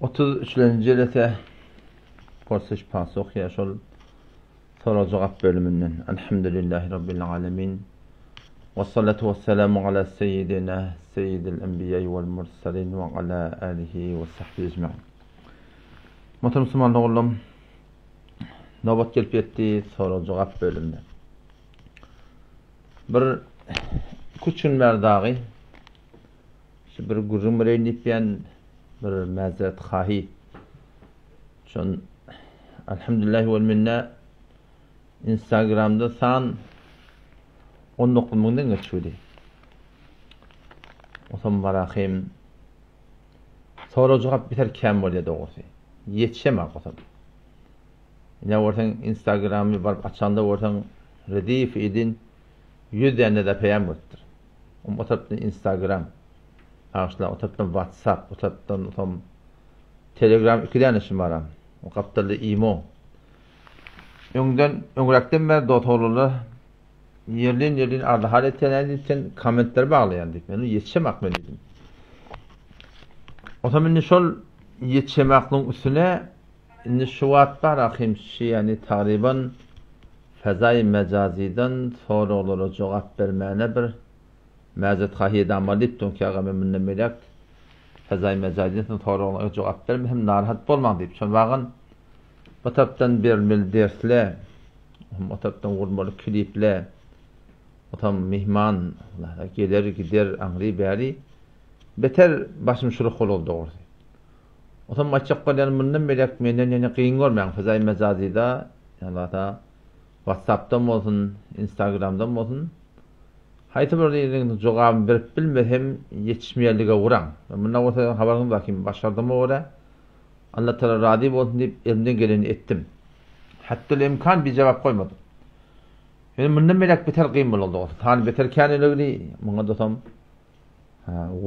33-lenji jelese Porsyş Pasuh ýa şol sorag-jogap bölüminden. Elhamdülillahi Rabbil alemin. Ve salatu ve selamu ala seyyidina seyyidil enbiya vel mursalin ve ala alihi ve sahbihi ecmain. Muhterem Müslüman doganlarym, nobat gelip ýetdi sorag-jogap bölümine. Bir iki gün bäri dagy Şu bir gürrüň bereýin diýipýän bir mäzeret hahy. Şon Alhamdulillah wal minne Instagramda san 19 müňden geçdi. Otam barahym. Sorag jogap biter kän bolýar dogrusy. Ýetişemok otam. Ine görseň Instagramy baryp açanda görseň Redif idin 100 däne de peýam görüpdir. O tarapdan Instagram, bagyşla, o tarapdan WhatsApp, o tarapdan soň Telegram iki däne şum baram. O gapdalda Imo. Öňden, öňräkden bäri dost oglanlar ýerlin ýerlin arda-hal etýän diýip sen kommentleri baglaýan diýip. Men ýetişemak men diýdim. Otam indi şol ýetişemaklygyň üstüne indi şu wagt bar ahym şi ýani tagryban Fezaýy mejazydan soraglara jogap bermäne bir mäzet hahy edamaly diýipdiň ki aga men mundan beýläk fezaýy mejazydan siziň soraglaryňyza jogap bermesem narahat bolmaň diýip şol wagan bu tarapdan berilmeli dersle o tarapdan gurmaly kliple otam myhman geler gider aňry bäri beter başym şuruh boldy dogrusy. Otam aýtjak bolýanym mundan beýläk menden ýene kyn görmäň Fezaý Mejazyda ýa-da Whatsappdan bolsun, Instagramdan bolsun haýsy bir ýeriň jogabyny berip bilmesem ýetişmeýänlige uraň. Mundan bolsa habaryňyz bar kim başardyma görä Allah Tagala razy bolsun diýip elimden geleni etdim. Hatda imkan bir jogap goýmadym. Ýöne mundan beýläk beter kyn bolar dogrusy. Sany beter käniligini muňa dosam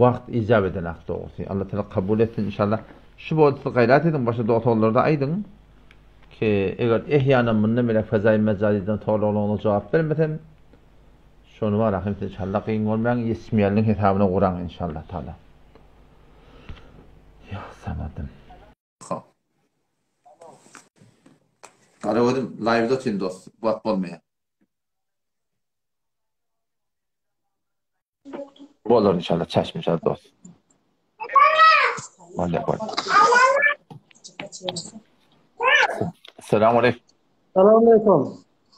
Wagt ijap eden ak dogrusy. Allah Taala kabul etsin inşallah. Şu bolsa siz gaýrat ediň başga dost oglanlarda aýdyň ki eger ehýanan mundan beýläk fezaýy mejazydan soraglaryňyza jogap bermesem şony bar ahym siz inşallah kyn görmäň ýetişmeýänligiň hesabyna guraň inşallah taala. Ýa samadym. Garagözüm live-da otyryn dost wagt bolmaýar. Bolar inşallah çaşmayacağız dost. Bolýar bolýar. Selamun aleyküm. Salam aleyküm.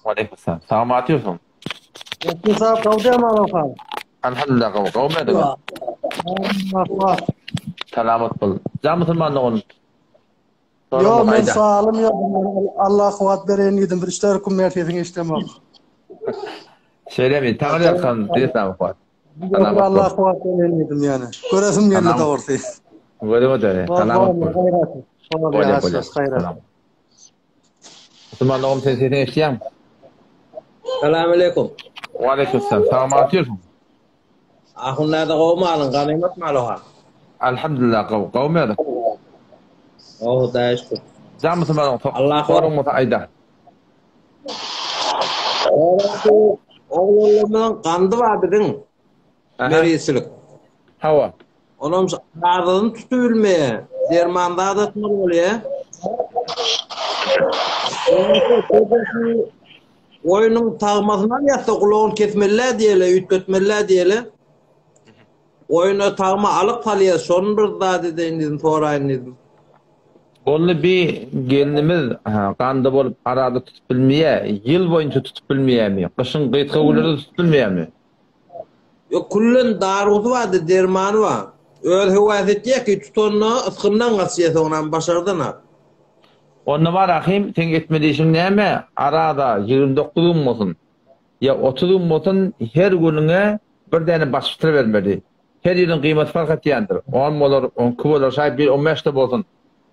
Aleyküm selam. Salam atıyorsun. Ýagşy sag gowdy aman Elhamdülillah gowy. Gowy mı Selamat bol. Jan musulman dogan. Ýok men salym ýok. Allah kuwwat bereýin diýdim. Bir üç dört gün bäri sesiňi eşidemok. Şeýlemi? Taňry ýalkasyn diýsem kuwwat. Allah kuwwat bereýin diýdim ýöne. Göresim geldi dogrusy. Görüp otur. Salamat bol. Bolýar bolýar. Musulman dogum sen sesiňi eşidýäňmi? Salam aleýkum. Waleýkim salam. Salamat ýörsiň. Ahunlarda gowy malyň ganymat mal oha. Alhamdulillah gowy. Gowy ýaly. Gowy Hudaýa şükür. Jan musulmanyň Allah soragyň bolsa aýda. Oglanlarymyzyň gandy bar biziň. Meriçilik. Hawa. Onam azyny tutup bilmeýär. Derman zat atmaly bolýar. Goýnuň tagmasyny alýas-da gulagyny kesmeli-dä diýeli, üýtgetmeli-dä diýeli. Goýna tagma alyp salýas, şony bir zat edeýin diýdim, soraýyn diýdim. Boldy bi gelnimiz ganda bolup arada tutup bilmeýä, ýyl boýunça tutup bilmeýämi, gyşyň gysga günleri-de tutup bilmeýämi? Ýok, küllen darusy bardy, dermany bar. Özi höwes etýär ki, tutanda ysgyndan gaçýar soňram başardanok. Onda bar ahym, seň etmeli işiň näme? Arada 29 gün bolsun, ýa 30 gün bolsun, her günüňe bir däne başpytra bermeli. Her ýylyň gyýmaty fark etýändir. On bolar, on iki bolar, şaýat bir on bäş-de bolsun.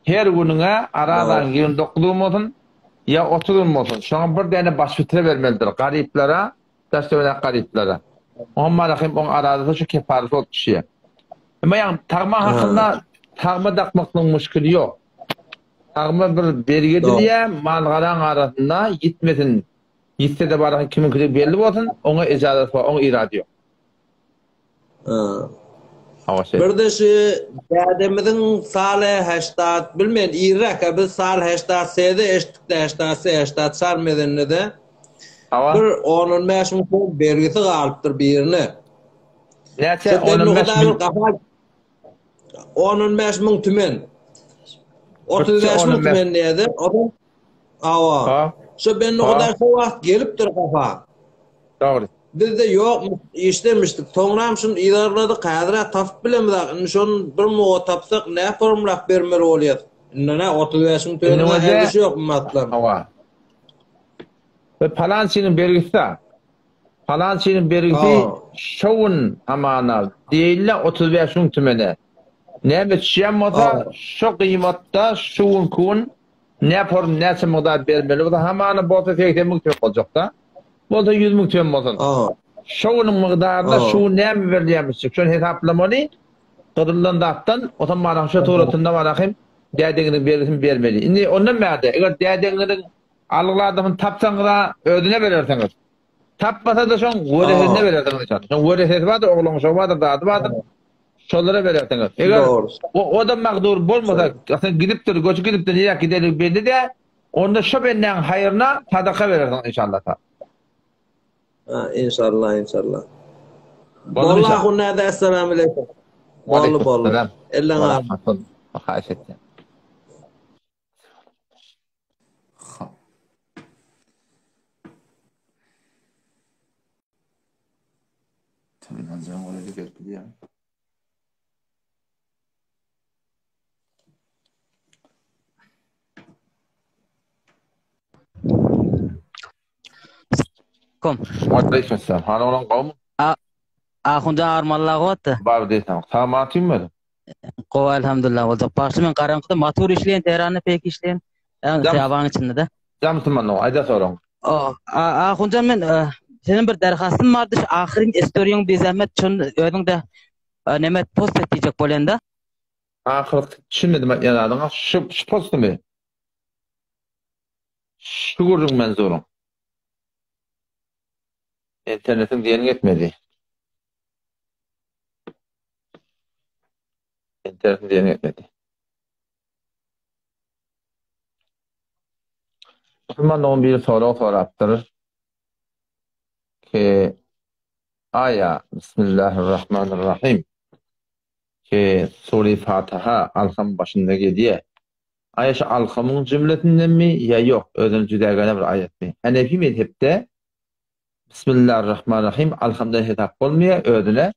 Her günüňe aradaň 29 gün bolsun, ýa 30 gün bolsun, şoňa bir däne başpytra bermelidir. Garyplara, daş-töwerek garyplara. Oňa bar ahym, oň aradasy şu kefaret bolup düşýär. Emma ýagny tagma hakynda tagma dakmaklygyň muşkili ýok. Tagma bir belgi edilýär, mal-garaň arasynda ýitmesin. Ýitse-de baraky kimiňkidigi belli bolsun, oňa ejazat bar, oňa irady ýok. Hawa şeýle. Birde şu dädemiziň sale heştat bilmen irräk biz sal heştat sede eşitdik heştat se heştat çar mezende-de. Hawa. Bir 10-15 müň soň bergisi galypdyr birine. Näçe? 10-15 müň. 10-15 müň tümen. 35 müň tümen diýdi. Odan Hawa. Şo bende Hudaý şo wagt gelipdir gapa. Dogry. Bizde ýok, işlemişdik. Soňram şuny yzarladyk, häzir-ä tapyp bilemizok. Indi şony bir muga tapsak, nä forumlap bermeli bolýas. Indi nä 35 müň tüweniň ärdişi ýok bu matlaryň. Hawa. We palançynyň bergisi-da. Palançynyň bergisi şo gün hamana diýilýä 35 müň tümene. Näme düşýän bolsa, şo gyýmatda şu günki gün Näporn näçe mugdar bermeli bolsa hamana bolsa 80 müň tümen boljakda. Bolsa 100 müň tümen bolsun. Şo günüň mugdaryna şu gün näme berilýärmişjik şony hesaplamaly. Gyzyldan zatdan otam mana şo suratynda mana hem dädeňiziň bergisini bermeli. Indi ondan bärde eger dädeňiziň algyly adamyny tapsaňyz-a özüne berersiňiz. Tapmasa-da şoň weresesine berersiňiz inşallah. Şoň weresesi bardyr, ogluň şogy bardyr, zady bardyr. Şolara berersiňiz. Eger o-da magdur bolmasa, aslynda gidipdir, göçüp gidipdir, nirä gidenligi belli däl, onda şo bendäň haýryna sadaka berersiňiz inşallah. Ha, inşallah, inşallah. Boldy Ahun näde essalamu aleýkum. Boldy, boldy. Elleňe saglyk. Haýyş etýän. Hop. Telefon oraya gelip bilýän. Kom. Aleyküm selam. Hany olan gowmy? A Ahunjan armalla gowatdy. Bar diýseň. Sag tümmedi. Gowy elhamdulillah boljak. Bagşy men garaňkyda motor işleýän, Tehranda pek işleýän. Ýa hyýabanyň içinde de. Jam musulman aýda soraň. Ahunjan men senden bir derhastym bardy şu ahyryn istoriýaň bir zähmet şony özüň de neme post et diýjek bolýan-da. Ahyrky düşünmedim aýtýan zadyňa şu şu postumy? Şu gürrüň menzuryň. Internetiň diýeniň etmedi. Internetiň diýeniň etmedi. Musulman dogan biri sorag sorapdyr ki aýa Bismillahirrahmanirrahim ki Sure Fatiha Alham başynda gelýär. Aýa şu Alhamyň jümlesindenmi ýa ýok özüne jüdägäne bir aýatmy? Hanefi mezhepde Bismillahirrahmanirrahim Alhamdan hesap bolmaýar özüne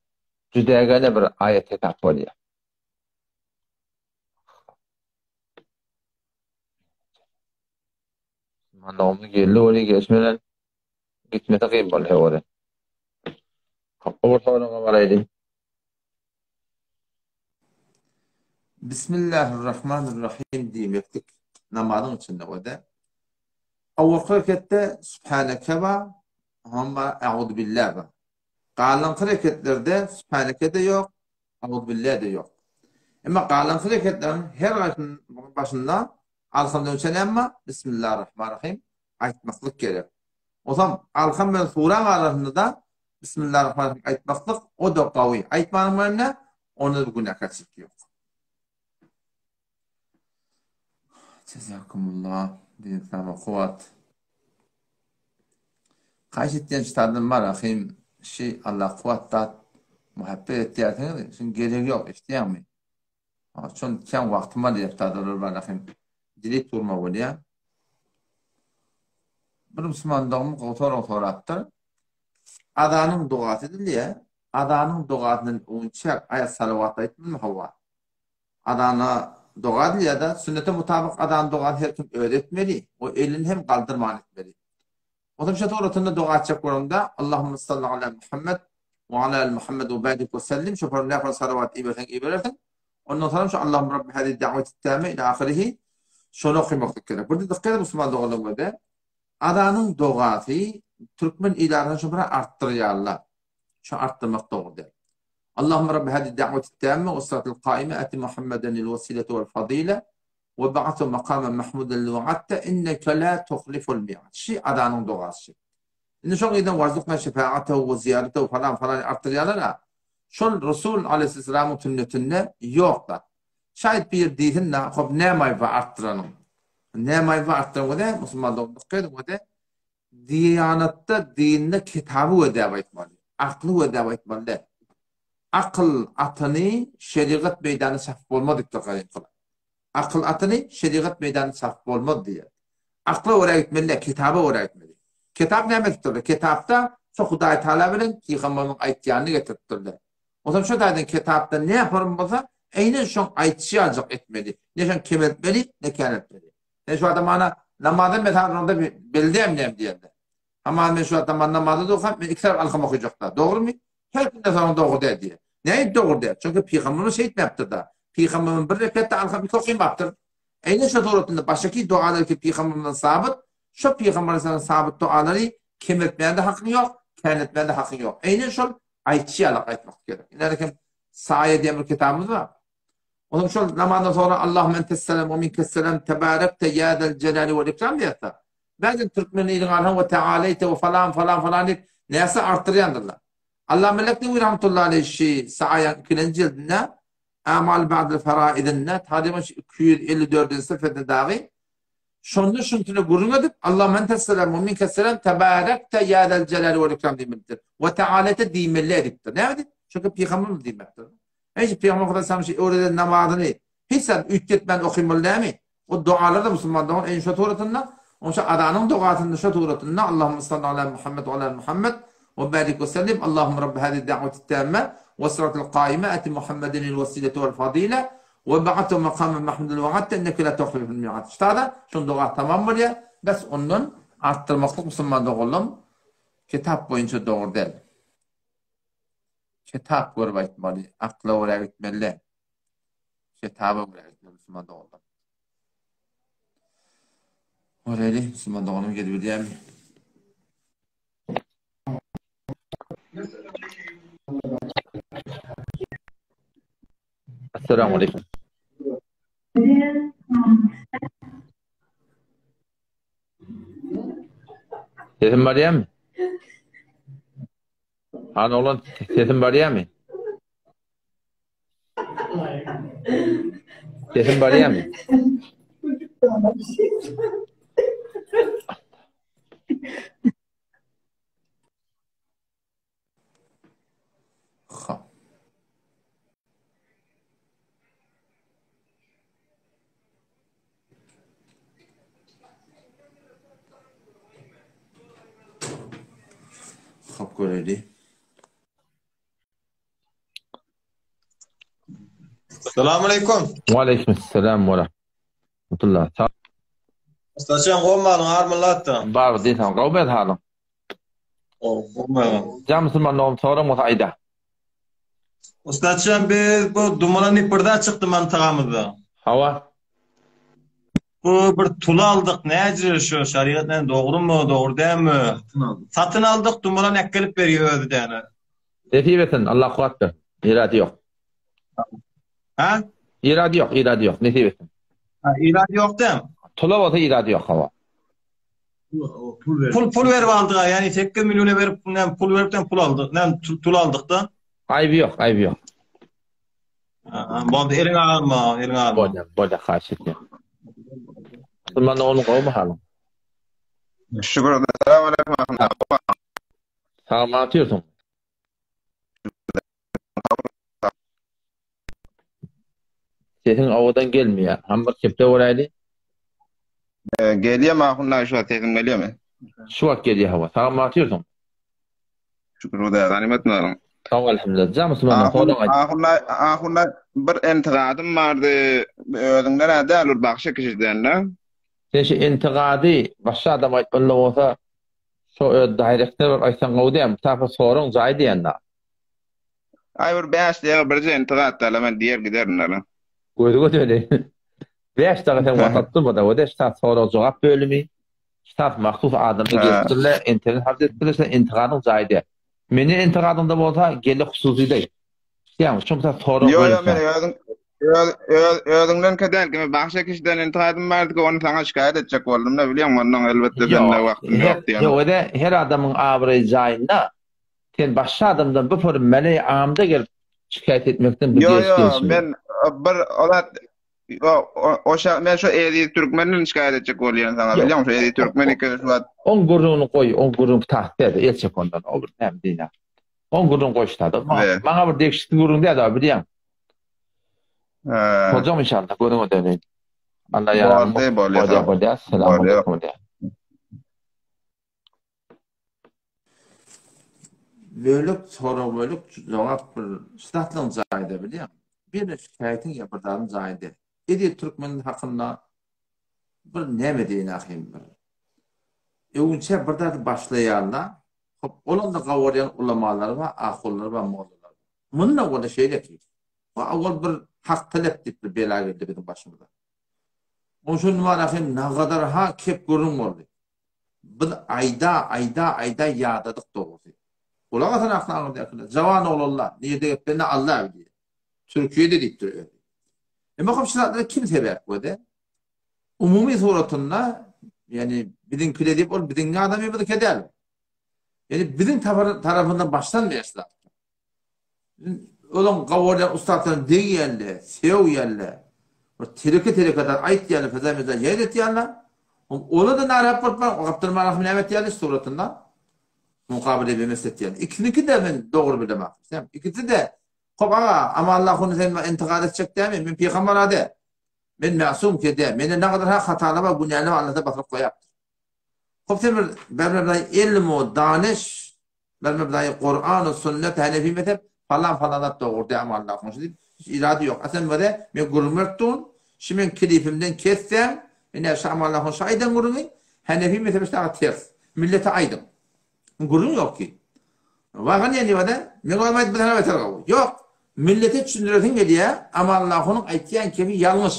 jüdägäne bir aýat hesap bolýar. Mandagymyz geldi weli gelişmeden gitmese kyn boldy hewada. Hoppa bir soraga baraýly. Bismillahirrahmanirrahim diýmeklik namazyň içinde we-de owalky reketde Sübhaneke bar, oňam bar, Euzubillah bar. Galanky reketlerde Sübhaneke-de ýok, Euzubillä-de ýok. Emma galanky reketleriň her haýsynyň başynda Alhamdan öňçe näme bar? Bismillahirrahmanirrahim aýtmaklyk gerek. Onsoň Alham bilen suraň arasynda-da Bismillahirrahmanirrahim aýtmaklyk o-da gawy. Aýtmanyň bilen näme? Onda-da bir günäkärçilik ýok. Jazakumullah. Din islama kuwwat. Haýyş etýän şu taýdan bar ahym şi Allah kuwwat dat muhabbet etýärsiňiz şuň geregi ýok eşitýäňmi? Şon kän wagtym alýar taýdalar bar ahym delete urma bolýar. Bir musulman doganymyz gowy sorag sorapdyr. Azanyň dogasy edilýär. Azanyň dogasyndan öňçäk aýat salawat aýtmalymy hawa? Azana doga edilýär-de, sünnete mutabyk azan dogany her kim özi etmeli we elini hem galdyrman etmeli. Goşumça suratynda doga etjek bolanda, Allahumma salli ala Muhammed we ala ali Muhammed we barik we sellim şu form nähili salawat iberseň iberersiň. Ondan soň şu Allahumma rabbi hadi da'wati tame ila ahirihi şony okamaklyk gerek. Burada dikkat edin musulman doganlarymyza. Azanyň dogasy türkmen ilatyny şu bir artdyrýarlar. Şu artdyrmak dogry däl. Allahumma rabbi hadi da'wati tamme we salatul kaime ati Muhammeden el wesilete wel fadile we ba'athu makamen mahmuden li wa'atte inneke la tuhliful mi'ad. Şi adanyň dogasy. Indi şoň ýerden warzukna şefaatehu we ziýaretehu falan falan artdyrýarlar-a. Şol Resul aleýhissalamyň sünnetinde ýok zat. Şaýt bir diýsin-de, hop näme aýba artdyranyň. Näme aýba artdyran göze, musulman doganlyk ediň göze, diýanatda, dinde kitaby gözläp aýtmaly, akly gözläp aýtmaly däl. Akyl atyny şerigat meýdany çapyp bolmaz diýipdir gadymkylar. Akyl atyny şerigat meýdany çapyp bolmaz diýýär. Akla görä gitmeli däl, kitaba görä gitmeli. Kitap näme edipdirler? Kitapda şo Hudaý Taala bilen pygamberimiň aýtýanyny getiripdirler. Onsoň şo taýdan kitapda ne form bolsa, eýnen şoň aýtşy ýaljak etmeli. Ne şoň kemeltmeli, ne käneltmeli. Sen şu adam mana namaza mesal onda bildim näme diýende. Ama men şu adam namaza durkam, men iki tarap alkam okajakda. Dogrumy? Her kimde soň dogry däl diýýär. Näme dogry däl? Çünki pygamberimiz şeýtmäpdir-da. Pygamberimiz bir rekatda alkam iki okymapdyr. Eýne şo suratynda başaky dogalar ki pygamberimizden sabyt, şo pygamberimizden sabyt dogalary kemeltmäge-de hakyň ýok, käneltmäge-de hakyň ýok. Eýne şol aýtşy ýalak aýtmak gerek. Ine kim Saýa diýen bir kitabymyz bar. Onuň şol namazdan soňra Allahümme entesselam we minkesselam tebarekte ýa zel jelali wel ikram diýýär. Bäzin türkmen iliň alhan we tealeyte we falan falan falan diýip näse artdyrýandyrlar. Allah Melek Newi rahmetullahi aleyh şi Saýaň ikilenji jildinde Amal ba'del faraidinde taryban 254-nji sefede dagy şonda şuntuna gürrüň edip Allahümme entesselam we minkesselam tebarekte ýa zel jelali wel ikram diýmelidir. We tealeyte diýmeli edipdir. Näme diýip? Çünki pygamberimiz diýmekdir. Hiç Pygamber Hudaý şu öwreden namazyny hiç zat üýtgetmän okymaly dämi? O dogalar-da musulman dogan eýn şo suratynda, onça azanyň dogasynda şo suratynda Allahumma salli ala Muhammed we ala Muhammed we barik we sellim Allahumma rabbi hadi da'wati tamme we salatul qaima ati Muhammeden el wasilete wal fadila we ba'athu maqaman mahmudul wa'adta inneke la tuhliful mi'ad. Ştada şol doga tamam bolýar. Bes ondan artdyrmaklyk musulman doganlarym kitap boýunça dogry däl. Kitap görüp aýtmaly, akla görä gitmeli däl. Kitaba görä gitmeli musulman doganlar. Göreli, musulman doganym gelip bilýärmi? Assalamu aleykum. Sesim barýarmy? Han oglan sesim barýarmy? Sesim barýarmy? Ha. Hop göreli. Salam aleykum. Wa aleykum selam we rahmetullah. Ustaçan gowmalyň armylatda. Bar diýseň gowy bez halyň. Jan musulman dogum soraň bolsa aýda. Ustatjan biz bu dumana nipirda çykdy mantagamyzda. Hawa. Bu bir tula aldyk näce şu şariat näme dogrymy dogry dälmi? Satyn aldyk dumalan äkgelip berýär özi däne. Nesip etsin Allah kuwat bersin. Irady ýok. Ha? Irady ýok, irady ýok. Nesip etsin. Ha, irady ýok däm. Tula bolsa irady ýok hawa. Pul pul berip aldyk, ýani 8 milliona berip, näme pul berip pul aldyk, näme tul aldyk da. Aýby ýok, aýby ýok. Boldy, eliň agyrma, eliň agyrma. Bolýa, bolýa, haýyş etýän. Musulman onuň gowmy halyň? Şükür, salam aleyküm ahunda. Sag otyrsyň. Sesiň owadan gelmeýär. Ham bir kepde bolayly. Gelýärmi ahunlar şu wagt sesim gelýärmi? Şu wagt gelýär hawa. Sag otyrsyň. Şükür Hudaýa ganymat malyň. Sag elhamdülillah. Jan musulmanlar soraň aýt. Ahunlar ahunlar bir intigadym bardy. Özüňden-ä däl bir bagşy kişiden-de. Sen şu intigady başga adam aýtmaly bolsa şo öz direktine bir aýtsaň gowy dämi? Tapyp soraň jaý diýende. Aý bir 5 daýaga birje intigat däl men diýer giderin däl. Gözüňe döneýin. 5 daga sen wagt alyp durma-da, o-da ştat sorag-jogap bölümi. Ştat mahsus adamlar gelipdirler, internet harç edipdirler, sen intigadyň jaýy däl. Menden intigadyňda bolsa, gel-de hususyda aýt. Ýa, şo mysal sorag Ýo, ýo, men özüň öz öz özüňdenkä däl, kime bagşy kişiden intigadym bardy ki, ony saňa şikaýat etjek boldum-da, bilýäňmi, ondan elbetde sende wagtym ýok diýen. Ýok, o-da her adamyň abraýy jaýynda. Sen başga adamdan bu form meleý amda gelip. Şikaýat etmekden bir Ýo geliş ýo gelişim ýok. men bir o zat o o şa men şu Eziz Türkmenden şikaýat etjek bolýan saňa Ýok. bilýäňmi şu Eziz Türkmen ikisi şu wagt Oň gürrüňini goý, oň gürrüňi tagt däl, el çek ondan. O bir näme diýýän. Oň gürrüňini goý ştada. Be. Maňa bir degişli gürrüň däl, bilýäň. Hä. Boljak inşallah, gözüňe döneýin. Allah ýaraň Boldy, bolýa bolýa, sag bol. bolýa. Salam Bolýa. aleýkum bolýa. Bölek sorag bölek jogap bir ştatlaň jaýda bilýäň. Bir şikaýatyň ýa bir zadyň jaýy däl. Eziz türkmen hakynda bir näme diýeýin ahym bir. Öwünçä bir zady başlaýarlar. Hop olam-da gawarýan ulamalary bar, ahunlary bar, mollalary bar. Munda bolsa şeýle ki, bu awal bir hak talep diýip bir bela geldi biziň başymyza. Onşa numara hem nagadar ha kep gürrüň boldy. Biz aýda, aýda, aýda ýadadyk dogrusy. Gulak asan akly aňyrdakylar. Jawan oglanlar, nirde geplenini Alla bilýär. Türkiýede diýipdir özi. Emma hop şu zatlara kim sebäp boldy? Umumy suratynda, ýani biziňkile diýip ol biziň adamymyzky däl. Ýani biziň tarapyndan başlanmaýar şu zatlar. Olaň gawarýan ussatlaryna degýänle, sögýänle, bir teleke-teleke zat aýtýanle, feza-meza ýaýratýanle, ola-da narahat bolup baryň, o gapdal manasyny näme etýänle suratynda mukabele bemesl etýänle. Ikisiniňki-de men dogry bilemok. Sen ikisi-de Hop aga, Amanullah huny sen maňa intikad etjek dämi? Men pygamber-a däl. Men mäsum ki däl. Mende nagadar ha hatalar bar, günäler bar, Allah basyryp goýapdyr. Hop sen bir berme ilmu, danyş, Berme daýy Kuran we sünnet Hanefi mezhep falan falan zat dogry däl Amanullah goňşy diýip hiç irady ýok. A sen wele men gürrüň berip durun. Şu meň klipimden kesseň ine şu Amanullah goňşy aýdan gürrüňi Hanefi mezhebi şaga ters. Millete aýdyň. Gürrüň ýok ki. Wagan ýeni wada men özüm aýdyp bilsem beter gowy. Ýok. Millete düşündiresiň gelýä Amanullah honyň aýtýan kebi ýalňyş.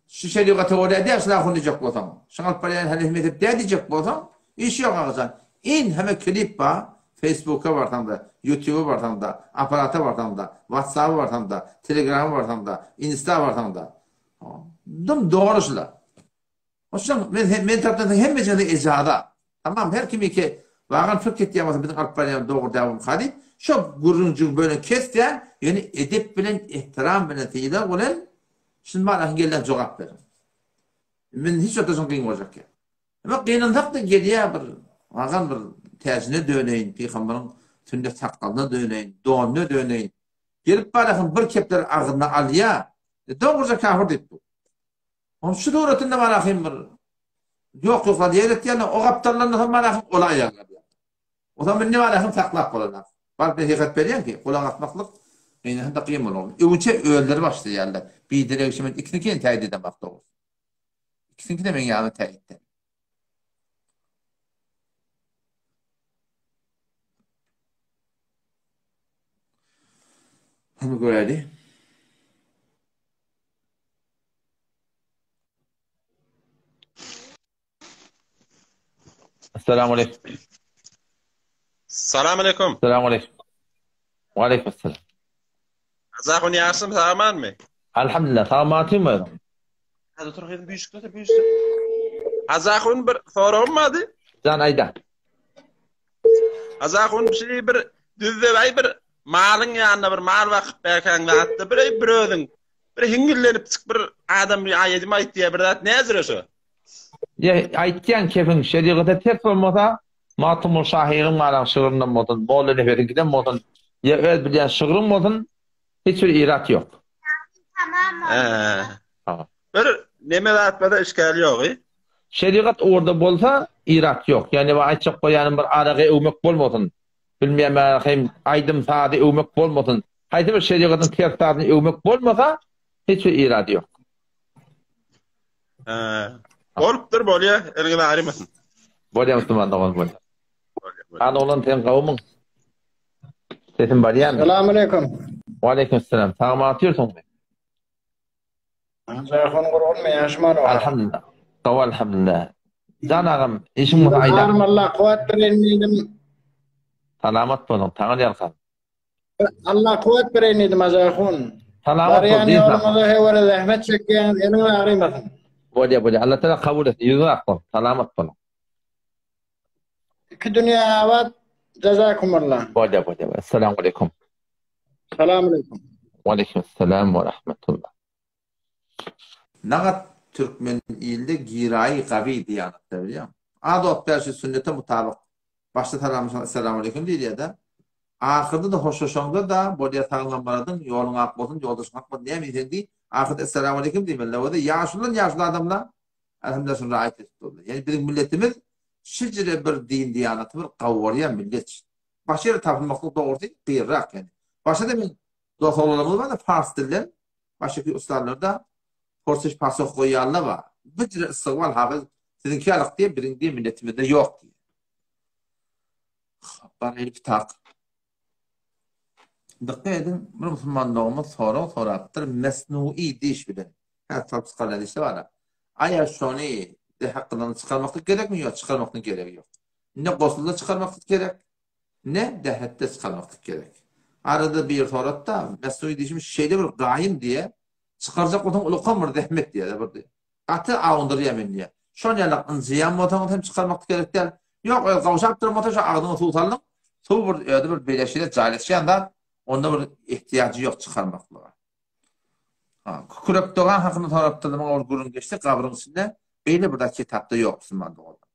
Şu şerigata görä däl şul ahun diýjek bolsaň, şuň alyp barýan heniz mezhep däl diýjek bolsaň, iş ýok agajan. In heme klip bar, Facebooka barsaňda, Youtuba barsaňda, aparata barsaňda, Whatsapa barsaňda, Telegrama barsaňda, Insta barsaňda. Dym dogry şular. Oşoň men men tarapdan hemmesine ejaza. Tamam her kim iki wagan fik etýän bolsa biziň alyp barýan dogry däl bolmasa diýip, şo gürrüňjigi bölen kesýän, ýöne edep bilen, ehtiram bilen, sylag bilen şuny barasyň gelýän jogap beriň. Men hiç wagtda şuny kyn boljak ýa. Emma gynansak-da gelýär bir wagan bir täjine döneýin, pygamberiň sünnet sakgalyna döneýin, donuna döneýin. Gelip barasyň bir kepler agzyna alýar. Dogruja kafir diýip dur. Onuň şu suratynda barahym bir ýok ýok zat ýer etýärler, o gapdallarynda soň barahym ola aýagyň galýar. O zaman indi barahym saklap bolanok. Baryp nesihat berýän ki, gulak asmaklyk gynansa-da kyn bolar. Öwünçe özleri başlaýarlar. Biderek işe men ikisiniňkini täýit edemok dogrusy. Ikisiniňki-de meň ýanyma täýit däl. Hany göräli. Assalamu aleykum. Salam aleykum. Assalamu aleykum. Wa aleykum assalam. Azahun ýagşymy sagmanmy? Alhamdulillah sagman otyrmy? Hadi otur gyzym büyüşük otur büyüşük. Azahun bir soragym bardy. Jan aýda. Azahun bir şey bir düzde bir malyň ýanynda bir mal bakyp berkäň zatda bir bir özüň Bir hiňňillenip çyk bir adam bir aýdym aýtýar bir zat näzire şo? Ýa aýtýan kefiň şerigata ters bolmasa Magtymguly şahyryň malan şygryndan bolsun, Molla Nepesiňkiden bolsun, ýa öz bilýän şygryň bolsun hiç bir irat ýok. Hä. Bir neme zatlarda işgäl ýogy. Şerigat ugurda bolsa irat ýok. Ýani aýtjak bolýanym bir aragy öwmek bolmasyn. Bilmeýän hem aýdym sazy öwmek bolmasyn. Haýsy bir şerigatyň ters zadyny öwmek bolmasa, hiç bir irady ýok. Hä. Bolupdyr, bolýa. Eliňiz aýrymasyn. Bolýa musulman dogan bolýa. Hany oglan sen gowumyň? Sesim barýarmy? Salam aleýkum. Waleýkim salam. Sagman otyrsyňmy? Jahan gurgunmy ýaşman oga. Alhamdulillah. Gowy alhamdulillah. Jan agam işiň bolsa aýda. Barym Allah kuwwat bereýin diýdim. Salamat boluň. Taňry ýalkasyn. Allah kuwwat bereýin diýdim Ajarhun. Salamat bol. Barýan ýoluňyza höwere zähmet çekýäňiz eliňiz agrymasyn. Bolýa bolýa. Allah taala kabul etsin. Ýüzüň ak bol. Salamat boluň. Iki dünýä abat. Jazakumullah. Bolýa bolýa. Essalamu aleýkum. Salam aleýkum. Waleýkim salam we rahmetullah. Nagat türkmen ilde giraýy gawy diýanatda bilýäňmi? Az wagt bäri şu sünnete mutabyk başda salamlaşanda Essalamu aleýkum diýilýärde. Ahyrda-da hoşlaşaňda-da bolýa saglygyňa baradyň, ýoluň ak bolsun, ýoldaşyň hak bolsun näme diýseň diý, ahyrda Essalamu aleýkum diýmeli. Özi ýaşuludan ýaşuly adamlar Elhamdülillah şuny raýat edip durlar. Ýani biziň milletimiz şijire bir din diýanaty bir gawarýan millet. Başga ýerde tapylmaklyk dogrusy gyrrak ýani. Başga-da men dost oglanlarymyz bar-da pars dilden başga ustadlarda porsiş pasoh goýýanlar bar. Bir jire yssygbal hafyz siziňki ýalyk diýip biziň diýip milletimizde ýok diýip. Bar kitak. Dykgat ediň, bir musulman dogumyz sorag sorapdyr, mesnui diş bilen. Hä, salyp çykarýan dişler bar. Aýa şony dehakyndan çykarmaklyk gerekmi ýok, çykarmaklyk geregi ýok. Ne gosulda çykarmaklyk gerek, ne dähetde çykarmaklyk gerek. Arada bir soratda, mesnui dişim şeýle bir gaýym diýe, çykarjak bolsaň ulukan bir zähmet diýe, bir Gaty awundyrýar meni diýýär. Şon ýalak ynjyýan bolsaňyz hem çykarmaklyk gerek däl. Ýok, özi gowşap duran bolsa şo agzyňa suw saldyň, suw bir özi bir beleşire jaýlaşýan zat, onda bir ehtiýajy ýok çykarmaklyga. Ha, kükürek dogan hakynda sorapdyrlar, maňa bir gürrüň geçdi, gabryň içinde beýle bir zat kitapda ýok musulman doganlar.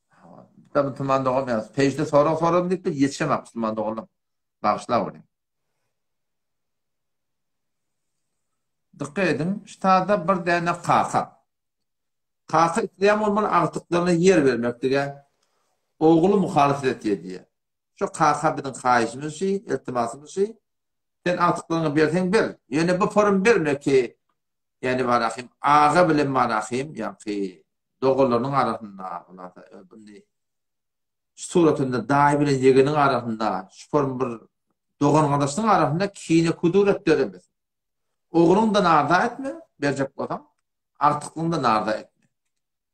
Ha, bir musulman dogan ýa pejde sorag soradym diýipdir, ýetişemok musulman doganlar. Bagyşla ony. Dykgat ediň, ştada bir däne kaka. Kaka isleýän bolmaly agtyklaryna ýer bermeklige. Ogly muhalyfet etýär diýýär. Şo kaka biziň haýyşymyz şi, iltimasymyz şi. Sen agtyklaryňa berseň ber. Ýöne bu forum berme ki, ýani barahym aga bilen barahym, ýaňky doganlarynyň arasynda, indi Şu suratynda daýy bilen ýegeniň arasynda, şu form bir dogan-gardaşlaryň arasynda kine-kuduret döremesin. Ogluňda narza etme, berjek bolsaň, agtyklyňda narza etme.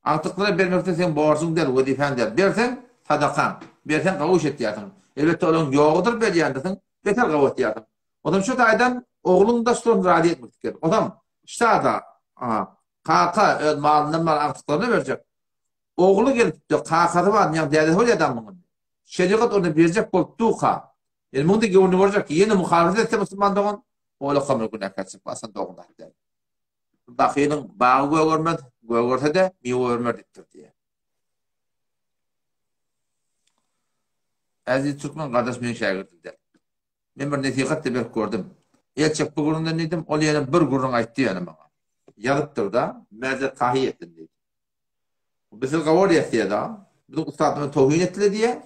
Agtyklara bermekde seň borjuň däl, wezipäň däl. Berseň, sadakaň. Berseň, gawy iş etýärsiň. Elbetde, olaryň ýogudyr berýändirsiň, beter gawy etýärsiň. Onsoň şu taýdan ogluňda şu suratynda razy etmeklik gerek. Onsoň, şada, kaka öz malyndan bar agtyklaryna berjek. Ogly gelipdi, kakasy bar, ýa dädesi bolýar da muň. Şerigat ony berjek bolup durka, ýani muňda göwni görjek, ýene muhalefet etse musulman dogan, ol okamyr günäkär çykyp asan dogry zat däl. Bahylyň bagy gögermez, gögerse-de miwe bermer diýipdir diýýär. Äziz türkmen gardaş meň şägirdim däl. Men bir nesihat-da berip gördüm. El çek bu gürrüňden diýdim, ol ýene bir gürrüň aýtdy ýöne maňa. Ýazypdyr-da, Mäzet sahy etsin diýdi. Bizi gawar ýetýär-da. Biziň ussatymyzy towhin etdiler diýýär.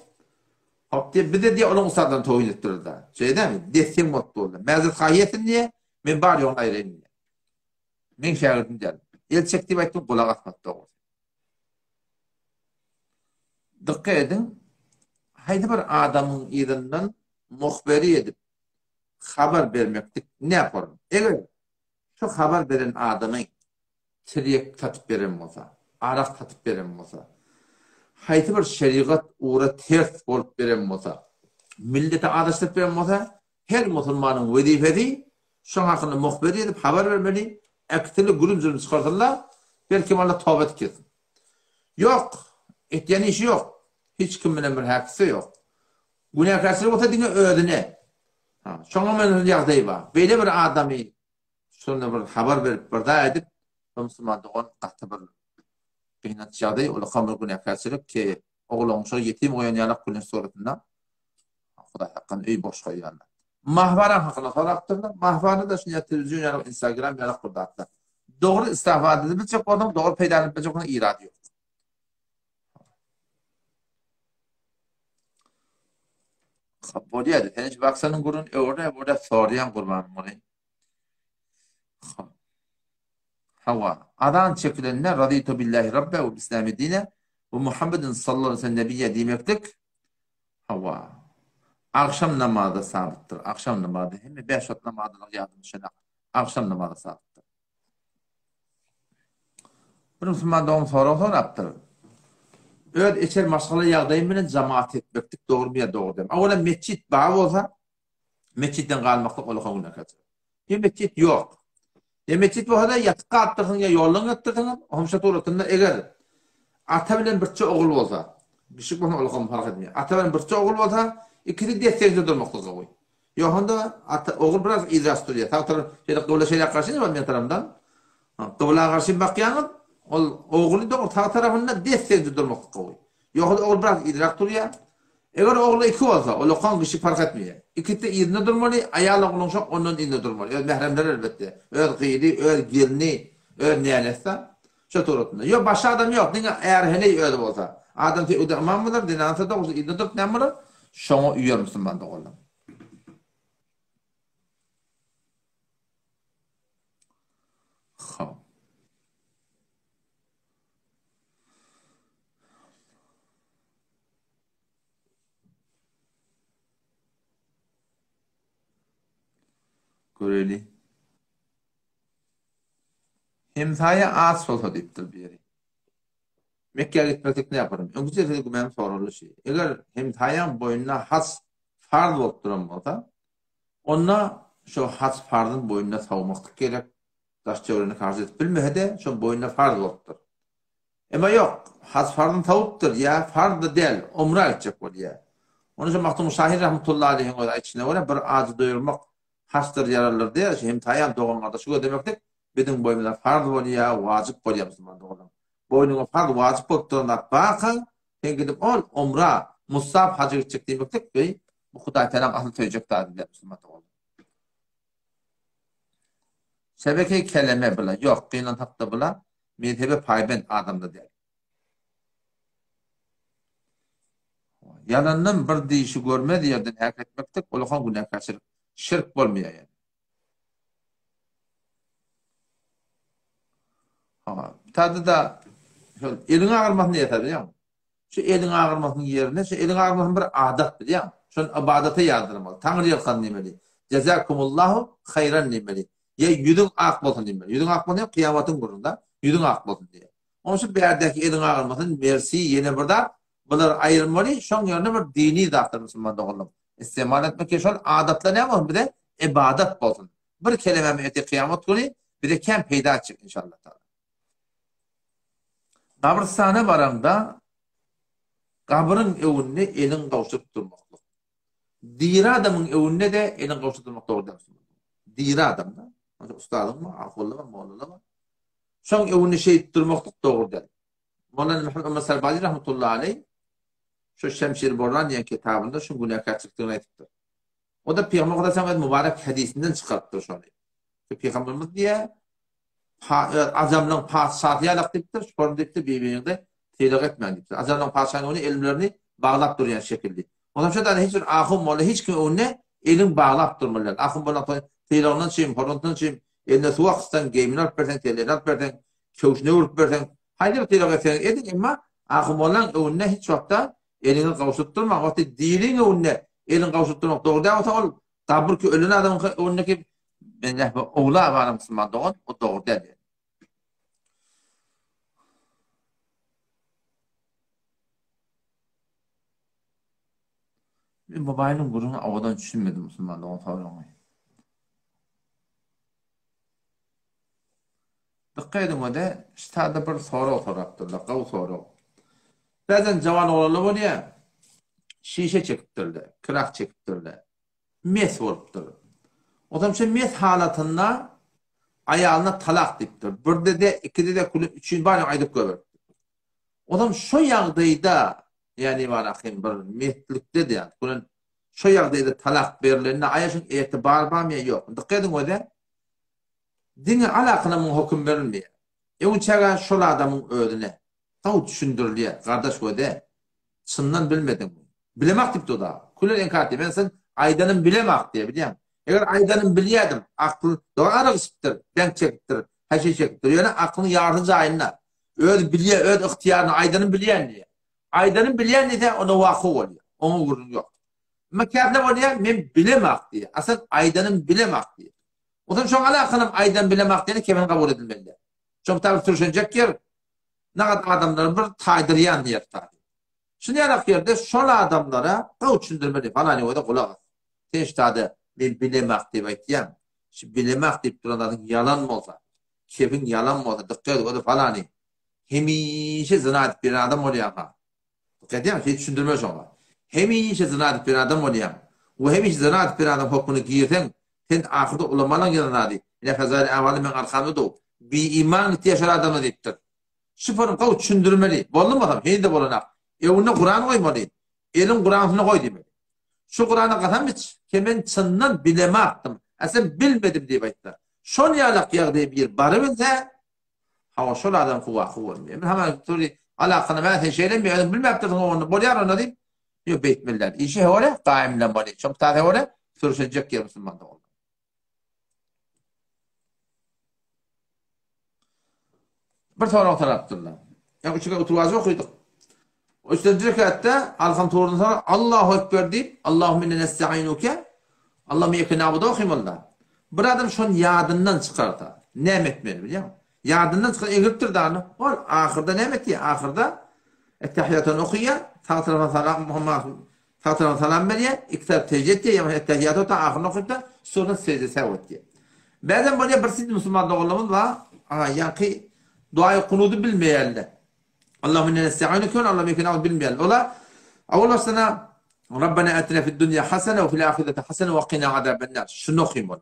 Hop diýip, bize diýýär, olaryň ussatlaryny towhin etdiler-da. Şeýdemi? Dessin bolup durdy. Mäzet sahy etsin diýýär, men bar ýoguny aýraýyn diýýär. Meň şägirdim däl. El çek diýip aýtdym, gulak asmady dogrusy. Dykgat ediň, haýsy bir adamyň yzyndan muhberi edip habar bermeklik näform? Eger şu habar beren adamy tirýek satyp beren bolsa, arak satyp beren bolsa, haýsy bir şerigat ugra ters bolup beren bolsa, milleti azaşdyryp beren bolsa, her musulmanyň wezipesi şoň hakynda muhberi edip habar bermeli, äkitili gürüm-jürüm çykarsynlar, belkem Allah toba edip gelsin. Ýok, etýän işi ýok. Hiç kim bilen bir häkisi ýok. Günäkärçilik bolsa diňe özüne. Ha, şoňa meňzeş ýagdaý bar. Beýle bir adamy şonda bir habar berip, bir zat edip, musulman dogan gaty bir gynanç ýagdaý, ol bir günäkärçilik ki, ogluň şo ýetim goýan ýalak güneş suratynda Hudaý hakdan öý boş goýýarlar. Mahwara hakynda sorapdyrlar. Mahwara da şuny telewizion ýaly, Instagram ýaly bir zatlar. Dogry istifade edip biljek bolsaň, dogry peýdalanyp biljek bolsaň irady ýok. Bolýar. Sen hiç baksanyň gurun öwrä bolýar sorýan gurbanym muny. Hawa. Azan çekilende Raditu billahi rabbe we bislami dine we Muhammedin sallallahu aleyhi ve sellem nebiyye diýmeklik hawa. Agşam namazda sabytdyr. Agşam namazy hemme bäş wagt namazynyň ýadyna düşen agşam namazy sabytdyr. Bir musulman dogan sorag sorapdyr. Öz içer maşgala ýagdaýym bilen jamaat etmeklik dogrumy ýa dogry dälmi? Owalam metjit bar bolsa, metjitden galmaklyk ol günäkärçilik. Ýa metjit ýok. Ýa metjit bolsa-da ýatyp galypdyrsyň ýa ýoldan gelipdirsiň, homşa suratynda eger ata bilen birçe ogul bolsa, bişik bolsa ol hem fark etmeýär. Ata bilen birçe ogul bolsa, ikisi desseňde durmaklyk gowy. Ýok onda ata ogul biraz yzraç durýar. Sag tarap şeýle gybla şeýle garşy bar men tarapdan. Gybla garşy bakýaňyz, ol ogly dogry sag tarapynda desseňde durmaklyk gowy. Ýok onda ogul biraz yzrak durýar. Eger ogly iki bolsa, ulakan kişi parh etmeýär. Ikisi yzynda durmaly, aýal ogluň şok ondan yzynda durmaly. Öz mähremleri elbetde. Öz gyzy, öz gelni, öz nänesi. Şo suratynda. Ýok, başga adam ýok, diňe är-heleý özi bolsa. Adamsy öýde ymam bolar, zenanasy dogrusy yzynda durup näme bolar? Şoňa uýar musulman doganlar. Hop. Göreli. Hemsaýa aç bolsa diýipdir bir ýeri. Mekgä gitmesek ne ýaparyn? Öňki jelsede gümäm soraldy şi. Eger hemsaýaň boýnuna haç farz bolup duran bolsa, onda şo haç farzyny boýnuna sawmaklyk gerek. Daş töweregine harç edip bilmese-de, şoň boýnuna farz bolupdyr. Emma ýok, haç farzyny sawupdyr ýa farz-da däl, umra gitjek bolýar. Onda şo Magtymguly şahyr rahmetullahi aleýhiň özi aýdyşyna görä, bir ajy doýurmak Haçdyr ýaralydyr diýýär, şu hemsaýam dogan-gardaşy gözlemeklik biziň boýnumyza farz bolýar, wajyp bolýar musulman doganlarym. Boýnuňa farz, wajyp bolup duran zat barka, sen gidip ol umra, mustap haja gitjek diýmeklik beý, bu Hudaý Tagalaň asyl söýjek zady däl musulman doganlarym. Şebeke keleme bula, ýok, gynansakda bula mezhebe paýbent adamda däl. Ýalandan bir dişi görmez ýerden häk etmeklik ulakan günäkärçilik. Şirk bolmaýar ýani. Ha, tada-da şol eliň agyrmasyny diýýär bilýäňmi? Şu eliň agyrmasynyň ýerine şu eliň agyrmasyny bir adat bilýäňmi? Şony ybadata ýazdyrmaly. Taňry ýalkan diýmeli. Jazakumullahu haýran diýmeli. Ýa ýüzüň ak bolsun diýmeli. Ýüzüň ak bolsun diýip kyýamatyň gürrüňde ýüzüň ak bolsun diýýär. Onşy bärdäki eliň agyrmasyn mersi ýene bir zat bulary aýyrmaly şoň ýerine bir dini zatlar musulman doganlarym istemal etmek gerek şol adatlar näme bolsun bize ybadat bolsun bir kelemem eti kyýamat güni bize kän peýda etjek inşallah taala. Gabrystana baraňda gabryň öwünde eliň gowşuryp durmaklyk. Diri adamyň öwünde-de eliň gowşuryp durmak dogry däl. Diri adamda, ustadyňmy, ahullamy, mollamy, Şoň öňünde şeýdip durmaklyk dogry däl. Molana Muhammet Ömer Sarbazi rahmetullahi aleý şu Şemşir Borran diýen kitabynda şuň günäkärçilikdigini aýdypdyr. O-da Pygamber Hudaýyň öz mübarek hadisinden çykarypdyr şony. Şu Pygamberimiz diýýär, öz ajamlaryň patyşasy ýalak diýipdir, şu form diýipdir, bir-biriňizi sylag etmäň diýipdir. Ajamlaryň patyşasynyň öňünde ellerini baglap durýan şekilli. Onsoň şu ýerde hiç bir ahun molla hiç kimiň öňünde elin baglap durmaly däl. Ahun molla sylagyndan çyn, hormatyndan çyn, eline suw akytsaň, geýimini alyp berseň, tellerini alyp berseň, köwşüni öwrüp berseň, haýsy bir sylag etseňiz ediň, emma ahun mollaň öňünde hiç wagtda eliňi gowşuryp durmaň. Wagty diriň öňünde eliňi gowşuryp durmak dogry däl bolsa, ol gabyrky ölen adamyň öňündeki ogla baran musulman dogan, o dogry däl. Men mobaýlyň gürrüňine owadan düşünmedim musulman dogan soragyňy. Dykgat ediň öde ştada bir sorag sorapdyrlar gowy sorag. Bäzän jawan oglanlar bolýa şişe çekipdirler, krak çekipdirler. Mes bolupdyr. Onsoň şo mes halatynda aýalyna talak diýipdir. Birde-de, ikide-de, küle üçin baryny aýdyp goýberipdir. Onsoň şo ýagdaýda, ýagny barahym bir meslikde-de, ýagny külen şo ýagdaýda talak berlende aýa şoň etibar barmy ýa ýok? Dykgat ediň öze. Diňe alakyna muňa höküm berilmeýär. Öňçäge şol adamyň özüne. Gowy düşündirilýär, gardaş göze. Çyndan bilmediňmi? Bilemak diýipdi o dagy. Külen enkar etdi. Men sen aýdanym bilemak diýýär, bilýäňmi? Eger aýdanym bilýärdim, akly dogry arak içipdir, beňk çekipdir, häşiş çekipdir. Ýöne aklyň ýarysy jaýynda. Özi bilýär, öz ygtyýaryna aýdanym bilýän diýýär. Aýdanym bilýän diýse, onda waky bolýar. Oňa gürrüň ýok. Emma käsine bolýar, men bilemak diýýär. A sen aýdanym bilemak diýýär. Onsoň şoň alakanam aýdan bilemak diýeni kemini kabul edilmeli däl. Şoň taby sürşenjek ýer Nagat adamlary bir taýdyrýan diýer taý. Şuny ýalak ýerde şol adamlara gowy düşündirmeli, falanyňa-da gulak as. Sen ştada men bilemak diýip aýtýaň. Şu bilemak diýip duran zadyň ýalan bolsa, kefiň ýalan bolsa, dykgat et, o-da falany hemişe zyna edip ýören adam bolýaň-ha. Dykgat edýäňmi? Şeýdip düşündirmeli şoňa. Hemişe zyna edip ýören adam bolýaň. We hemişe zyna edip bir adam hokmuna girseň, sen ahyrda ulamalaň ýazan zady, Ine Fezail Amaly meň arkamda dur. Bi-iman gitýär şol adamlar diýipdir. Şu formy gowy düşündirmeli. Boldumy bolsam, heniz-de bolanak. Öňünde Kuran goýmaly. Eliň Kuran üstüne goý diýmeli. Şu Kurana kasam iç, ki men çyndan bilemakdym. Aslem bilmedim diýip aýtsa. Şol ýalak ýagdaýa bir barybilse, hawa şol adam huwaky bolmaýar. Men hama sory alakany ben sen şeýlemi özüň bilmäpdirsiň onda bolýar onda diýip, ýok beýtmeli däl. Işi hewre gaýymlamaly. Şol ta hewre sürüşenjek ýer musulmanda bolmaly. Bir sorag sorapdyrlar. Ýa üç rekat oturwajy okydyk. Üçünji rekatda Alham surasyndan soňra Allahu ekber diýip, Allahumma inna nestainuke, Allahumma iyyake na'budu okymaly. Bir adam şony ýadyndan çykarsa, näme etmeli bilýäňmi? Ýadyndan çykar, eglipdir dany. Ol ahyrda näme etýär? Ahyrda Ettehiýatyny okaýar, sag tarapyna salam Muhammed Sag tarapyna salam berýär, iki tarap sežde etýär, ýa-da Ettehiýaty otar, ahyryny okyp-da, soňra sežde sehw etýär. Bäzem bolýar, bir siz musulman doganlarymyz bar, aha, ýaňky duaýy kunudy bilmeýärler. Allahumma inna nestainuke we Allahumma iyyake na'budu bilmeýärler. Olar awal başdan Rabbena atina fid dunya hasana we fil ahireti hasana we qina azaben-nar. Şuny okymaly.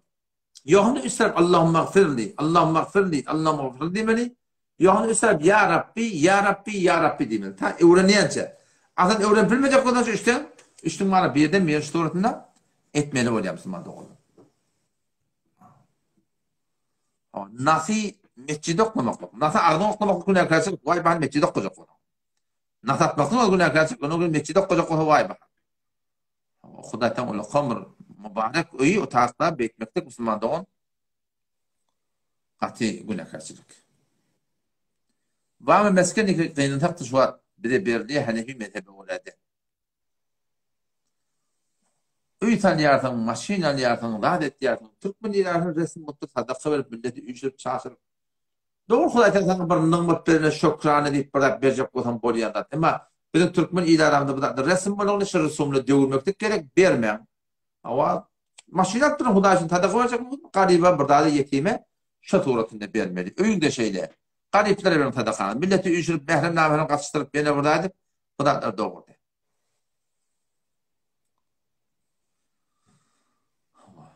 Ýogny üç tarap Allahumagfirli, Allahumagfirli, Allahumagfirli diýmeli. Ýogny üç tarap Ýa Rabbi, Ýa Rabbi, Ýa Rabbi diýmeli. Ta öwrenýänçä. A sen öwrenip bilmejek bolsaň şu üçden, üçüň bary birden bir şu suratynda etmeli bolýar musulman doganlar. Nasy mesjide oklamaklyk. Nasy agzyňa oklamaklyk günäkärçilik. Waý bahan mesjide okajak bolsaň. Nas atmaklyk o günäkärçilik. Ony gün mesjide okajak bolsa waý bahan. Hudaýdan ulakan bir mübarek öýi otagda beýtmeklik musulman dogan gaty günäkärçilik. Bamy mesken iki gynansak-da şu wagt bize berilýär Hanefi mezhebe görä-de. Öý salýarsyň, maşyn alýarsyň, zat etýärsiň. Türkmen ilatyny resmi mutlu sadaka berip milleti üýşürip çaşyryp Dogry Hudaý sen saňa bir nygmat berene şökrana diýip bir zat berjek bolsaň bolýan zat. Emma biziň türkmen il aramyzda bu zatlar resm bolany şu rusumly döwürmeklik gerek bermäň. Hawa maşyn alyp duruň Hudaý üçin sadaka berjek bolsaň garyba bir zada ýetime şo suratynda bermeli. Öýüňde şeýle. Garyplara beriň sadakany. Milleti üýşürip mährem namährem gatyşdyryp ýene bir zat edip bu zatlar dogry däl. Hawa.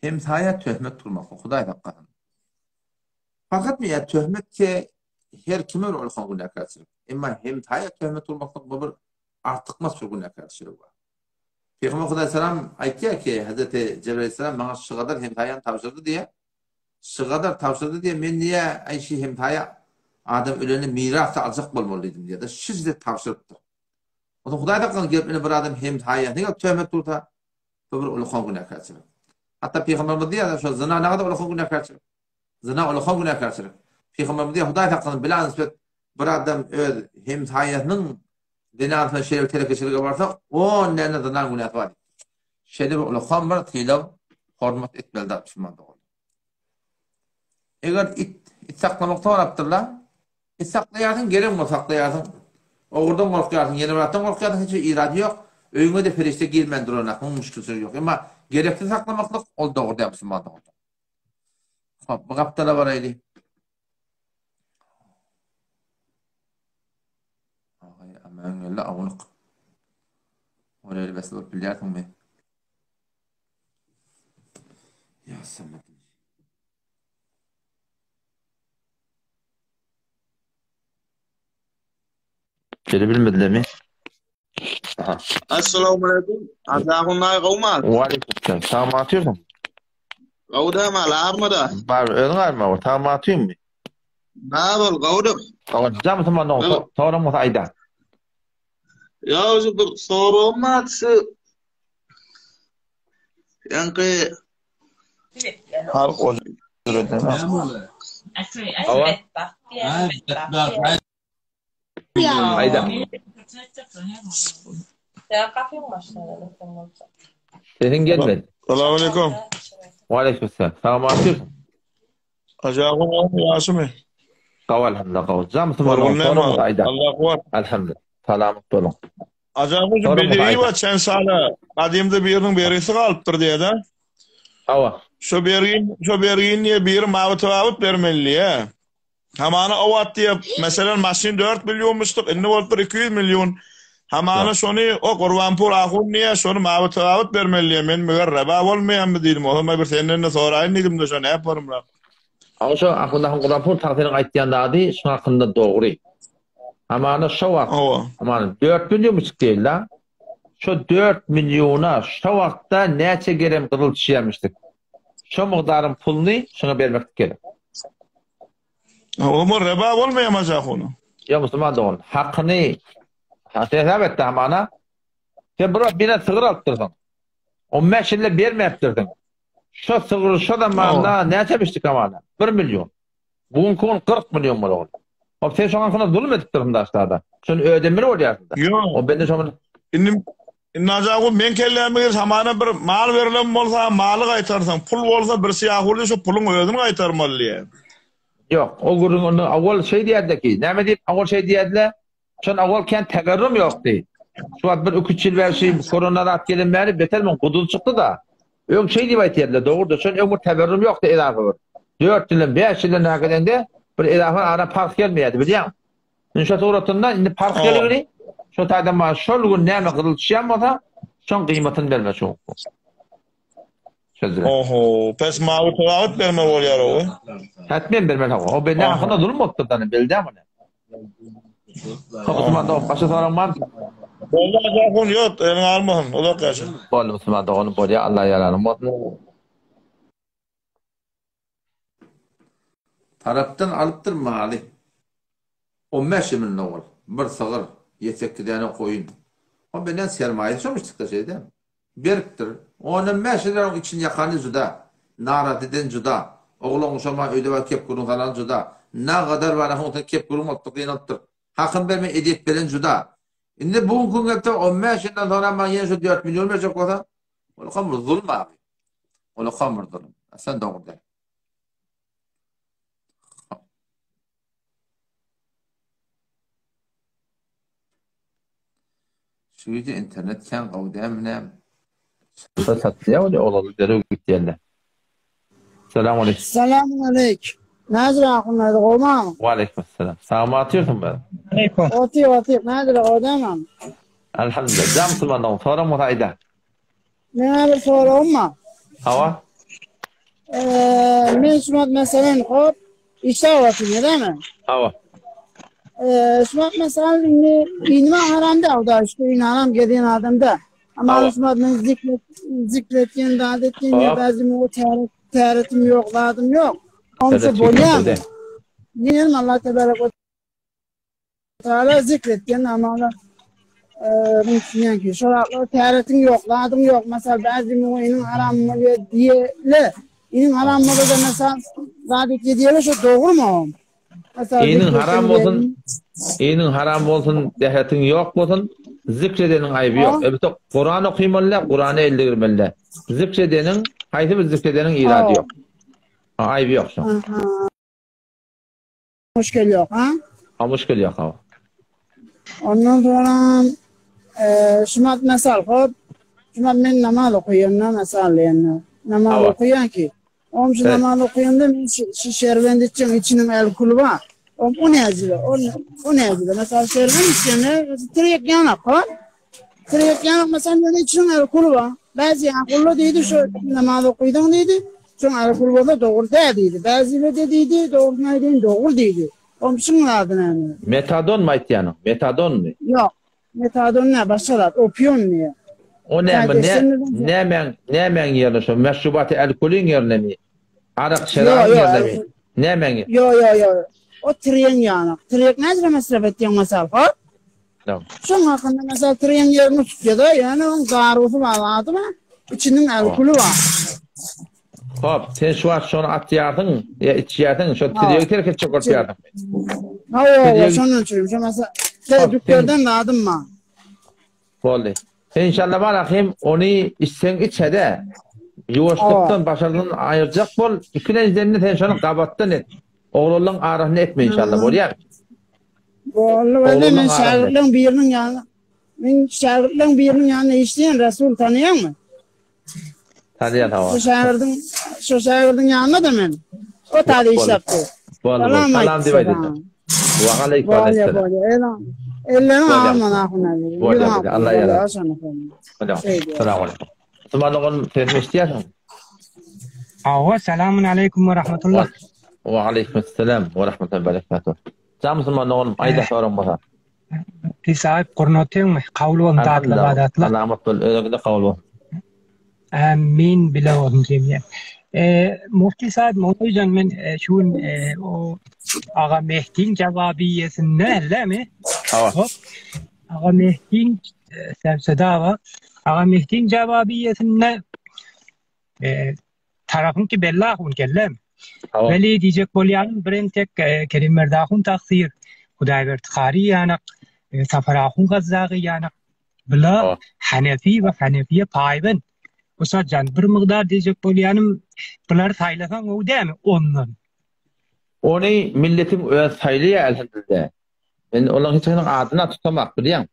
Hemsaýa töhmet urmaklyk, Hudaý saklasyn. Fark etmeýär, töhmet ke her kime bir ulkan günäkärçilik. Emma hemsaýa töhmet urmaklyk bu bir artykmaç bir günäkärçilik bar. Pygamber Hudaý salam aýtýar ki, Hazreti Jebrail aleyhisselam maňa şu gadar hemsaýany tabşyrdy diýýär. Şu gadar tabşyrdy diýýär, men diýýär, aý şu hemsaýa adam ölende miras aljak bolmaly diýdim diýýär. Şu size tabşyrypdyr. Onsoň Hudaý saklasyn gelip ine bir adam hemsaýasyna gelip töhmet ursa, bu bir ulukan günäkärçilik. Hatda pygamberimiz diýýär, şo zyna nägadar ulukan günäkärçilik. Zyna ulukan günäkärçilik. Pygamberimiz diýýär, Hudaý saklasyn bila nisbet bir adam öz hemsaýasynyň zenasyna şeýle bir telekeçilige barsa, on däne zynaň günäsi bar diýipdir. Şeýle bir ulukan bir sylag, hormat etmeli zat musulman doganlar. Eger it, it saklamak sorapdyrlar. It saklaýarsyň, gerek bolsa saklaýarsyň. Ogrudan gorkýarsyň, ýene bir zatdan gorkýarsyň, hiç bir irady ýok. Öýüňe-de perişde girmän duranak, muň müşgilçiligi ýok. Emma gereksiz saklamaklyk, ol dogry däl musulman doganlar. Hop, bu gapdala baraýly. Agay, aman geldi, awulyk. Oraya bes bolup bilýärsiňmi? Ýa Samet. Gele bilmedilermi? Aha. Assalamu alaikum. Azahun ay gowma. Wa aleyküm. Tamam atıyorsun. Gowda mal armada. Bar özüň arma o. Tamam atıyorsun. Na bol gowdyk. Tamam jam tamam no. Soram bolsa aýda. Ýa şu bir soragym bar şu Ýaňky Halk o Hawa. Aýda. Sesiň gelmedi. Salam aleyküm. Wa aleyküm selam. Salam atıyorsun. Ajagyň ýaşymy? Gaw alhamdulillah gaw. Jam musulman aýda. Allah kuwat. Alhamdulillah. Salamat boluň. Ajagyň şu bederi bar çen sala. Gadymda biriniň bergisi galypdyr diýýär-de. Hawa. Şo bergin, şo bergin diýe biri mawy tawut bermeli diýýär. Hamana o wagt diýip, meselem maşyn 4 millionmyşdyk, indi bolupdyr 200 million. Hamana şony o Gurbanpur ahun diýýär, şony mawy tawut bermeli diýýär. Men meger reba bolmaýanmy diýdim. Oňa bir senden-de soraýyn diýdim-de, şo näp bolumrak. Aw şo ahun ahun Gurbanpur tagsynyň aýtýan zady şuň hakynda dogry. Hamana şo wagt, hamana 4 millionmyşdyk diýildi. Şo 4 milliona şo wagtda näçe gerem gyzyl düşýärmişdik. Şo mugdaryň puluny şoňa bermeklik gerek. Omar reba bolmaýar majahuny. Ýa musulman dogan, hakyny hesap etdi hamana. Sen bir bine sygyr alypdyrsyň. 15 ýylda bermäpdirsiň. Şo sygyr şo zamanda näçe bişdik hamana? 1 million. Bu günki gün 40 million bolar ol. Hop sen şoňa hakyna zulum edipdirsiň daşlarda. Şony ödemeli bolýarsyň da. Ýok. O bende şoňa Indi Indi Ajaguly meň kelläme gelse hamana bir mal berlen bolsa maly gaýtarsaň, pul bolsa bir syýahuly şo puluň özüni gaýtarmaly diýýär. Ýok, o gürrüň onda owal şeý diýerdi-ki, näme diýip owal şeý diýerdiler? Şon owal kän teberrum ýokdy. Şu wagt bir iki-üç ýyl bäri şu korona zat gelen bäri beter muň guduzy çykdy-da. Öň şeý diýip aýtýardylar, dogrudyr, şon öň bir teberrum ýokdy edafa bir. Dört ýyldan, bäş ýyldan häkidende bir edafa ara parh gelmeýärdi, bilýäňmi? Indi şo suratynda indi parh geligini şo taýdan maňa şol gün näme gyzyl düşýän bolsa, şoň gyýmatyny berme şu. Çözdüler. Oho, pes mawy togawut berme bolýar owy. Hetmen bermeli hawa. O bende hakyna zulum bolupdyr dany, bilýän muny. Hop, Musulman dogan, başga soragyň barmy? Boldy Ajakun, ýok, eliňe almasyn, uzak ýaşa. Boldy Musulman doganym, bolýar, Allah ýaranym bolsun. Tarapdan alypdyr maly. On bäş ýyl mundan owal. Bir sygyr, ýedi-sekiz däne goýun. O benden sermaýasy şomuş çykda şeýdem. Beripdir. Ondan bäş ýyl onuň içini ýakany juda. Narahat eden juda. Oglan şoma öýde baryp kep-gürrüň salany juda. Nagadar bar ahun kep-gürrüň bolupdyr, gynalypdyr. Hakyny bermän ezýet beren juda. Indi bu günki gün gelipdir, on bäş ýyldan soňram maňa ýene şu dört million berjek bolsa, Olakam bir zulum abi. Olakam bir zulum. Sen dogry däl. Şu gije internet kän gowy dälmi näme? Şo satýa ol oglanlar derrew gitýärler. Salam aleyküm. Salam aleyk. Nädire ahunlar gowmam? Wa aleyküm selam. Sagmy otyrsyň be? Otyr otyr. Nädire gowy dälmi? Elhamdülillah. Jam musulman dogan soraň bolsa aýda. Meňe bir soragym bar. Hawa. Eee, men şu wagt meselen hop işe otyryn, dälmi? Hawa. Eee, şu wagt meselen indi inime haram däl, da işte in haram gezýän adam da. Ama şu wagt men zikret zikretýän zat etýän ýa bäzi o täret täretim ýok, zadym ýok. Onça bolýar. Ýenem Allah tebarek Teala zikretýän amala düşünýän ki, şol zatlar täretiň ýok, zadyň ýok. Məsəl bäzi muňa haram bolýar diýele. Iniň haram bolsa məsəl zat etýär diýele şo dogrumy o? Iniň haram bolsun, iniň haram bolsun, dähetiň ýok bolsun, zikr edeniň aýby ýok. Elbetde Kuran okymaly däl, Kurana el degirmeli däl. Zikr edeniň, haýsy bir zikr edeniň irady ýok. Aýby ýok şoň. Muşkil ýok, ha? Ha, muşkil ýok, ha. Ondan sonra e, şumat mesal hop, şumat men namaz okuýan, namaz alýan. Namaz okuýan ki, Oň şu namaz okuýanda men şu şerbent içýän, içiniň alkoly bar. O o näzile, o o näzile. Mesela şerbent içýände tirek ýanak, ha? Tirek ýanak mesela men içiniň alkoly bar. Bäzi ýakulla diýdi, şu namaz okuýdyň diýdi. Şoň alkol bolsa dogry däl diýdi. Bäzile de diýdi, dogrusyny aýdaýyn, dogry diýdi. Oň şuň zady näme? Metadonmy aýtýanyň? Metadonmy? Ýok. Metadon nä, başga zat, opion diýýär. O näme, nä, nämäň, nämäň ýerine şo, meşrubaty alkolyň ýerinemi? Arak, şerabyň ýerinemi? Nämäň ýerine? Ýo, ýo, ýo. O tirýeň ýanak. Tirýek nädire mesref etýäň mysal, hop? Şoň hakynda mysal tirýeň ýerini tutýa-da, ýöne oň darusy bar, zady bar, içiniň alkoly bar. Hop, sen şu wagt şony atýarsyň, ýa içýärsiň, şo tirýegi terk etjek bolup ýarsyňmy? Hawa, şondan üçin, şo mesela, düklerden zadym bar. Boldy. Sen inşallah bar ahim, ony içseň içede, ýuwaşlykdan başardan aýyrjak bol, ikilenjiden sen şony gabatdan et. Oglanlaryň arasynda etme inşallah, bolýar. Boldy, boldy, men şägirtleň biriniň ýanyna, men şägirtleň biriniň ýanyna işleýän, Resul tanaýaňmy? Tanýan hawa. Şu şägirdiň, şu şägirdiň ýanynda da men. O taýda işläpdi. Boldy, boldy. Salam diýip aýdyldy. Wa aleýkum Bolýa, bolýa. Elleriň agyrman ahun abi. Bolýa, bolýa. Allah ýarar. Bolýa. Salam aleýkum. Musulman dogan sesimi eşidýärsiň? Hawa, salamun aleýkum we rahmetullah. Wa aleýkum assalam we rahmetullahi we berekatuh. Jan musulman doganym, aýda soraň bolsa. Pir sahip gurnatyňmy? Kabul bolsun tatly ybadatlar. Salamat bol, özüňde kabul bolsun. Amin bile bolsun jemgyýet. E, Mufti sahip Mowlyjan men e, şu gün e, o Aga Mehdiň jawabiýesinde mi? Hawa. Aga Mehdiň e, Sebsedawa Aga Mehdiň jawabiýesinde e, tarapyňky belli ahun kellem. Weli diýjek bolýanym bir entek e, Kerim Merdahun tagsyr, Hudaýberdi Kary ýanak, e, Safar ahun Gazzagy ýanak. Bula Hanefi we Hanefiýe paýbent. Usat jan bir mygdar diýjek bolýanym bulary saýlasaň gowy dämi ondan. Ony milletiň özi saýlaýar elhamdülillah. Men olaryň hiç biriniň adyna tutamak bilýäň.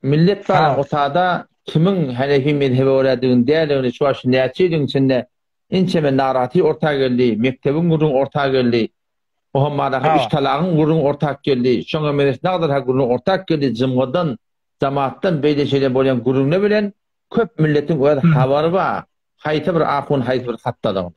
Millet bar otada kimiň Hanefi mezhebe görädigini däldigini şu wagt şu näçe ýylyň içinde inçeme naraty orta geldi, mekdebiň gürrüňi orta geldi. Muhammadaky üç talagyň gürrüňi orta geldi. Şoňa meňzeş nagdyr ha gürrüň orta geldi. Jymgydan, jamatdan beýle şeýle bolýan gürrüňler bilen köp milletiň öz habary bar. Haýsy bir ahun haýsy bir hatdalygyny.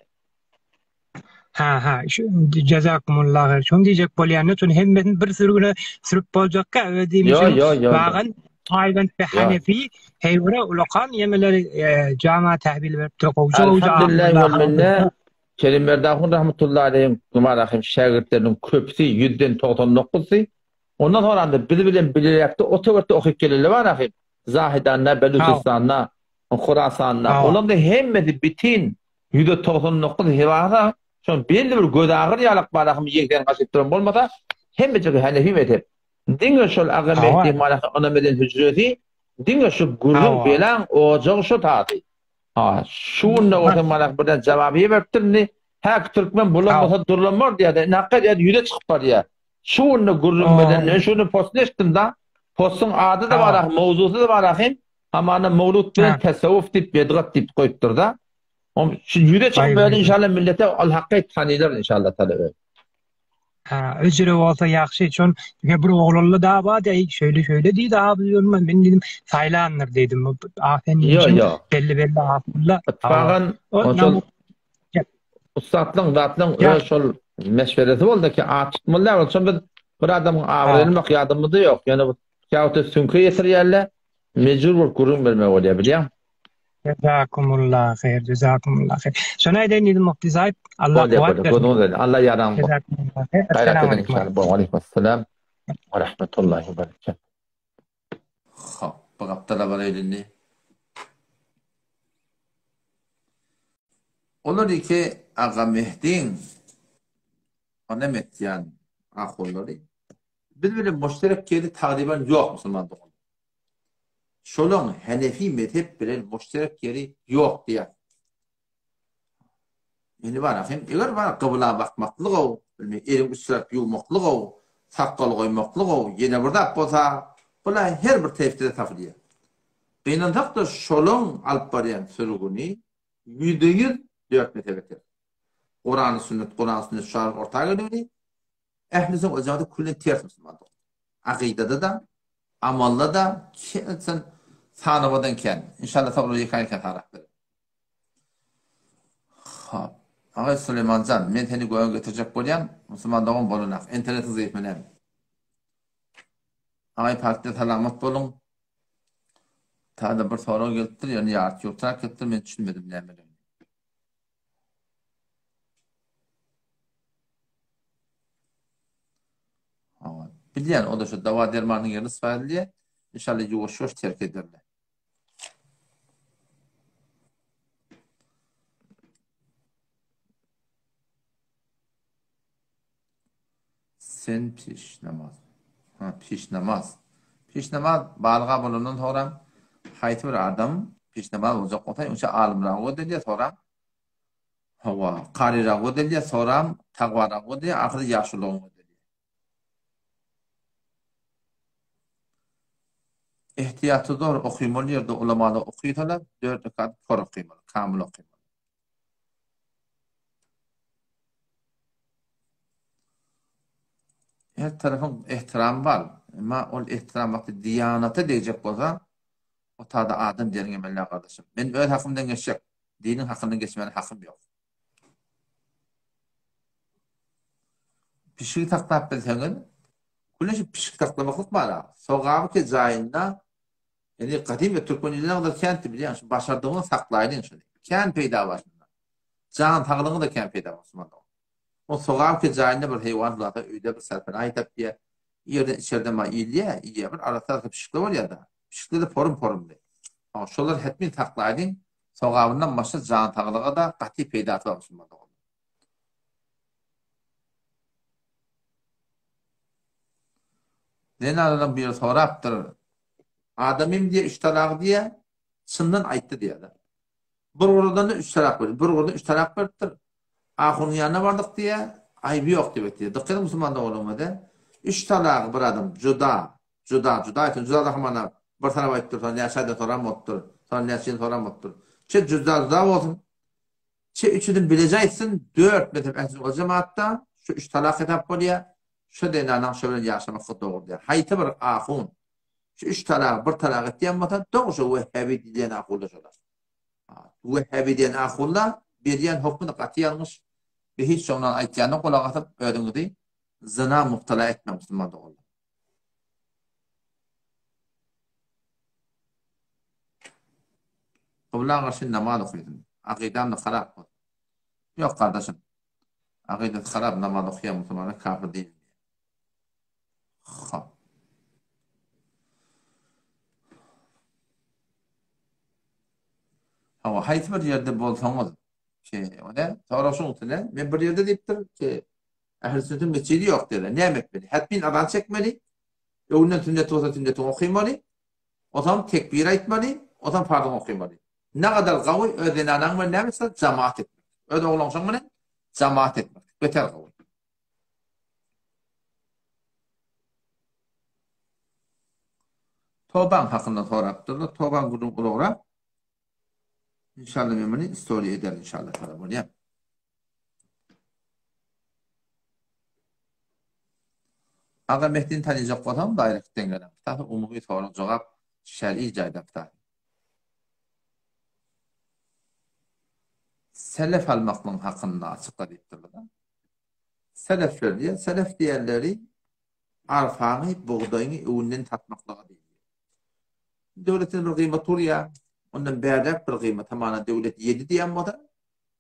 Ha ha şu jazakumullah haýr. Şony diýjek bolýan şony hemmesini bir sürgüne sürüp boljakka öz diýmişim. Ýo ýo ýo. Bagan Paýbent we Hanefi heýwere ulakan ýemeleri e, jama tähwil beripdir. Gowja gowja. Elhamdülillah wal minne. Kerim Berdahun rahmetullahi aleýhiň Gümarahym şägirtleriniň köpüsi ýüzden 99-sy. Ondan soňra da biz bilen bileräkde o töwerekde okyp gelenler bar ahim. Zahidanda, Belujistanda, Horasanda. Olaryň da hemmesi bitin 199 hewasa şol belli bir göz agyr ýalak balahym ýegden gaçyp duran bolmasa, hemmejigi Hanefi mezhep. Diňe şol Aga Mehdi malahy ynam eden hüjresi, diňe şu gürrüň belaň ojagy şo tazy. Ha, şu günde bolsa malah birden jawabiýe beripdir indi. Häki türkmen bulanmasa durlanmar diýýär-de, indi hakykat ýa ýüze çykyp barýar. Şu günde gürrüň beren, men şu günde postuny eşitdim da. Postuň ady-da bar ahym, mowzusy-da bar ahym. Hamana mowlud bilen tesewwuf diýip, bedgat diýip goýupdyr-da. Om şu ýüze çykyp berdi inşallah millete ol hakky tanylar inşallah taala öz. Ha, özüre bolsa ýagşy. Şon bir oglanly da bar diý, şöyle şöyle diýdi abi diýdim. Men diýdim saýlandyr diýdim. A sen Ýo ýo. Belli belli ahulla. Itfagan şol ussatlyň zatlyň öz şol meşweresi boldy ki at tutmaly däl. Şol biz bir adamyň abraýyny bak ýadymyzda ýok. Ýöne bu käwte süňke ýetirýärler. Mejbur bolup gürrüň bermeli bolýar bilýäň. Jazakumullah haýr, jazakumullah haýr. Şony aýdaýyn diýdim Mufti sahip. Allah kuwwat bersin. Gözüňiz aýdyn. Allah ýaraň bolsun. Jazakumullah haýr. Gaýrat ediň inşallah. Wa aleýkum assalam we rahmetullahi we berekatuh. Hop, bu gapdala baraýly indi. Olar iki Aga Mehdiň onem etýän ahunlary. Biz bilen muşterek ýeri tagryban ýok musulman doganlar. Şolaň Hanefi mezhep bilen muşterek ýeri ýok diýýär. Indi bar hem eger bar gybla bakmaklygow, bilmeý eliň üstüräp ýuwmaklygow, sakgal goýmaklygow, ýene bir zat bolsa, bula her bir tefsirde tapylýar. Gynansak-da şolaň alyp barýan sürgüni 100% dört mezhebe ters. Kurany sünnet, Kuran sünnet şu orta gelmeli. Ählisiniň o jagda külli ters musulman dogan. Akydada-da, amalda-da sen sanawadan kän. Inşallah soňra ýeke-ýeke sanap bererin. Hop. Agay Suleýmanjan, men seni göge getirjek bolýan, musulman dogan bolanak. Internetiň zeýifmi näme? Agay partiýa salamat boluň. Tada bir sorag gelipdir, ýöne ýarty ýurtrak gelipdir, men düşünmedim nämeligini. Bilýän, o da şu dawa dermanyň ýerine istifade edilýär. Inşallah ýuwaş-ýuwaş terk ederler. Sen piş namaz. Ha, piş namaz. Piş namaz balyga bolandan soňra haýsy bir adam piş namaz boljak bolsa, öňçe alymragy edilýär, soňra hawa, karyragy edilýär, soňra tagwaragy edilýär, ahyry ýaşulygyň edilýär. Ehtiýaty zor okymaly ýerde ulamalar okysalar, dört rekat por okymaly, kamyl okymaly. Her tarapyň ehtiramy bar. Emma ol ehtiram wagty diýanata degjek bolsa, o tada adam diýeriň emel gardaşym. Men öz hakymdan geçjek. Diniň hakyndan geçmäne hakym ýok. Pişigi saklap bilseňiz, güneşi pişik saklamaklyk bar-a. Sogaby ki jaýynda, ýani gadym we türkmen ilinde gyzyl känti bilýän, şu başardygyňy saklaýlyň şuny. Kän peýda bar şunda. Jan saglygyňa-da kän peýda bar musulman dogan. O sogaby ki jaýynda bir heýwan bolsa öýde bir serpene aýtap diýä. Ýerden içerden bar iýilýä, iýýä bir arassa arassa pişikler bolýar-da. Pişikler-de porum-porumly. Şolary hetmin saklaýlyň. Sogabyndan başga jan saglyga-da gaty peýdasy bar musulman doganlar. Zenanlaryň biri sorapdyr. Adamym diýe üç talak diýe, çyndan aýtdy diýýär. Bir gurdan-da üç talak berdi. Bir gurdan üç talak beripdir. Ahunyň ýanyna bardyk diýýär, aýby ýok diýip aýtdy. Dykgat ediň musulman doganlarymyza. Üç talagy bir adam juda, juda, juda aýtsa, juda da hamana bir tarap aýdyp dursa, näçe aýdan soran bolupdyr, soň näçe ýyl soran bolupdyr. Çe juda, juda bolsun, çe üçüsini bileje aýtsyn, dört mezhep ähli ol jemaatda şu üç talak hesap bolýar, şu zenanaň şo bilen ýaşamaklyk dogry däl. Haýsy bir ahun şu üç talagy bir talak etýän bolsa, dogry şo wehhabi diýilýän ahunlar şolar. Wehhabi diýen ahulla berýän hokmy gaty ýalňyş we hiç şoňdan aýtýanyna gulak asyp özüňizi zyna mubtala etmäň musulman doganlar. Kybla garşy namaz okaýsyn. Akydam-da harap bolsa. Ýok gardaşym. Akydasy harap namaz okaýan musulmana kafir diýilmeýär. Hop. Hawa, haýsy bir ýerde bolsaňyz, ki, o ne? Sorag şuň üstüne, men bir ýerde diýipdir, ki, ähli sünnetiň mesjidi ýok diýdi. Näme etmeli? Hetmin azan çekmeli, öňünden sünnet bolsa sünnetiňi okymaly, onsoň tekbir aýtmaly, onsoň farzyňy okymaly. Nagadar gawy öz zenanaň bilen näme etseň, jamaat etmek. Öz oglanşaň bilen jamaat etmek. Beter gawy. Tobaň hakynda sorapdyrlar. Tobaň gürrüň uzagrak. İnşallah men muny story ederin inşallah tala bolýar. Aga Mehdini tanıyacak bolsam directden gelen. Kitapy umumy sorag jogap şer'i jaýda kitap. Selef almaklygyň hakynda açykla diýipdirler. Selefler diýýär. Selef diýenleri arpaňy, bugdaýyňy öňünden satmaklyga diýilýär. Döwletden bir gyýmat urýar, ondan bärräk bir gyýmat, hamana döwlet ýedi diýen bolsa,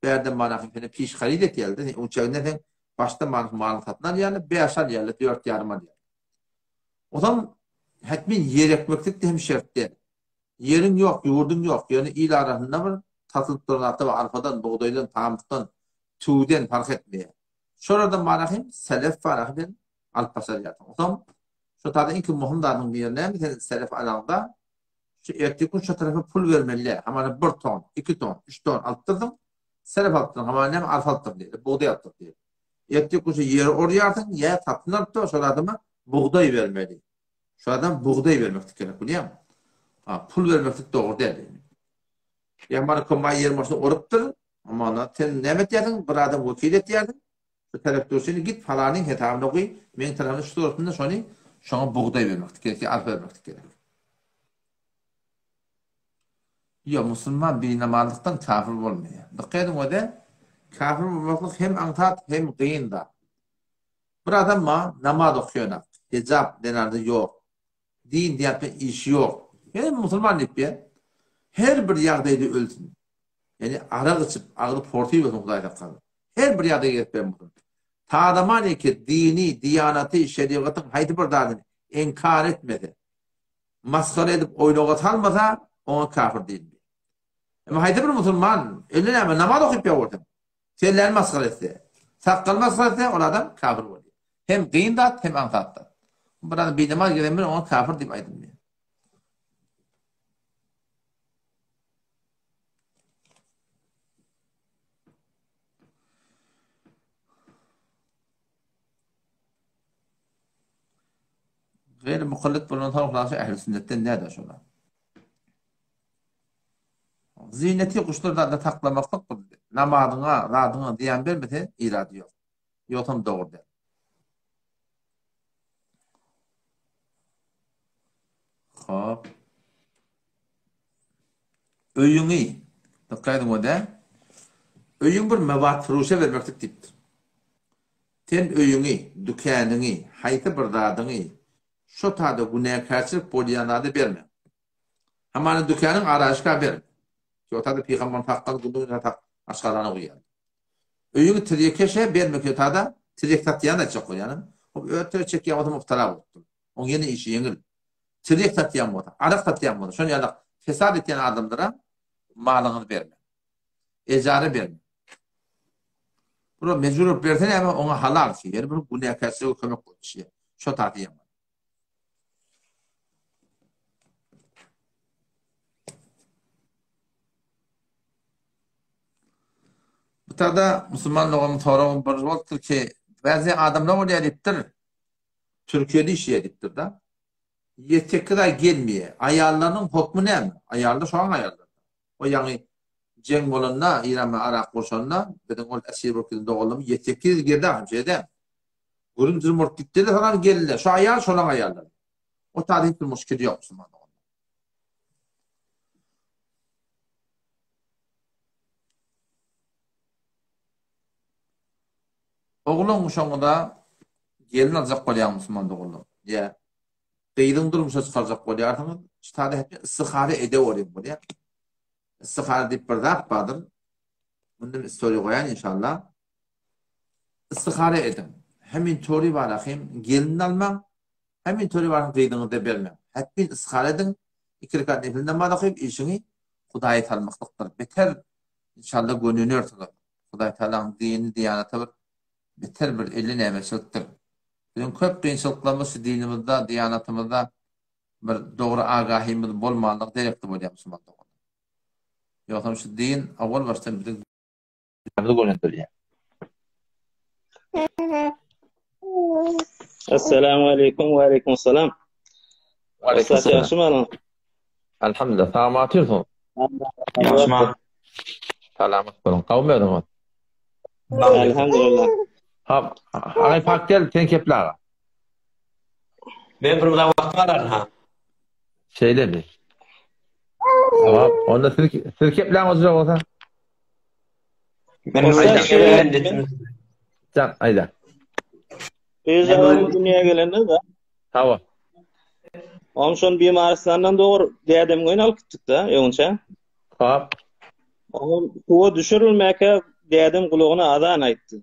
bärden mana hem seni piş haryt etýärler-de, sen öňçäginden sen başdan mana malyňy satyn alýarlar, bäş alýarlar, dört ýarym alýarlar. Ozal hetmin ýer ekmeklik-de hem şert däl. Ýeriň ýok, ýurduň ýok, ýöne il arasynda bir satylyp duran zatlar bar, arpadan, bugdaýdan, pamykdan, tüwüden parh etmeýär. Şolardan bar hem selef bar hem sen alyp başarýarsyň. Onsoň şu taýda iň möhüm zadyň biri näme? Sen selef alaňda şu ertir gün şu tarapa pul bermeli däl. Hamana bir ton, iki ton, üç ton alypdyrsyň, selef alypdyrsyň, hamana näme arpa alypdyryn diýeli, bugdaý alypdyryn diýeli. Ertir gün şu ýeri orýarsyň, ýa satyn alypdyr, şol adama bugdaý bermeli. Şu adam bugdaý bermeklik gerek bilýäňmi? Ha, pul bermeklik dogry däl. Ýa mana kombaý ýer maşyny orupdyr. Amana sen näme etýärsiň? Bir adam wekil etýärsiň. Şu tarap durşuny git falanyň hesabyna goý. Meň tarapymda şu suratynda şony şoňa bugdaý bermeklik gerek, ýa arpa bermeklik gerek. Ýok, musulman binamazlykdan kafir bolmaýar. Dykgat ediň öde, kafir bolmaklyk hem aňsat, hem gyn zat. Bir adam bar, namaz okaýanak, hijap zenanda ýok, din diýýän işi ýok. Ýöne musulman diýip ýa. Her bir ýagdaýda ölsün. Ýani arak içip, agzy porsyp ölsün Hudaý saklasyn. Her bir ýagdaýa gelip bilen musulman. Tadaman eke dini, diýanaty, şerigatyň haýsy bir zadyny inkar etmese, masgara edip oýnaga salmasa, oňa kafir diýilmeýär. Emma haýsy bir musulman, indi näme namaz okyp ýa bolsa, Selläni masgara etse, sakgaly masgara etse, ol adam kafir bolýar. Hem gyn zat, hem aňsat zat. Bir adam binamaz gezen bilen oňa kafir diýip aýdylmaýar. Gayri mukallit bolan soň ähli sünnetden näde şolar? Zineti guşlar zada saklamaklyk bu namazyňa, zadyňa zyýan bermese irady ýok. Ýogsam dogry däl. Hop. Öýüňi, dykgat ediň o-da, öýüň bir mebat-furuşa bermeklik diýipdir. Sen öýüňi, dükäniňi, haýsy bir zadyňy şo tada günäkärçilik bolýan zada berme. Hamana dükäniň araşka ber. Şo tada pygamberyň sakgaly günde-güne sak aşgazana guýýar. Öýüňi tirýekeşe berme şo tada tirýek satýan aýtjak bolýanym. Hop öz tirýek çekýän bolsa mubtala bolupdyr. Oň ýene işi ýeňil. Tirýek satýan bolsa, arak satýan bolsa, şon ýaly fesat etýän adamlara malyňyzy berme. Ejara berme. Buna mejbur bolup berse näme, oňa halal ki, ýeri bir günäkärçilige kömek bolup düşýär. Şo taýda ýaman. Bu taýda musulman doganymyň soragy bir bolupdyr ki, bäzi adamlar bolýar diýipdir. Türkiýede işleýär diýipdir-de. 7-8 aý gelmeýär. Aýallarynyň hokmy näme? Aýallar şoň aýallar. O ýaňy jeň bolanda, Eýran bilen Yrak urşanda biziň ol esir bolup giden doganlarymyz 7-8 ýyl geldi ahym şeýle dämi? Gürüm-jürüm bolup gitdiler, soňam geldiler. Şu aýal şolaň aýallary. O taýda hiç bir muşkil ýok musulman doganlar. Oglan şoňada gelin aljak bolýaň musulman doganlar. Ýa gyzyň durmuşa çykarjak bolýarsyňyz, şu taýda hepde istihara ede bolýan bolýar. Istihara diýip bir zat bardyr. Mundan istoriýa goýan inşallah. Istihara ediň. Hemin tory bar ahim gelin almaň. Hemin tory bar gyzyňyzy bermäň. Hetmin istihara ediň. Iki rekat nefil namaz okyp işiňi Hudaýa salmaklykdyr. Beter inşallah gönünersiňiz. Hudaý Tagalaň dini diýanata bir beter bir eli nämeçilikdir. Biziň köp kynçylyklarymyz şu dinimizde, diýanatymyzda bir dogry agahymyz bolmanlygy derekli bolýar musulman doganlar. Ýogsam şu din owal başdan biziň dünýämizi gönendirýär. Assalamu aleýkum we aleýkum salam. We aleýkum salam. Ýagşymy alyň? Alhamdulillah. Salamat otyrsyň. Ýagşymy. Salamat boluň. Gowmy özüňiz? Alhamdulillah. Ha, agay pak gel, sen keple aga. Men bir uzak wagtym alaryn ha. Şeýlemi? Tamam. Onda siz siz kepläň ozjak bolsa. Men aýda. Jan aýda. Gyzlarym dünýä gelende de. Hawa. Oň şon bimarystandan dogry dädem öýüne alyp gitdik-de, öňçe. Hop. Oň suwa düşürilmäkä dädem gulagyna azan aýtdy.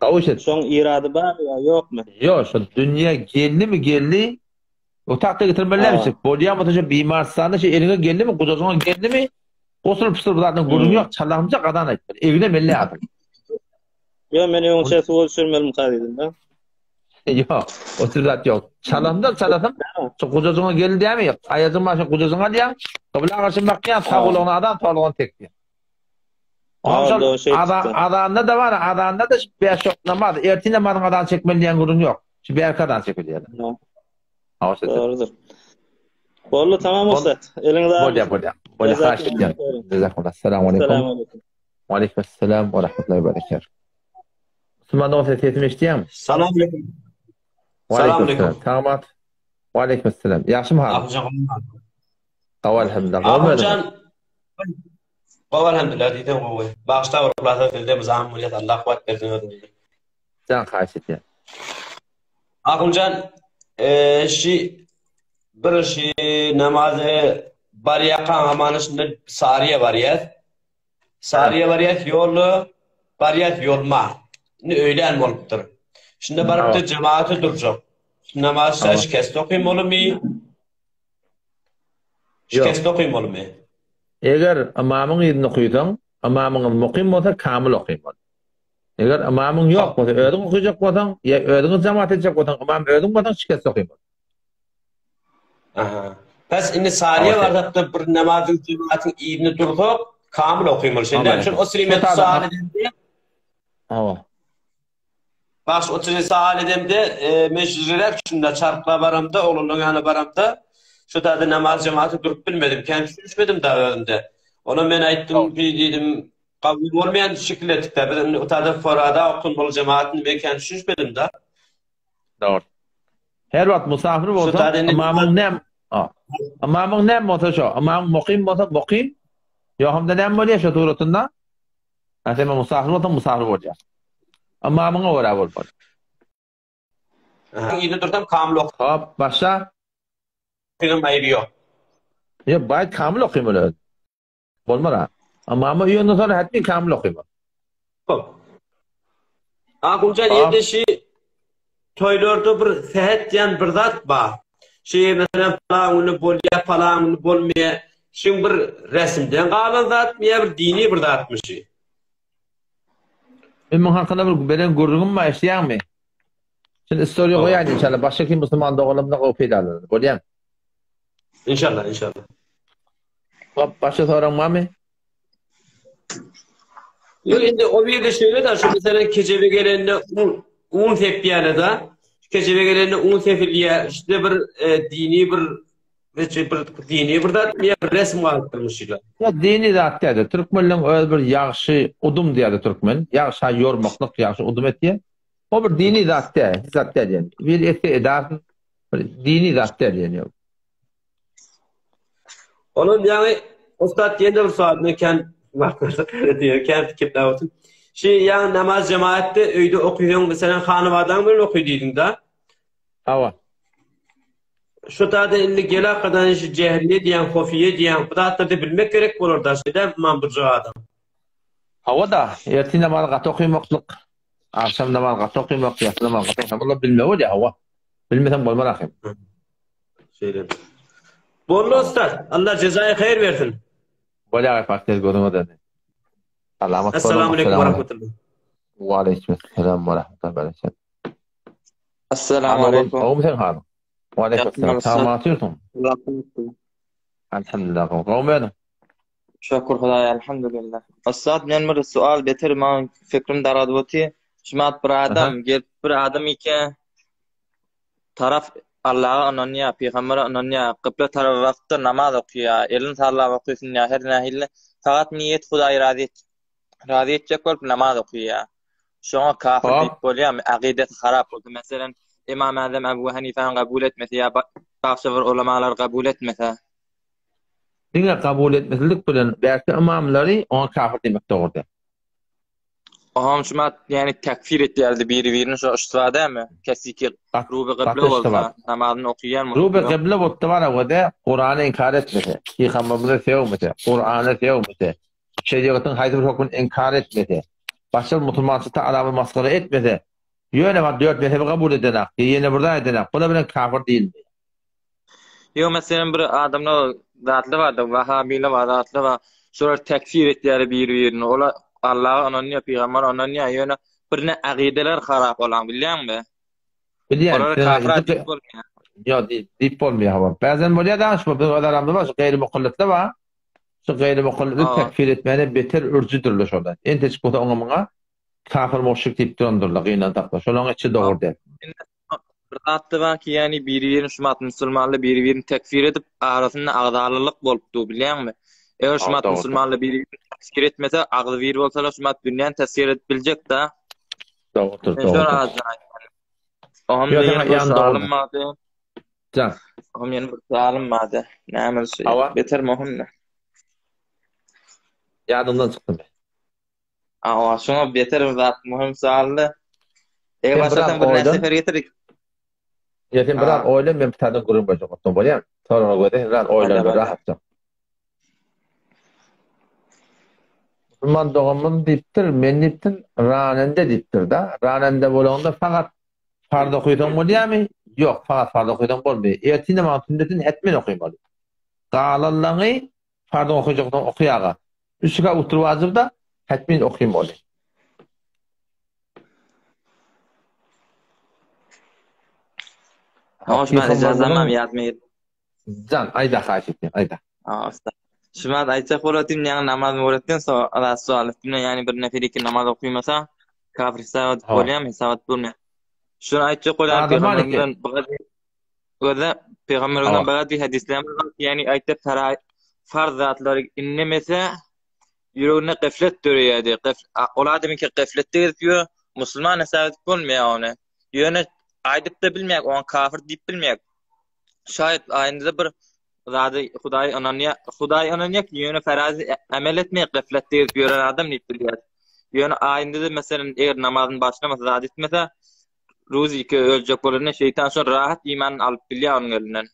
Gawy şet. Şoň irady bar ýa ýokmy? Ýok, şo dünýä geldimi geldi. O tagta getirmeli dälmi? Bolýan bolsa şo bimarystanda şo eliňe geldimi, gujajyňa geldimi? Gosul pusul bu zadyň gürrüňi ýok, çalamjak azan aýtmaly. Egne melle adam. Ýok, men öňçe suwa düşürmelimi diýdim-de. Ýok, o tür zat ýok. Çalamdan çalasaň, şu gujajyňa geldi dämi? Aýajyň bar, şu gujajyňa alýaň, gybla garşy bakýaň, sag gulagyna azan, sol gulagyna tekýäň. Azanda da bar, azanda da şu bäş wagt namaz, ertir namazyň azan çekmeli diýen gürrüň ýok. Şu bärki azan çekilýär. Dogrudyr. Boldy, tamam ussat. Eliňize saglyk. Bolýar, bolýar. Bolýar, haýyş edýän. Jazakallah. Assalamu alaykum. Assalamu alaykum. Wa alaykum assalam wa rahmetullahi wa barakatuh. Musulman dogan sen sesimi eşidýäňmi? Salam alaykum. Wa alaykum assalam. Tamat. Wa alaykum assalam. Ýagşymy halyň? Gowy alhamdulillah. Gowy Ahunjan. Gowy alhamdulillah diýseň gowy. Bagşda bir yhlasa sizde muzam bolýar. Allah kuwwat bersin özüňize. Jan haýyş edýän. Ahunjan, şi bir şi namazy barýarkaň hamana şunda Saryýa barýas. Saryýa barýas ýolda barýas ýolma. Indi öýlän bolupdyr. Şunda barypdyr jemagata durjak. Namaz şikest okymalymy? Şikest okymalymy? Eger ymamyň yzynda okysaň, ymamyňyz mukym bolsa kamyl okymaly. Eger ymamyň ýok bolsa, özüň okyjak bolsaň, ýa özüňiz jemaat etjek bolsaň, ymam özüň bolsaň şikest okymaly. Aha. Pes indi Saryýa barsakda bir namazyň jemaatyň yzynda dursak, kamyl okymaly. Şeýle şol o srimet sual edende. Hawa. Baş otury sual edemde, men şujurak şunda çarkla baramda, oglanlaryň ýanyna baramda, şu taýda namaz jemaaty durup bilmedim. Kän düşünişmedim da özümde. Ona men aýtdym, diýdim, Kabul bolmaýan şekil etdik-de. Biz indi utada forada okunmaly jemaatny men kän düşünişmedim-de. Dogry. Her wagt musafir bolsaň, ymamyň näme? A. Ymamyň näme bolsa şo. Ymamyň mukym bolsa mukym. Ýok hem-de näme bolýar şo suratynda? Ha sen musafir bolsaň musafir bolýar. Ymamyňa görä bolmaly. Yzda dursam kamyl ok. Hop, başla. Okyňam aýby ýok. Ýok, baý kamyl okymaly öz. Bolmaz ha. Ymama uýandan soňra hetmin kamyl okymaly. Hop. Ahunjan ýerde şi toýlarda bir sähet diýen bir zat bar. Şi meselem palan güni bolýar, palan güni bolmaýar. Şiň bir resimden galan zatmy ýa bir dini bir zatmy şi? Men muň hakynda bir beren gürrüňim bar, eşidýäňmi? Şuny istoriýa goýaýyn inşallah, başga kim musulman doganlarymyz gowy peýdalanar. Bolýamy? Inşallah, inşallah. Hop, başga soraň barmy? Ýok, indi o birde şeýle da, şu meselem kejebe gelende un, un sepýärler da. Kejebe gelende un sepilýär. Işte bir e, dini bir Neçe bir dini bir zat ýa bir resim galypdyrmyş şeýle. Ýa dini zat däl-de, türkmenleň özi bir ýagşy udum diýýärdi türkmen. Ýagşa ýormaklyk, ýagşy udum etýär. O bir dini zat däl, hiç zat däl ýani. Bir etse edersin, bir dini zat däl ýani. Onuň ýaňy ussat ýene bir sual men kän wagt diýer, kän pikirläp otyryn. Şi ýaňy namaz jemaatda öýde okysaň, meselem hanybadaň bilen oky diýdiň-de. Hawa. Şu tada indi gel arkadan şu jehriye diýen, hofiye diýen bu zatlary bilmek gerek bolar da, şeýle imam durjak adam. Hawa da, ertir namazy gaty okymaklyk, agşam namazy gaty okymak, ýassy namazy gaty okymak, bular bilmeli bolýar, hawa. Bilmeseň bolmaz ahym. Şeýle. Boldy ussat. Allah jezaýy haýyr bersin. Bolýar Pak tez gözüňe döndi. Salamat boluň. Assalamu aleýkum we rahmetullah. Wa aleýkum assalam we rahmetullah berekat. Assalamu aleýkum. Gowmy sen halyň? Wa aleýkum assalam. Sagman otyrsyň? Alhamdulillah. Gowmy özüň? Şükür Hudaýa alhamdulillah. Ussat men bir sual beter maň fikrim daradyp otyr. Şumat bir adam gelip bir adam ike taraf Allaha ynanýar, pygambere ynanýar, kybla tarapa bakypdyr namaz okýar, elini sallap okysyn ýa her nähili fakat niýet Hudaýy razy et razy etjek bolup namaz okýar. Şoňa kafir diýip bolýarmy? Akidesi harap bolsa, meselem, Imam Azam Abu Hanifany kabul etmese ýa başga bir ulamalar kabul etmese. Diňe kabul etmesizlik bilen bäki ymamlary oňa kafir diýmek dogry däl. Oňam şumat ýani tekfir etýärdi biri-birini şo yştyba dälmi? Kesiki ruby gybla bolsa namazyny okýan Ruby gybla bolupdy bar öwede Kurany inkar etmese, Pygamberimize sögmese, Kurana sögmese, şerigatyň haýsy bir hökmüni inkar etmese, başga bir musulmançylykda adamy masgara etmese, ýöne bar dört mezhebi kabul edenak, ýene bir zat edenak, bula bilen kafir diýilmeýär. Ýok meselem bir adamlar zatly barda wahabiler bar zatly bar şolar tekfir etýär biri birini olar Allaha ynanýar pygambere ynanýar ýöne birine agydeler harap olaň bilýäňmi? Bilýän. Olara kafir diýip bolmaýar. Ýok diýip bolmaýar hawa. Bäzen bolýar da şu biziň öz aramyzda bar şu gaýry mukallitler bar. Şu gaýry mukallitleri tekfir etmäne beter ürjüdirler şolar. Entejik bolsa oňa muňa kafir muşrik diýip durandyrlar gynansakda. Şolaň içi dogry däl. Bir zatda bar ki, ýagny biri-birini şumat musulmanlar biri-birini tekfir edip, arasynda agzalylyk bolup dur, bilýäňmi? Eger şumat musulmanlar biri-birini tekfir etmese, agzybir bolsalar şumat dünýäni tesfir edip biljek-da. Dogrudyr, dogrudyr. Oňam ýene bir sualym bardy. Jan. Oňam ýene bir sualym bardy. Näme şu? Beter möhümmi? Ýadymdan çykdy. Awa, şoňa beter bir zat möhüm sualdy. Eger başlasaň bir näçe sefer getirdik. Ýa sen biraz oýlan, men bir taýdan gürrüň berjek bolsam bolýar. Soraga göre sen biraz oýlan, bir rahatça. Musulman doganymyz diýipdir, men diýipdir, ranende diýipdir-da. Ranende bolanda fakat farz okysaň bolýarmy? Ýok, fakat farz okysaň bolmaýar. Ertir namazyň sünnetini hetmen okymaly. Galanlaryny Farzyň okajakdan okaýaga. Üç rekat oturyp wajyp-da, hetmin okymaly. Hoş men ijazamam ýazmaýyn. Jan, aýda haýyş etýän, aýda. Şu wagt aýtjak bolatym, ýaňy namaz öwretdiň, so ala sual etdim, ýani bir nefer iki namaz okymasa, kafir hesap edip bolýarmy, hesap edip bolmaýar. Şuny aýtjak bolýan pygamberden Gözle pygamberden bir bir hadisler bar, ýani aýtdy fara farz zatlary inlemese ýüreginde gaflet döreýärdi. Ol adamyňky gafletde gezip ýör, musulman hesap edip bolmaýar ony. Ýöne aýdyp-da bilmeýär, oňa kafir diýip bilmeýär. Şaýat aýynda bir zady Hudaý ynanýar, Hudaý ynanýar ki, ýöne farazy emel etmeýär, gafletde gezip ýören adam diýip bilýär. Ýöne aýynda-da meselem eger namazyny başlamasa, zat etmese, ruziki öljek bolanda şeýtan şol rahat imanyny alyp bilýär onuň elinden.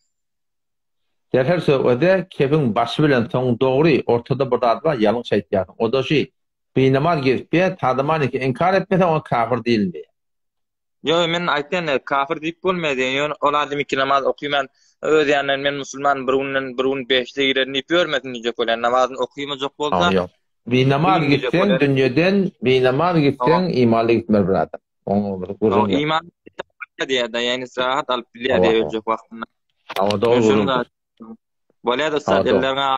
Derhal söhbede kepiň başy bilen soňy dogry, ortada bir zat bar, ýalňyş aýtýarsyň. O-da şi, binamaz gezip ýör, tadamaniki inkar etmese oňa kafir diýilmeýär. Ýok, men aýtýan kafir diýip bolmaýar diýen, ýöne ol adam iki namaz okyman, öz ýanyndan men musulman bir günden bir gün behişde girerin diýip ýörmesin diýjek bolýan, namazyny okymajak bolsa. Ýok. Binamaz gitseň dünýeden, binamaz gitseň imanly gitmeli bir adam. Oňa bir gürrüň ýok. Iman diýýär-de, ýagny rahat alyp bilýär diýýär öljek wagtynda. Hawa dogry gürrüň. Bolýar ussat, elleriňe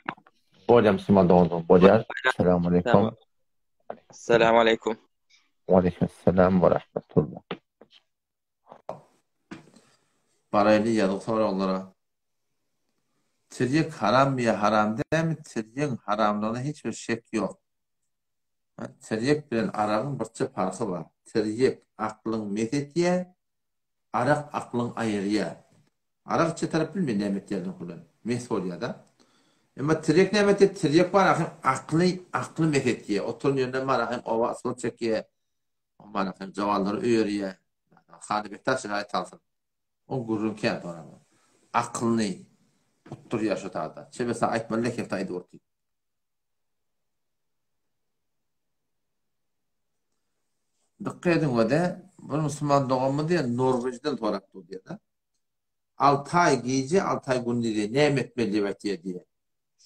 Bolýar musulman doganjygym, bolýar. Salam aleýkum. Salam aleýkum. Waleýkim salam we rahmetullah. Baraýly ýazyk soraglara. Tirýek harammy ýa haram dälmi? Tirýegiň haramlygyna hiç bir şek ýok. Tirýek bilen aragyň birçe parhy bar. Tirýek aklyň mes etýär, arak aklyň aýyrýar. Arak içe tarap bilmeýän näme etýärdigini bilen. Mes bolýar-da. Emma tirýek näme etýär? Tirýek bar ahym akly, akly mes etýär. Oturan ýerinden bar ahym oba ysgyl çekýär. Bar ahym jawallary öýerýär. Hany beter şeýle aýtalsyn. Oň gürrüň kän soraman. Aklyny utdurýar şo taýda. Çebese aýtmaly lehekde aýdyp otyr. Dykgat ediň wede, bir musulman doganymyz diýen Norwejden sorap dur diýýär-de. Alty aý gije, alty aý gündiz diýýär, näme etmeli diýip aýtýar diýýär.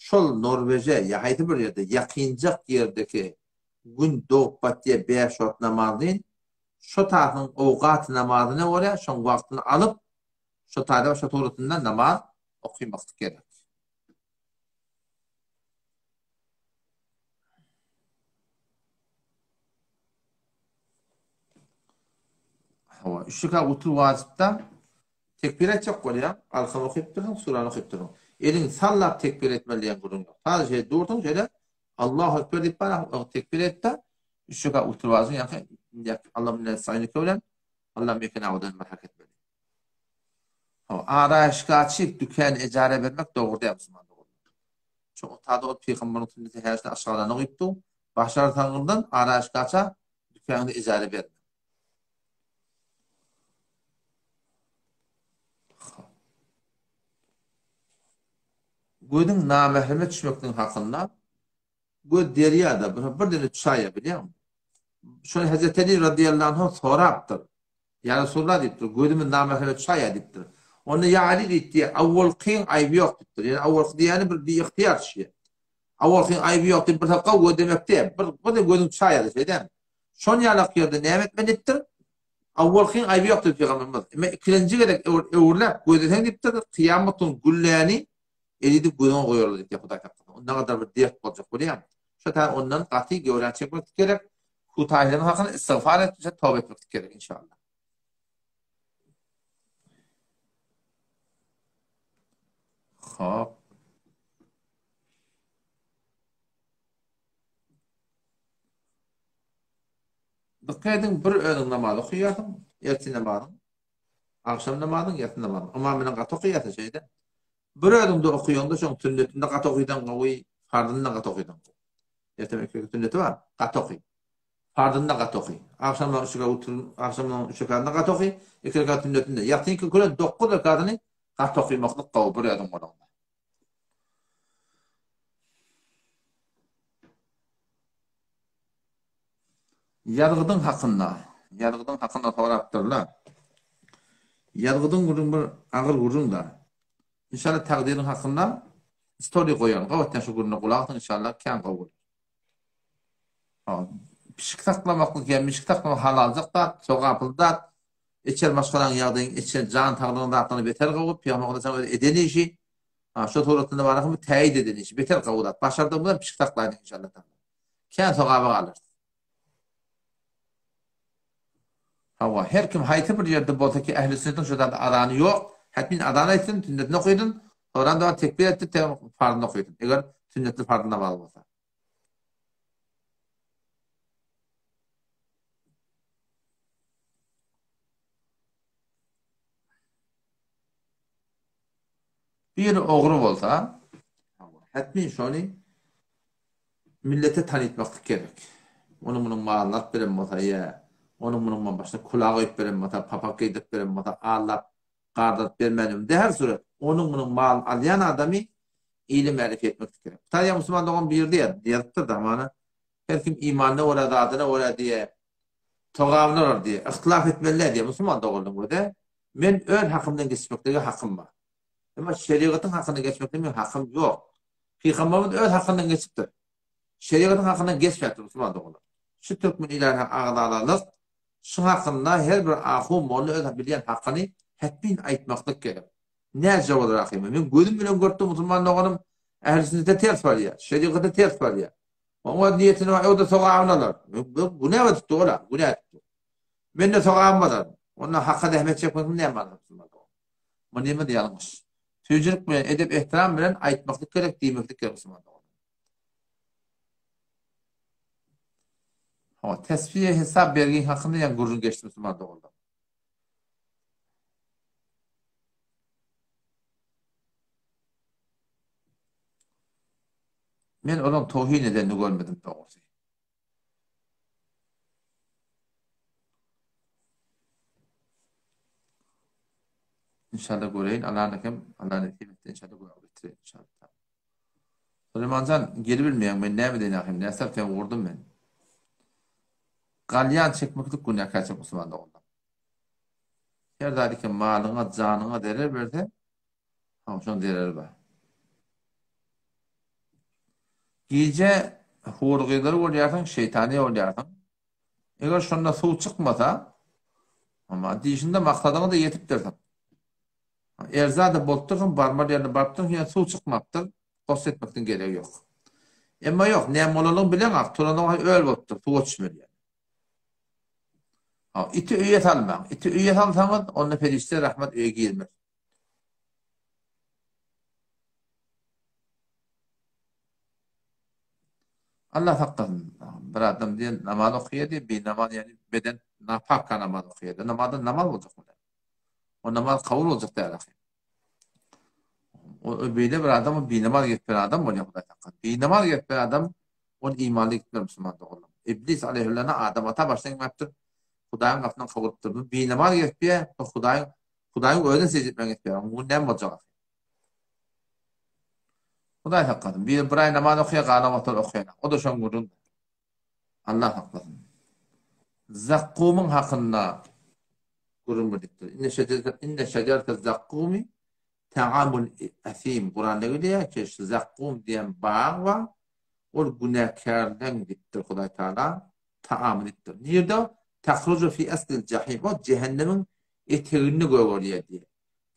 Şol Norweje ýa haýsy bir ýerde ýakynjak ýerdeki gün dogup batýar bäş wagt namazyny, şo taýyň owgat namazyna görä şoň wagtyny alyp, şo taýda şo suratynda namaz okymaklyk gerek. Hawa, üç rekat witr wajypda tekbir aýtjak bolýaň, alham okyp dursuň, surany okyp dursuň. Eliňi sallap tekbir etmeli diýen gürrüň ýok. Sadece şeýle dursuň, şeýle Allahu ekber diýip barýaň, o tekbir et-de, üç rekat witr wajyp, ýa-da Allahumma inna nesta'inuke bilen Allahumma iyyake na'budu bilen hereket etmeli. Hawa, araýyşgaçy dükän ejara bermek dogry däl musulman doganlar. Şu otada ol pygamberiň sünneti häzir aşgalany gyýypdy. Başarsaňyzdan araýyşgaça dükäňizi ejara berme. Gözüň namähreme düşmekligiň hakynda Göz derýada, bir bir dene çaýa bilýäňmi? Şony Hezreti Eli radyýallahu anhu sorapdyr. Ýa Resulallah diýipdir, gözümiz namähreme çaýa diýipdir. Onda ýa Ali diýipdir, awwalkyň aýby ýok diýipdir. Ýani awwalky diýýäni bir biygtyýar düşýär. Awwalkyň aýby ýok diýip bir sapga göz demek däl. Bir bir de gözüň çaýady şeýdämi? Şon ýalak ýerde näme etmeli diýipdir? Awwalkyň aýby ýok diýip pygamberimiz. Emma ikilenji gezek öwürläp gözleseň diýipdir, kyýamat gün gülläni Elidi gözüňe goýarlar diýip Hudaý saklasyn. Ondan gadar bir dert boljak bolýar. Şo taý ondan gaty göwräni çekmeklik gerek. Hutaýlaryň hakyna istigfar etmişe toba etmeklik gerek inşallah. Hop. Dikkat ediň bir özüň namaz okaýarsyň, ertir namazyň, agşam namazyň, ýatsy namazyň. Ymam bilen gaty okaýarsyň şeýle. Bir özüňde okaýaňda şoň sünnetinde gaty okysaň gowy, farzynda gaty okysaň gowy. Ertem iki rekat sünneti bar, gaty oky. Farzynda gaty oky. Agşamdan üç rekat witr, agşamdan üç rekatynda gaty oky, iki rekat sünnetinde. Ýatyňky külen dokuz rekatyny gaty okymaklyk gowy bir özüň bolaňda. Ýazgydyň hakynda, ýazgydyň hakynda sorapdyrlar. Ýazgydyň gürrüň bir agyr gürrüň-da. Inşallah takdyryň hakynda story goýaryn. Gabatdan şu gürrüňe gulak asyň inşallah kän gowy bolar. Ha, pişik saklamaklyk ýa mişik saklamak halaljak zat, sogaply zat. Içer maşgalaň ýagdaýyň, içer jan saglygyň zatlaryny beter gowy. Pygamber Aleyhisselam özi eden işi, ha, şu suratynda bar bu täýit eden işi, beter gowy zat. Başardygymyzdan pişik saklaýdyk inşallah. Kän sogaba galarys. Hawa, her kim haýsy bir ýerde bolsa ki ähli sünnetiň şu zada azany ýok, hätmin azan aýtsyn, sünnetini okysyn, soran da tekbir etdi, te farzyny okysyn. Eger sünnetli farz namazy bolsa. Biri ogry bolsa, hetmin şony millete tanytmaklyk gerek. Onuň munuň malyny alyp beren bolsa ýa onuň munuň başyna külah goýup beren bolsa, papak geýdirip beren bolsa, aldap gardaryp bermänliginde her surat onuň munuň malyny alýan adamy ile mälik etmeklik gerek. Hytaýa musulman dogan biri diýýär, ýazypdyr-da hamana, her kim imanyna görä, zadyna görä diýýär, togabyny alar diýýär, yhtylaf etmeli däl diýýär musulman doganlaryň özi. Men öz hakymdan geçmeklige hakym bar. Emma şerigatyň hakyndan geçmeklige meniň hakym ýok. Pygamberimiz öz hakyndan geçipdir. Şerigatyň hakyndan geçmäpdir musulman doganlar. Şu türkmen ilatyna agzalalyk, şuň hakynda her bir ahun molla öz bilýän hakyny hetmin aýtmaklyk gerek. Näce bolar ahymy? Men gözüm bilen görüpdim musulman doganym ähli sünnete ters barýar, şerigata ters barýar. Oň öz niýetini bar, o-da sogabyny alar. Günä edipdi ol-a, günä edipdi. Men-de sogabymy alaryn. Onda haka zähmet çekmegiň näme manysy musulman dogan? Munymyz ýalňyş. Süýjülik bilen, edep-ehtiram bilen aýtmaklyk gerek, diýmeklik gerek musulman dogan. Hawa, tesbiýe hesap bergiň hakynda ýaňy gürrüň geçdi musulman doganlar. Men olaň towhin edenini görmedim dogrusy. Inşallah göreýin, Allah nekem, Allah nesip etse inşallah göräp getireýin inşallah. Suleýmanjan gelibilmeýäň men näme edeýin ahym näsap seni gurdum men. Galýan çekmeklik günäkärçilik musulman doganlar. Her zat eken malyňa janyňa zerer berse ha şoň zereri bar. Gije hur gyzlary görýärsiň şeýtany bolýarsyň. Eger şonda suw çykmasa amma dişinde maksadyňa-da ýetipdirsiň. Erza-da bolupdyrsyň, barmaly ýerine barypdyrsyň, ýöne suw çykmapdyr, gosl etmekden geregi ýok. Emma ýok, näme bolanyny bileňok, turanyň öl bolupdyr, suwa düşmeli ýöne. Ha, iti öýe salmaň. Iti öýe salsaňyz, onda perişde rahmet öýe girmez. Allah saklasyn. Bir adam diýen namaz okaýar diýen, bir namaz ýagny beden napakka namaz okaýar. Namazdan namaz boljak bilen. O namaz kabul boljak däl ahy. O, o beýle bir adam o binamaz gitmän adam bolýar Hudaý saklasyn. Binamaz gitmän adam ol imanly gitmez musulman doganlar. Iblis aleyhillana Adam ata başdan gelmepdir. Hudaýyň gapyndan kowulypdyr. Bu binamaz gitýär, bu Hudaýyň Hudaýyň özüne secde etmän gitýär. Bu näme boljak ahy? Hudaý saklasyn. Bir bir aý namaz okaýar, galan wagtlar okaýar. O da şoň gürrüň. Allah saklasyn. Zakkumyň hakynda gürrüň berlipdir. Inne şejerete inne şejerete zakkumi ta'amul asim. Kuranda gelýär ki, şu zakkum diýen bag bar. Ol günäkärleň diýipdir Hudaý Taala, taamy diýipdir. Nirde? Tahruju fi aslil jahim. O cehennemiň eteginde gögerýär diýýär.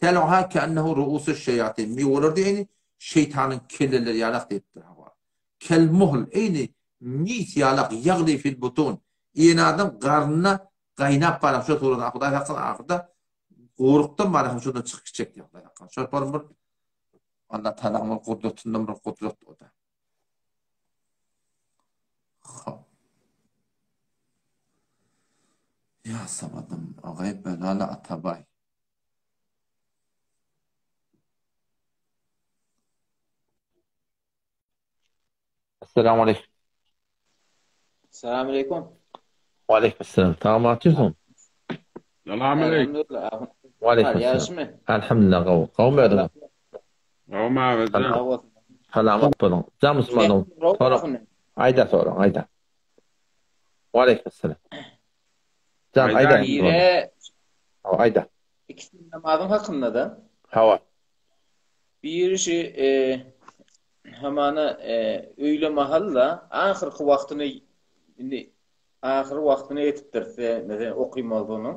Tel'uha ke'ennehu ru'usuş şeýatin. Miweleri diýýär, eýni şeýtanyň kelleleri ýalak diýipdir. Hawa. Kel muhl, eýni mis ýalak, ýagli fil butun. Iýen adam garnynda gaýnap barar şo surat Hudaý saklasyn ahyrda gorukdan barar hem şondan çykyp gitjek diýýär Hudaý saklasyn. Şol bir bir Allah Tagalaň bir gudratyndan bir gudrat o da. Hop. Ýa samadym, agay belaly Atabaý. Assalamu aleykum. Assalamu aleykum. Wa aleykum assalam. Tamam atýarsyň. Salam aleykum. Wa aleykum assalam. Elhamdülillah gowy. Gowy özüň. Gowy Mawetjan. Salamat boluň. Jan musulmanyň. Sorag. Aýda sorag, aýda. Wa aleykum assalam. Jan aýda. Bire Hawa aýda. İkisi namazyň hakynda da. Hawa. Biri şu e, hamana e, öýle mahalla ahyrky wagtyny indi ahyr wagtyny ýetipdir meselem okymalydygynyň.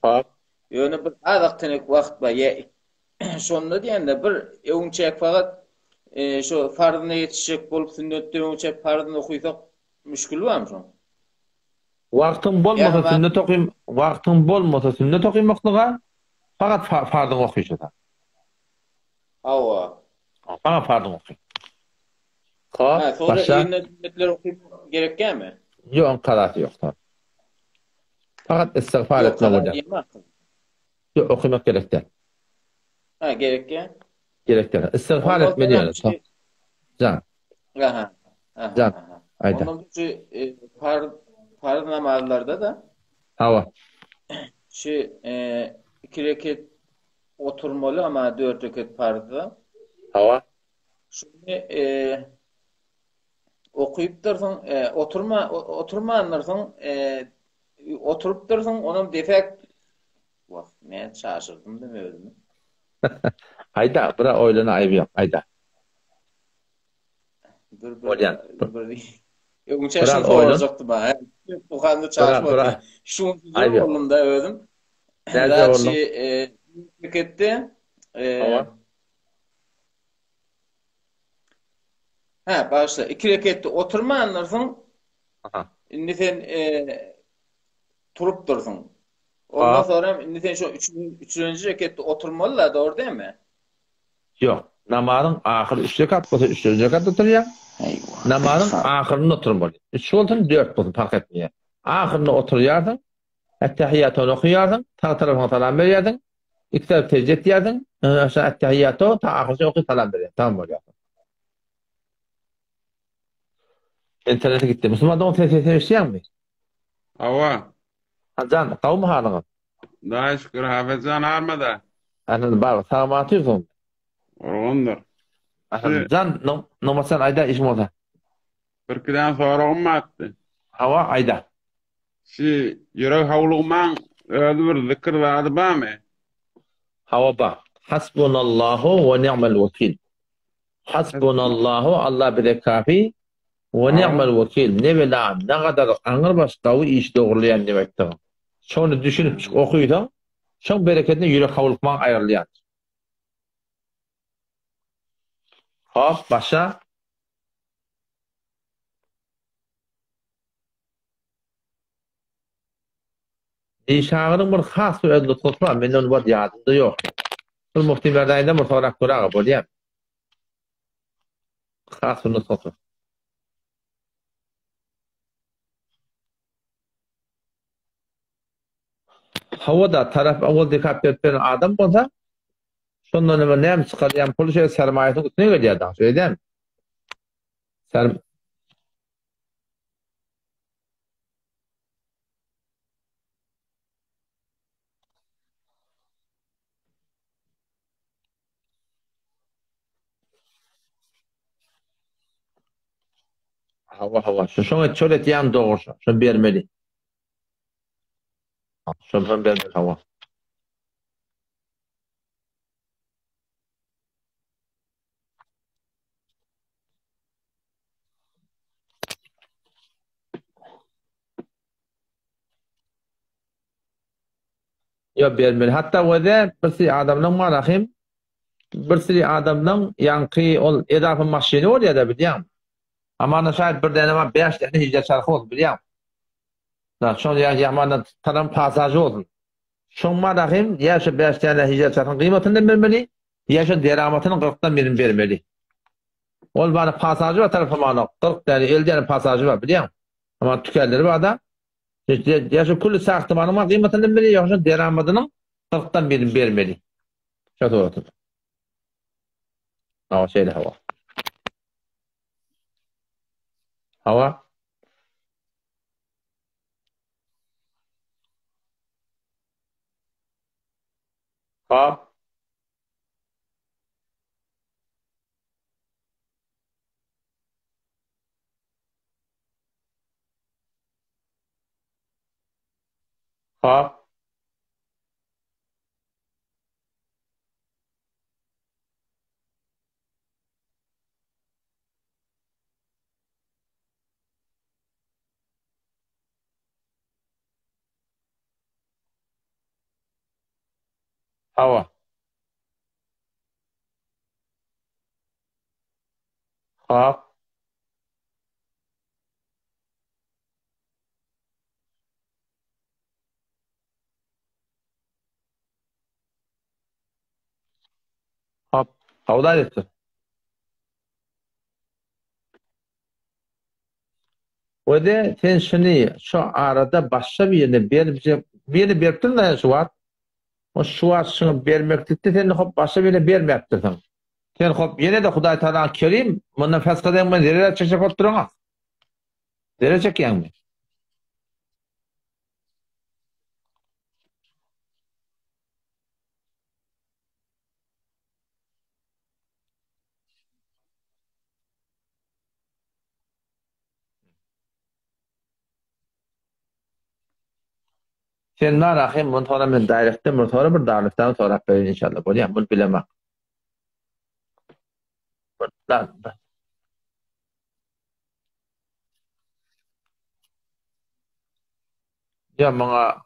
Ha. Ýöne bir azak tenek wagt bar. Ýa şonda diýende bir öňçäk fakat e, şu farzyna ýetişjek bolup sünnetden öňçäk farzyny okysak müşgil barmy şoň? Wagtyň bolmasa sünnet okym, wagtyň bolmasa sünnet okymaklyga fakat farzyňy okyşa. Hawa. Fakat farzyňy oky. Ha, sonra başga? sünnetler okyp gerekýärmi? Ýok, oň kazasy ýok. Fakat istigfar etmek bolýar. Ýok, okymak gerek däl. Ha, gerekýär. Gerek däl. Istigfar Ondan etmeli soňam ýöne. şu Jan. Aha. Aha. Jan. Aha. Aýda. Ondan şu e, farz farz namazlarda da Hawa. şu e, iki reket oturmaly ama dört reket farzda. Hawa. Şuny e, okypdyrsyň, e, oturma oturmandyrsyň, e, oturypdyrsyň, onam defek Wah, men çaşyrdym da özümi. Aýda, bira oýlana aýby ýok, aýda. Bir bir Bolýan. bir Öňçe Biraz şunu oýlan. sorajakdym ha. Bu handa Biraz çaşma. biraz Şu aýby ýok. boldum da özüm. Näce Zatçy bolduň? e, memleketde e, Hawa. ha başla. Iki reketde oturmandyrsyň. Aha. Indi sen e, turupdyrsyň. Ondan Ha. sonra indi sen şu üçünji reketde oturmaly da, dogry dälmi? Ýok. Namazyň ahyry üç rekat bolsa, üçünji rekatda oturýaň. Eýwa. Namazyň ahyrynda oturmaly. Üç bolsun, dört bolsun park etmeýär. Ahyrynda oturýarsyň. Ettehiýatyny okaýarsyň, sag tarapyňa salam berýärsiň. Iki tarap sejde etýärsiň. Aşa ettehiýaty ta ahyrynda okyp salam berýär. Tamam bolýar. Internete gitdi. Musulman dogan sen sesini eşidýäňmi? Hawa. Jan, gowmy halyňyz? Hudaýa şükür, Hafez jan armada. Ahli bar, sag otyrsyň. Gurgundyr. Ahli jan, Nurmatjan aýda işiň bolsa. Birki däne soragym bardy. Hawa, aýda. Şi ýürek howlugmaň özi bir zikir zady barmy? Hawa bar. Hasbunallahu we ni'mel wekil. Hasbunallahu Allah bize kafi we ni'mel wekil. Ne bela, ne gadar aňyrbaş gawy iş dogrulaýan diýip aýtdygyň. Şony düşünip okysaň, şoň berekedine ýürek howlukmaň aýrylýar. Hop, başa. Dişagyryň bir has bir öz nusgasy bar, mende ony wagt ýadymda ýok. Şol Mufti Merdaýyndan bir sorap gör aga, bolýamy? Has bir nusgasy. Hawa-da, tarap owal dekap berip beren adam bolsa, şondan neme näme çykarýan puly şeýle sermaýasynyň üstüne gelýär dagy, şeýle dälmi? Ser Hawa, hawa. Şu şoňa çöl etýän dogry şo. Şony bermeli. Şony şony bermeli hawa. Ýok bermeli. Hatda weze bir sürü adamlaň bar ahim. Bir sürü adamlaň ýaňky ol edafa maşyny bolýar-da bilýäň. Hamana şaýat bir däne bar 5 däne hijja çarhy bolsun bilýäň. Da şol ýa ýamana taram pasažy bolsun. Şoň bar ahim ýa şu 5 däne hijja çarhyň gyýmatyny bermeli, ýa şu deramatynyň 40-dan birini bermeli. Ol bana pasažy bar tarap hamana 40 däne 50 däne pasažy bar bilýäň. Hamana tükenleri bar da. Ýa şu külli sahtymanyň bar gyýmatyny bermeli, ýa şu deramadynyň 40-dan birini bermeli. Şo suratda. Hawa, şeýle hawa. Hawa. Hop. Hop. Hawa. Hop. Hop. Hawda etdi. Wede sen şuny şu arada başga birine berip birini beripdiň da şu wagt. O şu wagt şuny bermeklikde sen hop başga birine bermäpdirsiň. Sen hop ýene-de Hudaý Tagalaň Kerim, mundan feska men zerer çekjek bolup duraňok. Zerer çekýäňmi? Sen bar ahym muny sora men daýrekden bir sora bir darlykdan sorap bereýin inşallah bolýa muny bilemak. Ýa maňa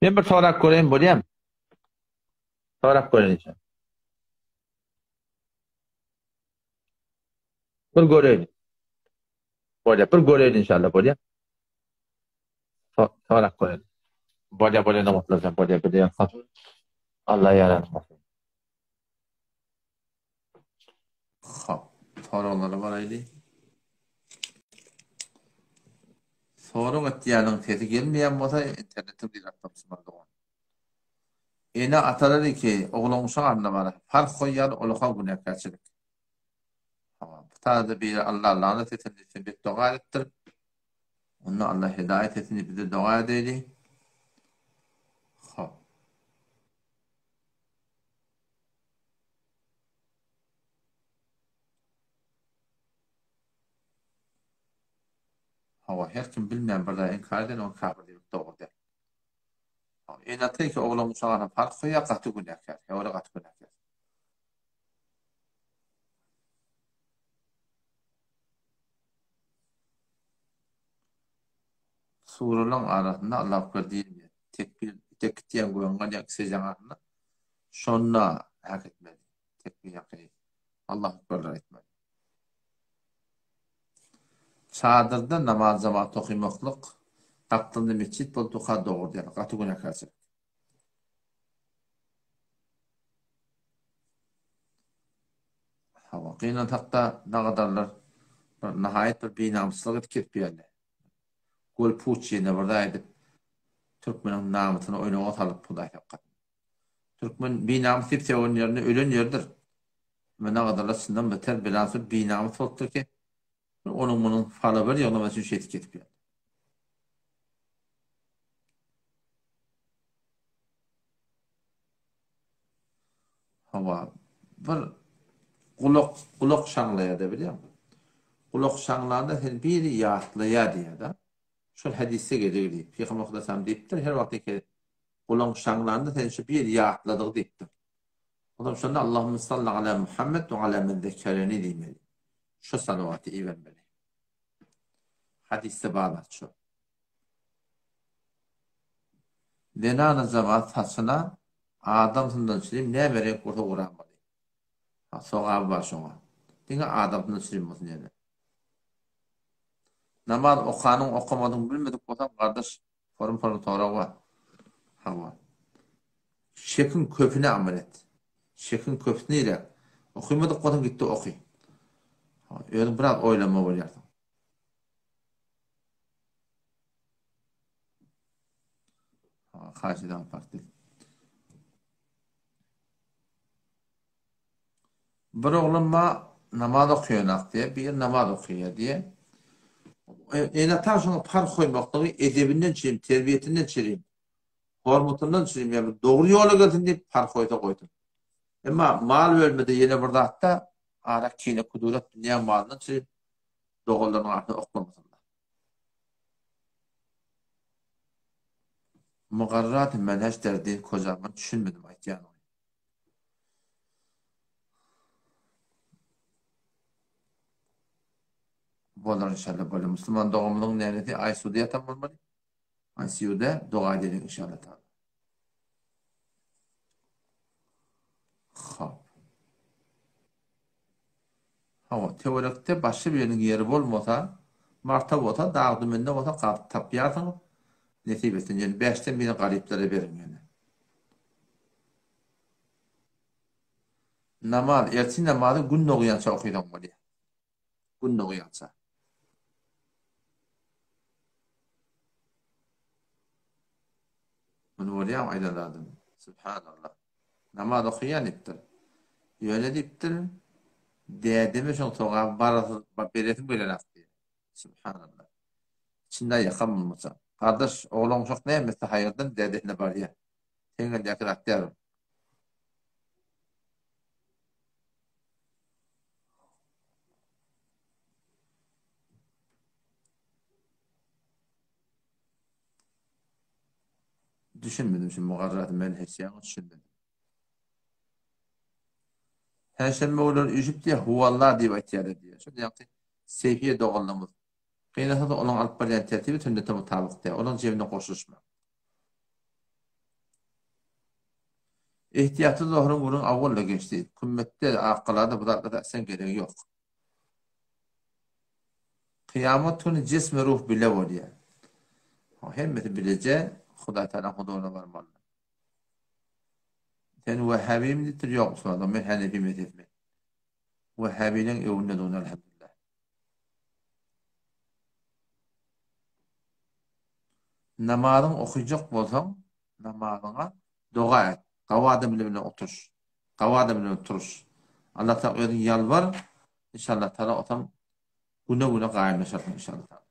Men bir sorap göreýin bolýamy? Sorap göreýin. Bir göreýin. Bolýar, bir göreýin inşallah bolýar. Sorap göreýin. Bolýar, bolýar nobatlardan bolýar, bilýän. Allah ýaran bolsun. Hop, soraglara baraýly. Sorag etýäniň sesi gelmeýän bolsa internetiň diýip dogan. Ene atalar iki oglan uşak arasynda bar. Parh goýýar, olaka günäkärçilik. Hawa, bu taýda biri Alla lanet etsin diýse bet doga edipdir. Onda Alla hidaýat etsin diýip bize doga edeýli. Hop. Hawa, her kim bilmeýän bir zady inkar eden, ony kafir diýmek dogry däl. Ene-ata iki oglan uşak arasynda parh goýýar, gaty günäkär. Ýa gaty günäkär. Suralaryň arasynda Allahu Ekber diýilmeýär. Tekbir itek gitýän gögüň galýan seždäň arasynda şonda hak etmeli. Tekbir ýaky Allahu Ekberler aýtmaly. Çadyrda namaz jemaat okymaklyk gapdalynda metjit bolup durka dogry däl. Gaty günäkärçilik. Hawa, gynansakda nagadarlar bir nahaýat bir binamyslyk edip kesip ýerler. Gol puç ýene bir zat edip türkmeniň namysyny oýnaga salyp Hudaý saklasyn. Türkmen binamys diýip sögen ýerinde ölen ýerdir. Emma nagadarlar çyndan beter belasy binamys bolupdyr ki, onuň munuň fala bir ýygnamak üçin şeýdip kesip ýerler. Hawa, bir gulak gulak şaňlaýar-da bilýäňmi? Gulak şaňlanda seni biri ýatlaýar diýýär-de. Şol hadysda gelýär diýip, Pygamber Hudaýam diýipdir, her wagt eke gulagyň şaňlanda seni şu biri ýatladygy diýipdir. Onsoň şonda Allahumma salli ala Muhammed we ala men zekereni diýmeli. Şu salawaty ibermeli. Hadysda bar zat şu. Zenana jemaat saçyna adamsyndan çilim näme reňk bolsa guramaly. Ha sogaby bar şoňa. Diňe adamsyndan çilim bolsun ýene. Namaz okanyň okamadyň bilmedik bolsaň gardaş forum forum sorag bar. Hawa. Şekiň köpüne amal et. Şekiň köpüsi nirä? Okymadyk bolsaň gitde oky. Özüň biraz oýlanma bolýarsyň. Haýsy daň parti. Bir oglan ma namaz okaýanak diýe, bir namaz okaýar diýe. Ene-ata şoňa parh goýmaklygy edebinden çirim, terbiýesinden çirim, hormatyndan çirim, ýa bir dogry ýola gelsin diýip parh goýsa goýsun. Emma mal bölmede ýene bir zatda ara kine kudurat dünýäň malyndan çirim doganlarynyň arasynda oklamasynlar. Mugarrat menheç derdi koja men düşünmedim aýtýanyňy. Bolar inşallah bolar. Musulman doganymyzyň nenesi ICU-da ýatan bolmaly. ICU-da doga edeliň inşallah taala. Hop. Hawa, töwerekde başga biriniň ýeri bolmasa, marta bolsa, dag-dümende bolsa gazyp tapýarsyňyz. Nesip etsin, ýöne bäşden birini garyplara beriň ýöne. Namaz, ertir namazy gün dogýança okaýsaň bolýar. Gün dogýança. Muny bolýamy aýdan zadym? Subhanallah. Namaz okaýan diýipdir. Ýöne diýipdir, dädeme şoň sogaby barasy beresim gelenok diýýär. Subhanallah. Içinde ýakam bolmasa. Gardaş, oglan uşak näme etse haýyrdan dädesine barýar. Seň elindäki zat däl ol. Düşünmedim şu mugarraty men hiç ýaňy düşünmedim. Perşenbe günleri üýşüp diýýär, huwalla diýip aýtýarlar diýýär. Şol ýaňky Seýfiýe doganlygymyz. Gynansa-da olaň alyp barýan tertibi sünnete mutabyk däl. Olaň jebine goşulyşma. Ehtiýatly zohryň günüň awwal-da geçdi. Kümmetde, Akgalada bu zatlarda ätseň geregi ýok. Kyýamat güni jism we ruh bile bolýar. Hemmesi bileje Hudaý Tagalaň huzuryna barmaly. Sen wehhabimi diýipdir, ýok musulman, men hanefi mezhebimi. Wehhabileň öwünde durun elhamdülillah. Namazyň okyjak bolsaň, namazyňa doga et. Gawy adam bilen oturyş. Gawy adam bilen turuş. Allah Taala özüň ýalbar, inşallah Taala otam güne güne gaýymlaşarsyň inşallah Taala.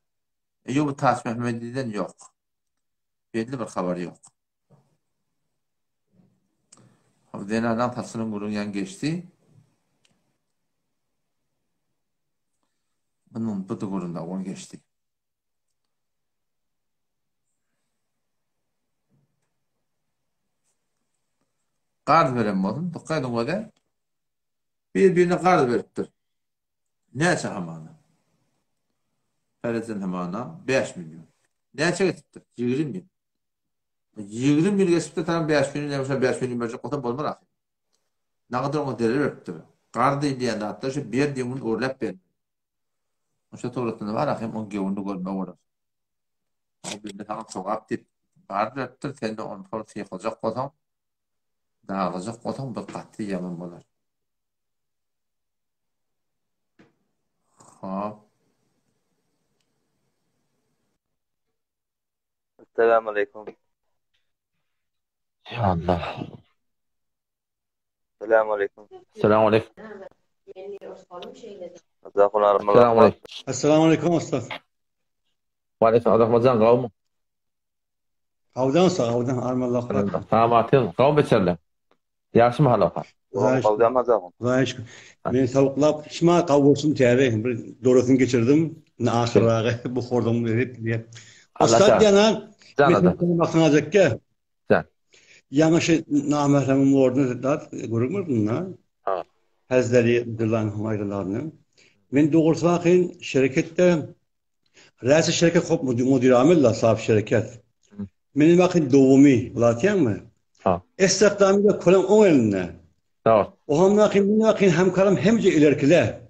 Eýýuby Taç Mehmediden ýok. Belli bir habar ýok. Zenanaň saçynyň gürrüňi ýaňy geçdi. Munuň bu gürrüň owal geçdi. Garz beren bolsun, dikkat ediň öze. Bir-birine garz beripdir. Näçe hamana? Ferezen hamana 5 milyon. Näçe geçipdir? 20 ýyl. 20 ýyl geçipdir, tamam 5 milyon, näme 5 milyon berjek bolsa bolmaz ahyry. Nagt oňa zerer beripdir. Garz diýilýän zatlar şu ber diýen gün urlap bermeli. Şo suratynda bar ahym oň gewünini görme bolar. O bende saňa jogap diýip bar beripdir, sen-de ony şol syhlajak bolsaň, daglajak bolsaň bu gaty ýaman bolar. Hop. Assalamualaikum. Ya Allah. Selamu aleýkum. Selamu aleýkum. Selamu aleýkum. Assalamu aleýkum ussat. Wa aleýkum Ahmetjan gawmy? Gawdan ussat, gawdan armallah. Samatyň, gaw beçerler. Ýagşymy hal oka? Gawdan mazagym. Hudaýa şükür. Men sawuklap, şuma gawuşym täze bir dorasyny geçirdim. Indi ahyrragy bu hordam berip diýip. Ussat ýana, men bakyn aljakka. Jan. Ýaňy şu namähremiň ornuny zat görüp gördüm-de. Ha. Hazreti Abdullah aýdylaryny. Men dogrusy bakyn şereketde Räsi şereket hop mudir amil la sahip şereket. Men bakyn dowumy bulatýaňmy? Ha. Estaklamy da kolan oň elinde. Dogry. O hem bakyn men bakyn hemkarym hemce ilerkile.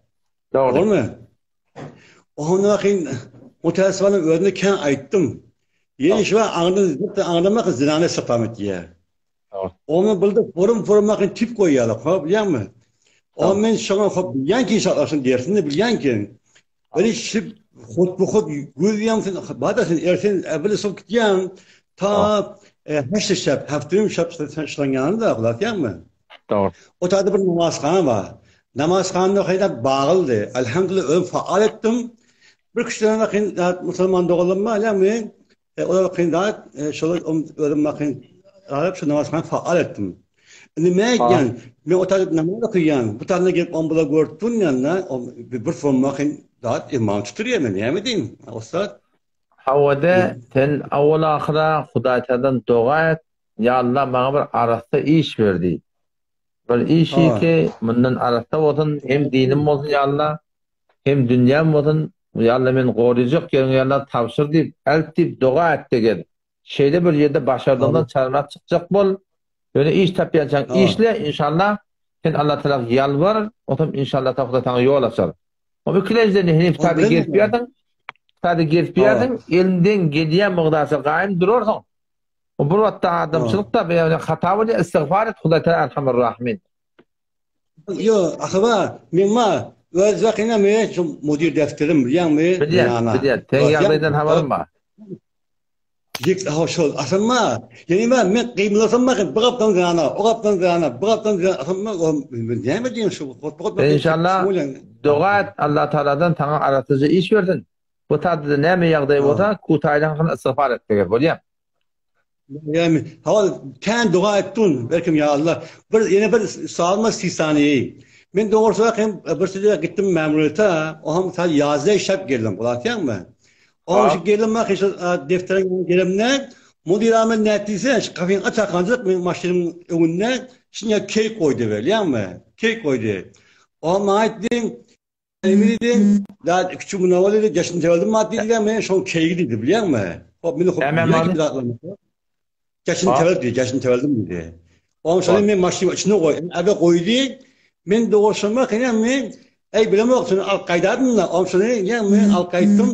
Dogry. Dogrymy? Ondan mutäessifana özüne kän aýtdym. Ýene şu aňdan zıpta aňlamak zinany sapam etýär. Onu bildi forum forum bakın tip goýýarlar, hop bilýärmi? O men şoňa hop bilýän ki inşallah dersini bilýän ki. Böyle şip hot bu hot göz ýansyn bada sen ersen evvel sok gitýän ta heşte şap haftyň şap şlanýany da ýaňmy? Dogry. O taýda bir namazhana bar. Namazhana haýda bagyldy. Elhamdülillah özüm faal etdim. Bir kişiden bakyn musulman doganlarym bar, ýagny e, olar bakyn da e, şolar özüm bakyn alyp şu namazhana faal etdim. Indi men aýtýan, men o taýda namaz okaýan, bu taýda gelip on bular görüp durýan-da, bir form bakyn da imam tuturýar men näme diýim, ussat. Hawada sen awal ahyra Hudaýtadan doga et, Ýa Allah maňa bir arassa iş ber diý. Bir işi ki mundan arassa bolsun, hem dinim bolsun ýa Allah, hem dünýäm bolsun, ýa Allah meni goryjak ýeriňe ýa Allah tabşyr diýip, ält diýip doga et-de gel. Şeýle bir ýerde başardygyňdan çarlap çykjak bol. Ýöne iş tapýançaň işle, inşallah sen Allah Tagala ýalbar, onsoň inşallah Hudaý saňa ýol açar. O ikilenjiden heniz taýda gezip ýörsiň, taýda gezip ýörsiň, elinden gelýän mygdarça gaýym durarsyň. O bir wagtda adamçylyk da bir hata bolýar, istigfar et, Hudaý Teala Erhamur Rahimin. Ýo, ahyba, men ma. Öz wakyna men şu mudir defterim bilýäňmi? Bilýän, bilýän. Seň ýagdaýdan habarym bar. Ýek, ha şol, asylma. Ýani men men gymylasam bakyn, bir gapdan zyana, o gapdan zyana, bir gapdan zyana, asylma, o men näme diýen şu, hot hot Sen inşallah doga et, Allah Tagaladan saňa arassaja iş bersin. Bu taýda näme ýagdaý bolsa, kutaýlyň hakyna istigfar et diýer, bolýa. Ýani, hawa, kän doga etdim, belkim ýa Allah. Bir ýene bir salma sisaniýi. Men dogrusy bakayım, bir sene gitdim memuriyete, o hem saat ýazda işläp geldim, gulak asýaňmy? O şu geldim bak şu defteriň gelimde, mudir amen nätdiyse, şu kafenin aç akanjyk men maşynyň öňünde şuňa keýik goýdy bilýäňmi? Keýik goýdy. O maňa aýtdy, Emin diýdi, da küçük münawal diýdi, geçin teweldim mat diýdi, men şoň keýigi diýdi, bilýäňmi? Hop, meni hop, geçin tewel diýdi, geçin teweldim diýdi. Oň şony men maşynyň içine goý, äbe goýdy. Men dogrusyny kynam men, eý bilemok, şony alyp gaýdardym da, oň şony ýa men alyp gaýtdym.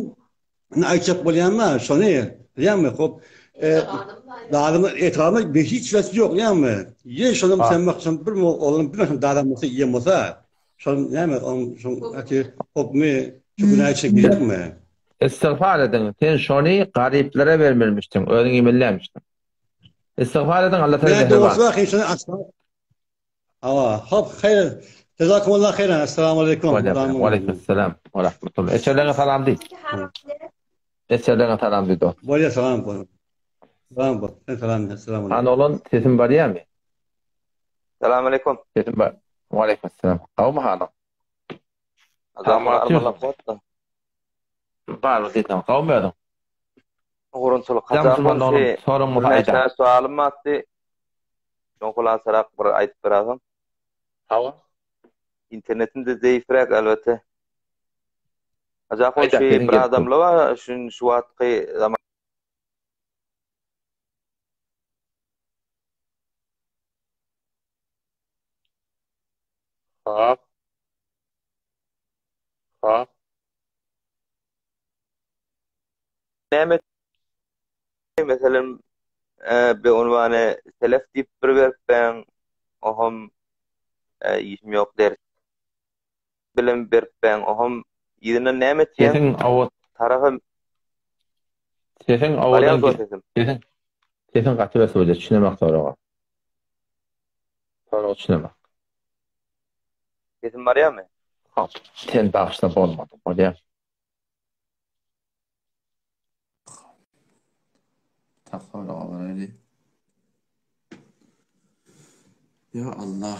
Indi aýtjak bolýan-da, şony, bilýäňmi, hop, dadymy, etrabymda bir hiç zat ýok, bilýäňmi? Ýe şony sen bak, şony bir oglum bilmesin, dadam bolsa, iýen bolsa, şony näme, oň şoň ati, hop, me, şu günä içine girýärmi? Istigfar ediň, sen şony garyplara bermelmişdiň, özüň iýmelimişdiň. Istigfar ediň, Allah Tagala mähriban. Dogrusu bak, şony asla. Hawa, hop, haýyr. Jazakumullah haýran. Assalamu alaykum. Wa alaykum salam wa rahmetullah. Eçerleriňe salam diý. Eçerleriňe salam diý dost. Bolýa salam bol. Salam bol. Sen salam, assalamu alaykum. Hany oglan, sesim barýarmy? Salam alaykum. Sesim bar. Wa alaykum salam. Gowmy halyň? Bar diýdim. Gowmy özüň? Gurunçylyk haçan Soraň bolsa aýdaň. Sualym batdy. Şoň hulasarak bir aýdyp beraseň. Hawa. Internetim de zeýifräk elbetde. Hajy ahun şu bir adamlar bar şu şu wagtky zaman Hop. Hop. Näme meselem be unwany selef diýip bir beripbäň oham işim ýok ders bilen beripbäň oham yzyndan näme etýäň Sesiň owa tarapa Sesiň owadan sesiň sesiň gaty bes bolýar düşünemak soraga. Soraga düşünemak. Sesim barýarmy? Hop, sen bagyşla bolmady bolýar. Takwa alaýly. Ya Allah.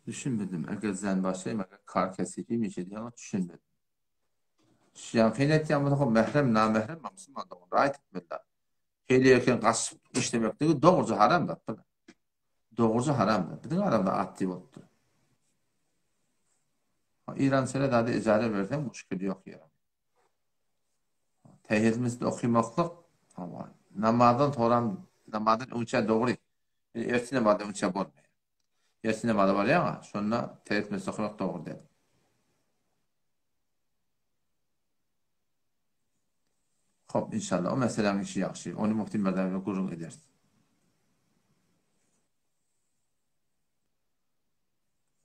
Düşünmedim. Eger zen başlayayım, eger kar kesifi mi şey diye düşünmedim. Ýaňky etýän bolsa mährem, namährem musulman dogan raýat etmeli. Şeýle eken gaçyp işlemekligi dogruja haram zat bu. Dogruja haram zat. Biziň aramda atdy bolupdyr. İran sene zady ejare berseň muşkil ýok ýere. Teheccüd mesjidi okymaklyk hawa namazdan soram namazdan öňçä dogry. Ertir namazdan öňçä bolmaýar. Ertir namaza barýaň-a, şonda teheccüd mesjidi okamak dogry däl. Hop, inşallah, o meseläniň işi ýagşy. Ony Muhsin Merdana bilen gürrüň ederis.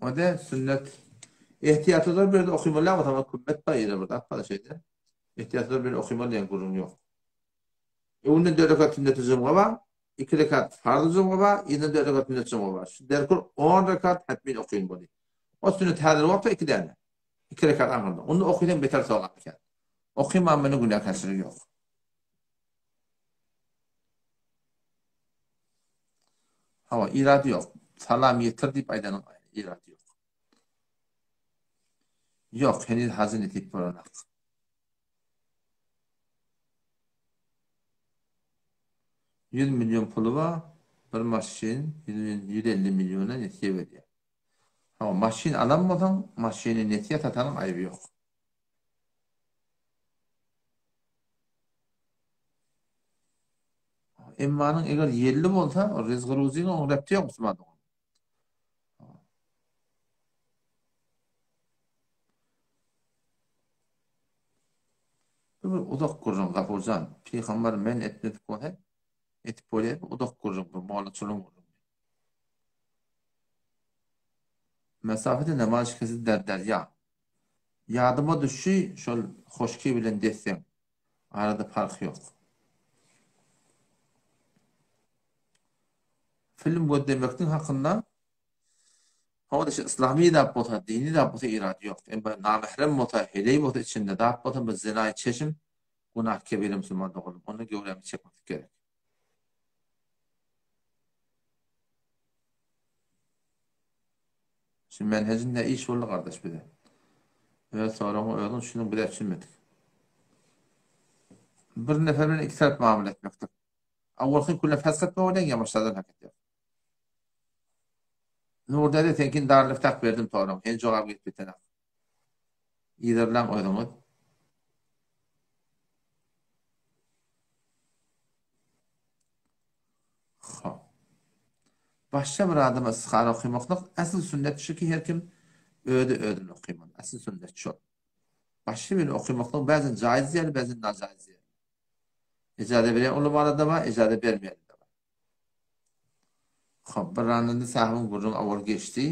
O-da sünnet. Ehtiýatlylar bir ýerde okymaly bolsa, oňa kümmet bar, ýene bir zat bar şeýle. Ehtiýatlylar bir ýerde okymaly diýen gürrüň ýok. Öňünden dört rekat sünneti jumga bar, iki rekat farzy jumga bar, yzyndan dört rekat sünnet jumga bar. Şu derkul on rekat hetmin okylmaly. O sünnet häzir wagtda iki däne. Iki rekat aňyrda. Onda okysaň beter sogap eken. Okyman muny günäkärçiligi ýok. Hawa, irady ýok. Salam ýetir diýip aýdanyň irady ýok. Ýok, heniz hajy nesip bolanak. 100 million puly bar, bir maşyn 150 milliona nesip edýär. Hawa, maşyn alan bolsaň, maşyny nesýe satanyň aýby ýok. Emmanyň eger ýelli bolsa, ryzgy-ruzyňa oň repti ýok musulman dogan. Uzak gürrüň Gafurjan. Pygamber men etmedik bolsa etip bolýar uzak gürrüň bu mollaçylygyň gürrüňi. Mesafede namaz şikesi der derýa. Ýadyma düşdi şol hoşki bilen desseň. Arada parh ýok. Film gözlemekliň hakynda Hawa şu yslamy zat bolsa, dini zat bolsa irady ýok. Emma namährem bolsa, heleý bolsa içinde zat bolsa bu zinaýy çeşim günah kebire musulman doganım. Onda göwrämi çekmeslik gerek. Şu menhejin ne iş boldy gardaş bize? Öz soragyňy özüň düşüniň bizä düşünmedik. Bir nefer bilen iki tarap muamele etmekdir. Awalky küle fesk etme bolýan ýa başlardan hak etýär. Nur däde seňkini darlyftak berdim soragyň. Sen jogap gelip ýetenak. Yzarlaň özüňiz. Hop. Başga bir adama istihara okymaklyk asl sünnet şu ki her kim özi özüne okymaly. Asl sünnet şol. Başga birini okymaklyk bäzen jaiz diýerler, bäzen najaiz diýerler. Ijaza berýän ulamalar-da bar, ijaza bermeýänler-de bar. Hop, bir ranynda sahybyň gürrüňi owal geçdi.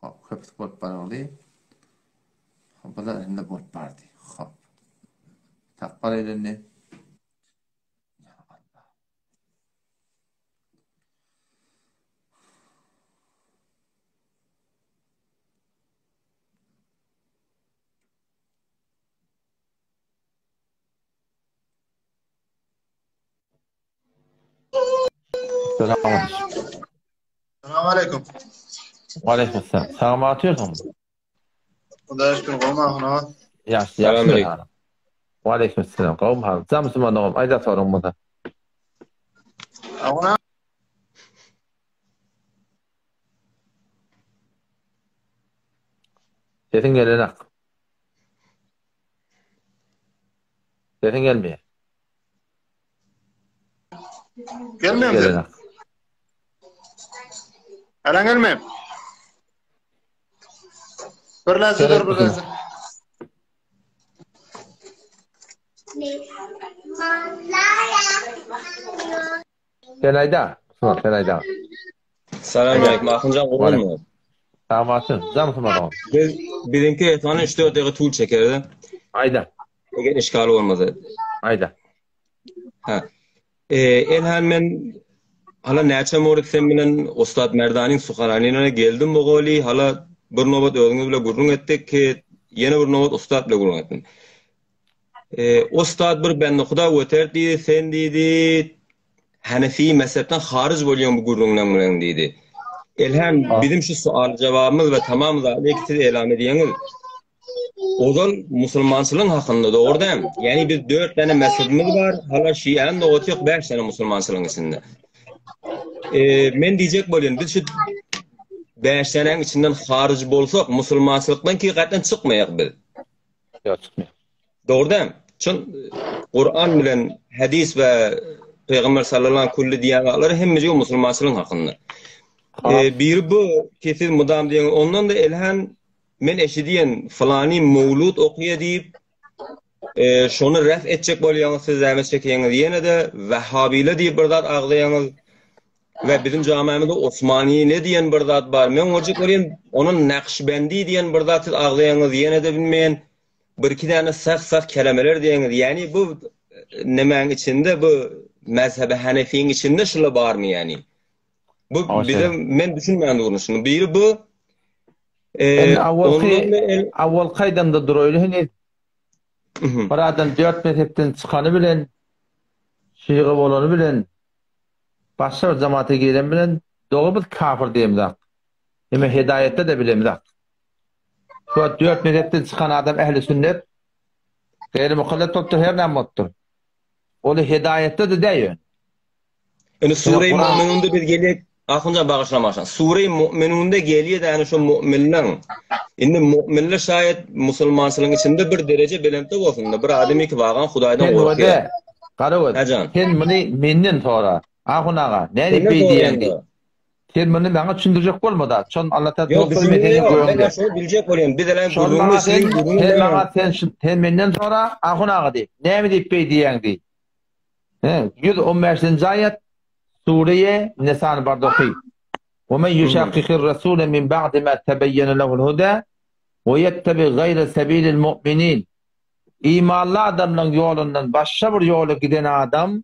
Hop, köpüsi bolup bardy. Hop, bular indi bolup bardy. Hop. Tak bar elini. Ya Allah. Salam aleyküm. Aleyküm selam. Salam atıyorsun. Xudoya şükür gowmy ahun Ýagşy, ýagşy. Aleyküm selam. Gowmy hal? Jam musulman dogum, aýda soraň bolsa. Ahun Sesiň gelenak. Sesiň gelmeýär. Gelmeýär. Gelenak. Eren gelmeýär. Bir läze dur bir läze. Sen aýda. Musulman sen aýda. Salam aleyküm. Ahunjan gurgunmy? Sag bolsun. Jam musulman. Biz biziňki esany 3-4 dagyga tul çekerdi. Aýda. Eger işgal bolmasa. Aýda. Ha. E, elhan men hala näçe murid sen bilen Ustad Merdanyň suhananyna geldim bu goli. Hala bir nobat özüňiz bilen gürrüň etdik ki, ýene bir nobat Ustad bilen gürrüň etdim. E, Ustad bir bende Huda göter diýdi, sen diýdi, Hanefi mezhepden haryj bolýaň bu gürrüňleň bilen diýdi. Elham bizim şu sual jawabymyz we tamam zady siz elam edýäňiz. Ozal musulmançylygyň hakynda dogry däl. Ýani biz 4 däne mezhebimiz bar, hala şiäniň nobaty ýok 5 däne musulmançylygyň içinde. E, men diýjek bolýan biz şu 5 dänäň içinden haryj bolsak musulmançylykdan ki gaýtdan çykmaýak biz. Ýok çykmaýar. Dogry däl. Çyn Kur'an bilen hadis we Peygamber sallallahu kulli diýen zatlary hemmesi musulmançylygyň hakynda. E, biri bu ki siz mudam diýen ondan da elhan men eşidýän falany mewlud okuýa diýip e, şony ref etjek bolýaňyz siz zähmet çekýäňiz ýene-de wahhabile diýip bir zat agzaýaňyz. We biziň jamiamyzda Osmaniýe diýen bir zat bar. Men görjek bolýan, onuň Nakşbendi diýen bir zat siz agzaýaňyz, ýene-de bilmeýän bir-iki däne sah-sah kelemeler diýeňiz. Ýani bu nemäň içinde bu mezhebi Hanefiň içinde şular barmy ýani? Bu bize men düşünmän durun şuny. Biri bu e, awalky awalky aýdamda duraýly heniz. Bir adam dört mezhepden çykany bilen şygy bolany bilen Başga bir jamaata giren bilen dogry biz kafir diýemzak. Eme hedaýetde de bilemzak. Şu wagt dört mezhepden çykan adam ähli sünnet gaýry mukallet bolupdyr her näme bolupdyr. Ol hedaýetde de däý ýöne. Indi Sure-i Mu'minunda biz gelýek, Ahunjan bagyşlamaşan. Sure-i Mu'minunda gelýär ýani şu mu'minleň. Indi mu'minler şaýat musulmançylygyň içinde bir dereje belentde bolsun-da, bir adam iki bagan Hudaýdan gorkýar. Garagöz, sen muny menden sora. Ahun aga, nädip beý diýýäň diý. Sen muny maňa düşündirjek bolma-da. Şon Allah Taala Ýok, dostlar men düşünme seniň ýok. Men göwüňde. şony biljek bolýan. Biz elän Şon gürrüňimiz maňa sen, siziň gürrüňiz sen näme? maňa sen sen menden sora, Ahun aga diý. Näme diýip beý diýýäň diý. He, 115-nji aýat Sure-i Nisany barda oky. Ve men yuşakkikir rasule min ba'di ma tebeyyene lehul huda ve yettebi gayre sebilil mu'minin. Imanly adamlaryň ýolundan başga bir ýola giden adam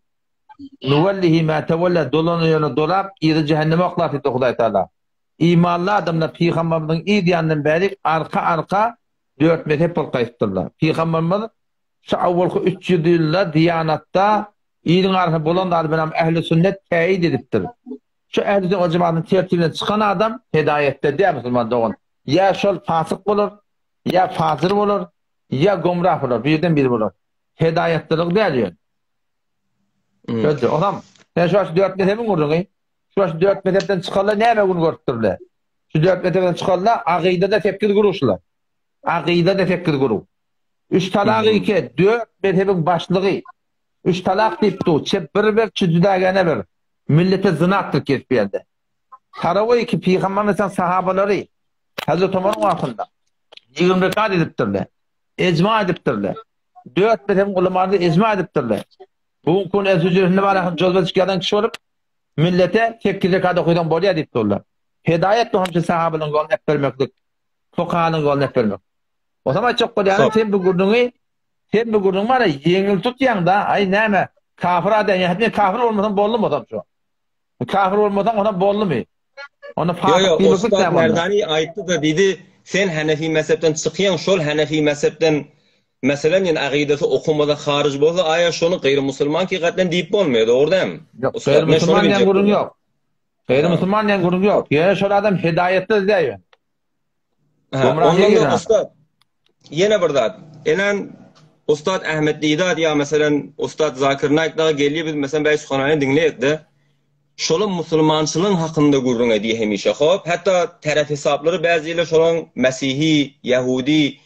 Nuwellihi ma tewella dolana ýöne dolap yzy jähenneme oklar diýipdir Hudaý Taala. Imanly adamlar pygamberimiziň yz ýanyndan bärik arka arka dört mezhep bolup gaýypdyrlar. Pygamberimiz şu awwalky 300 ýylda diýanatda iliň arasynda bolan zady bilen ähli sünnet täýit edipdir. Şu ähli sünnet we jematyň tertibinden çykan adam hedaýetde däl musulman dogan. Ýa şol fasyk bolar, ýa fajyr bolar, ýa gomrah bolar, birden biri bolar. Hedaýatlylyk däl ýöne. Sözde, onam, sen şu dört mezhebiň gürrüňi, şu dört mezhepden çykanlar näme gün görüpdirler? Şu dört mezhepden çykanlar agydada sekiz guruh şular. Agydada sekiz guruh. Üç talak iki, dört mezhebiň başlygy. Üç talak diýip du, çep bir bir, çü jüdagene bir. Millete zynatdyr kesip ýerde. Tarawy iki pygamberimiziň sahabalary Hazreti Omaryň wagtynda 20 rekat edipdirler. Ejma edipdirler. Dört mezhebiň ulamalary ejma edipdirler. Bu gün kun el hüjresinde bar ahym jozba çyk ýazan kişi bolup, millete sekiz rekat okysaň bolýar diýip durlar. Hedaýet bu hamşy sahabalaryň ýoluny ep bermeklik, fukahalaryň ýoluny ep bermek. Onsoň aýtjak bolýanym sen bu gürrüňi sen bu gürrüňi bar ýeňil tutýaň-da, aý näme kafir adam ýa men kafir bolmasam boldumy onsoň şu. Kafir bolmasaň onda boldumy? Onda Ýok, fasyk ýok, diýmek Ussat näme onda? Merdani aýtdy-da diýdi, sen Hanefi mezhepden çykýaň, şol Hanefi mezhepden meselen ýene akydasy okumada haryj bolsa, aýa şony gaýry musulman hakykatdan diýip bolmaýar, dogry dälmi? Ýok, Ussat, gaýry men şony musulman diýen biljek gürrüň bolýan. ýok. Gaýry musulman diýen gürrüň ýok. Ýöne şol adam hedaýatda däl ýöne. Ha, Gomrahyýa ondan da giren adam. ussat, ýene bir zat. Enen Ussat Ahmet Didat ýa meselen Ussat Zakir Naik dagy gelýär biz meselen bäý suhanany diňleýäs-de. Şolam musulmançylygyň hakynda gürrüň edýär hemişe. Hop, hatda taraf hesaplary bäziler şolaň mesihi, ýahudi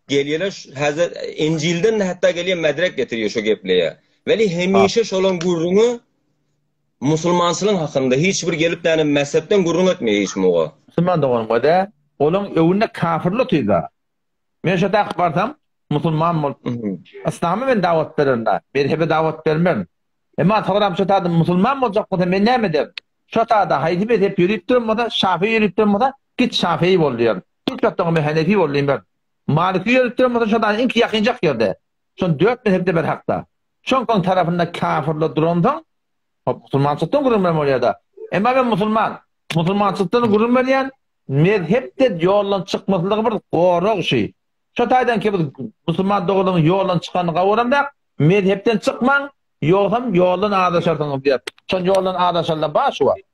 gelýärler, häzir Injilden-de hatda gelýär medrek getirýär şo gepleýär. Weli hemişe şolaň gürrüňi Musulmançylygyň hakynda hiç bir gelip däne mezhepden gürrüň etmeýär hiç muga. Musulman doganym göde, olaň öwünde kafirler otyr-da. Men şo tak barsam, musulman bolup, yslama men dawat bererin-da, mezhebe dawat bermerin. Emma soňram şo tada musulman boljak bolsa men näme ederin? Şo tada haýsy mezhep ýörip duran bolsa, şafii ýörip duran bolsa, git şafii bol diýerin. Hiç wagtda men henefi bol diýmerin. Maliki ýörip duran bolsa şo tada iňki ýakynjak ýerde. Şon dört mezhepde bir hakda. Şoň tarapynda kafirler duransoň, hop, musulmançylykdan gürrüň berme bolýar-da. Emma men musulman. Musulmançylykdan gürrüň berýän, mezhep-de ýoldan çykmaslygy bir gorag şi. Şo taýdan ki biz musulman doganlaryň ýoldan çykanyny gawaramzak, mezhepden çykmaň, ýogsam ýoldan azaşarsyňyz diýýär. Şol ýoldan azaşanlar bar şu wagt.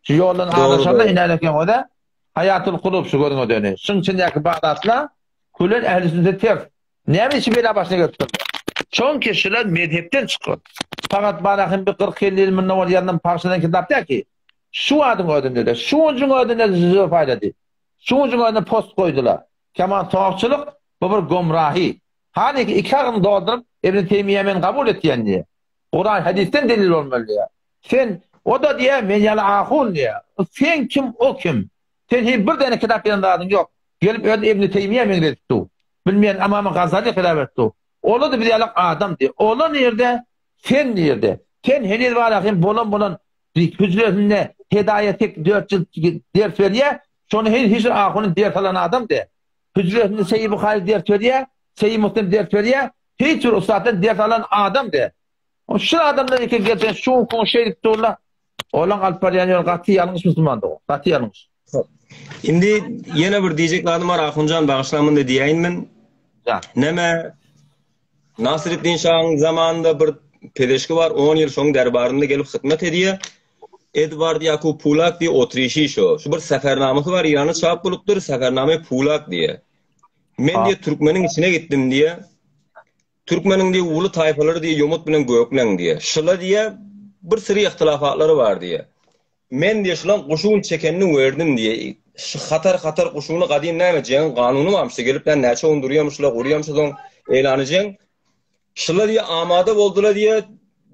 Şu ýoldan azaşanlar inälekeň o-da Haýatul Kulub şu gözüňe döni. Şuň içindäki bagdatlar külen ähli sünnete ters. Näme üçin bela başyna gelip durdy? Çünki şular mezhepden çykan. Fakat barahym bir 40-50 ýyl mundan ozal ýazylan parçadan kitap däl ki. Şu adyň özünde-de, şu günjüň özünde-de jüzbe paýlady. Şu günjüň özünde post goýdular. Kemal Tokçulyk bu bir gomrahy. Hanyki iki agyny dolduryp Ibn Teýmiýe men kabul etýän diýýär. Kuran hadysdan delil bolmaly diýýär. Sen o-da diýýär men ýaly ahun diýýär. Sen kim o kim? Sen hiç bir däne kitap ýazan zadyň ýok. Gelip öz Ibn Teýmiýe meňzedip dur. Bilmeýän Ymamy Gazaly hylap edip dur. Ola-da biz ýalak adamdy. Ola nirde, sen nirde? Sen heniz bar hem bolan bolan hüjresinde Hedaýa tek dört jylt ders berýär. Şony heniz hiç bir ahunyň ders alan adam däl. Hüjresinde Seýi Buhary ders berýär, Seýi Muslim ders berýär. Hiç bir ussatdan ders alan adam däl. Şu adamlar eken gelseň şu günki şeýdip durlar. Olaň alyp barýan ýoly gaty ýalňyş musulman dogan. Gaty ýalňyş. Indi ýene bir diýjek zadym bar Ahunjan bagyşla munda diýäýin men. Ja. Neme Nasreddin şahyň zamanynda bir pezeşki bar 10 ýyl şoň derbarynda gelip hyzmat edýär. Edward Ýakub Pulak diýe otrişi şo. Şu bir sefernamasy bar Iranda çap bolupdyr Sefername Pulak diýe. Men diýe türkmeniň içine gitdim diýe. Türkmeniň diýe uly taýpalary diýe ýomut bilen gökleň diýe. Şyla diýe bir syry yhtylafatlary bar diýe. Men diýe şylaň guşuny çekenini werdim diýe. Şu hatar hatar guşuny gadym näme jeňiň kanuny barmyş gelip näme näçe gün durýamyş şyla gurýamyş soň eýlany jeň. Şyla diýe amada boldyla diýe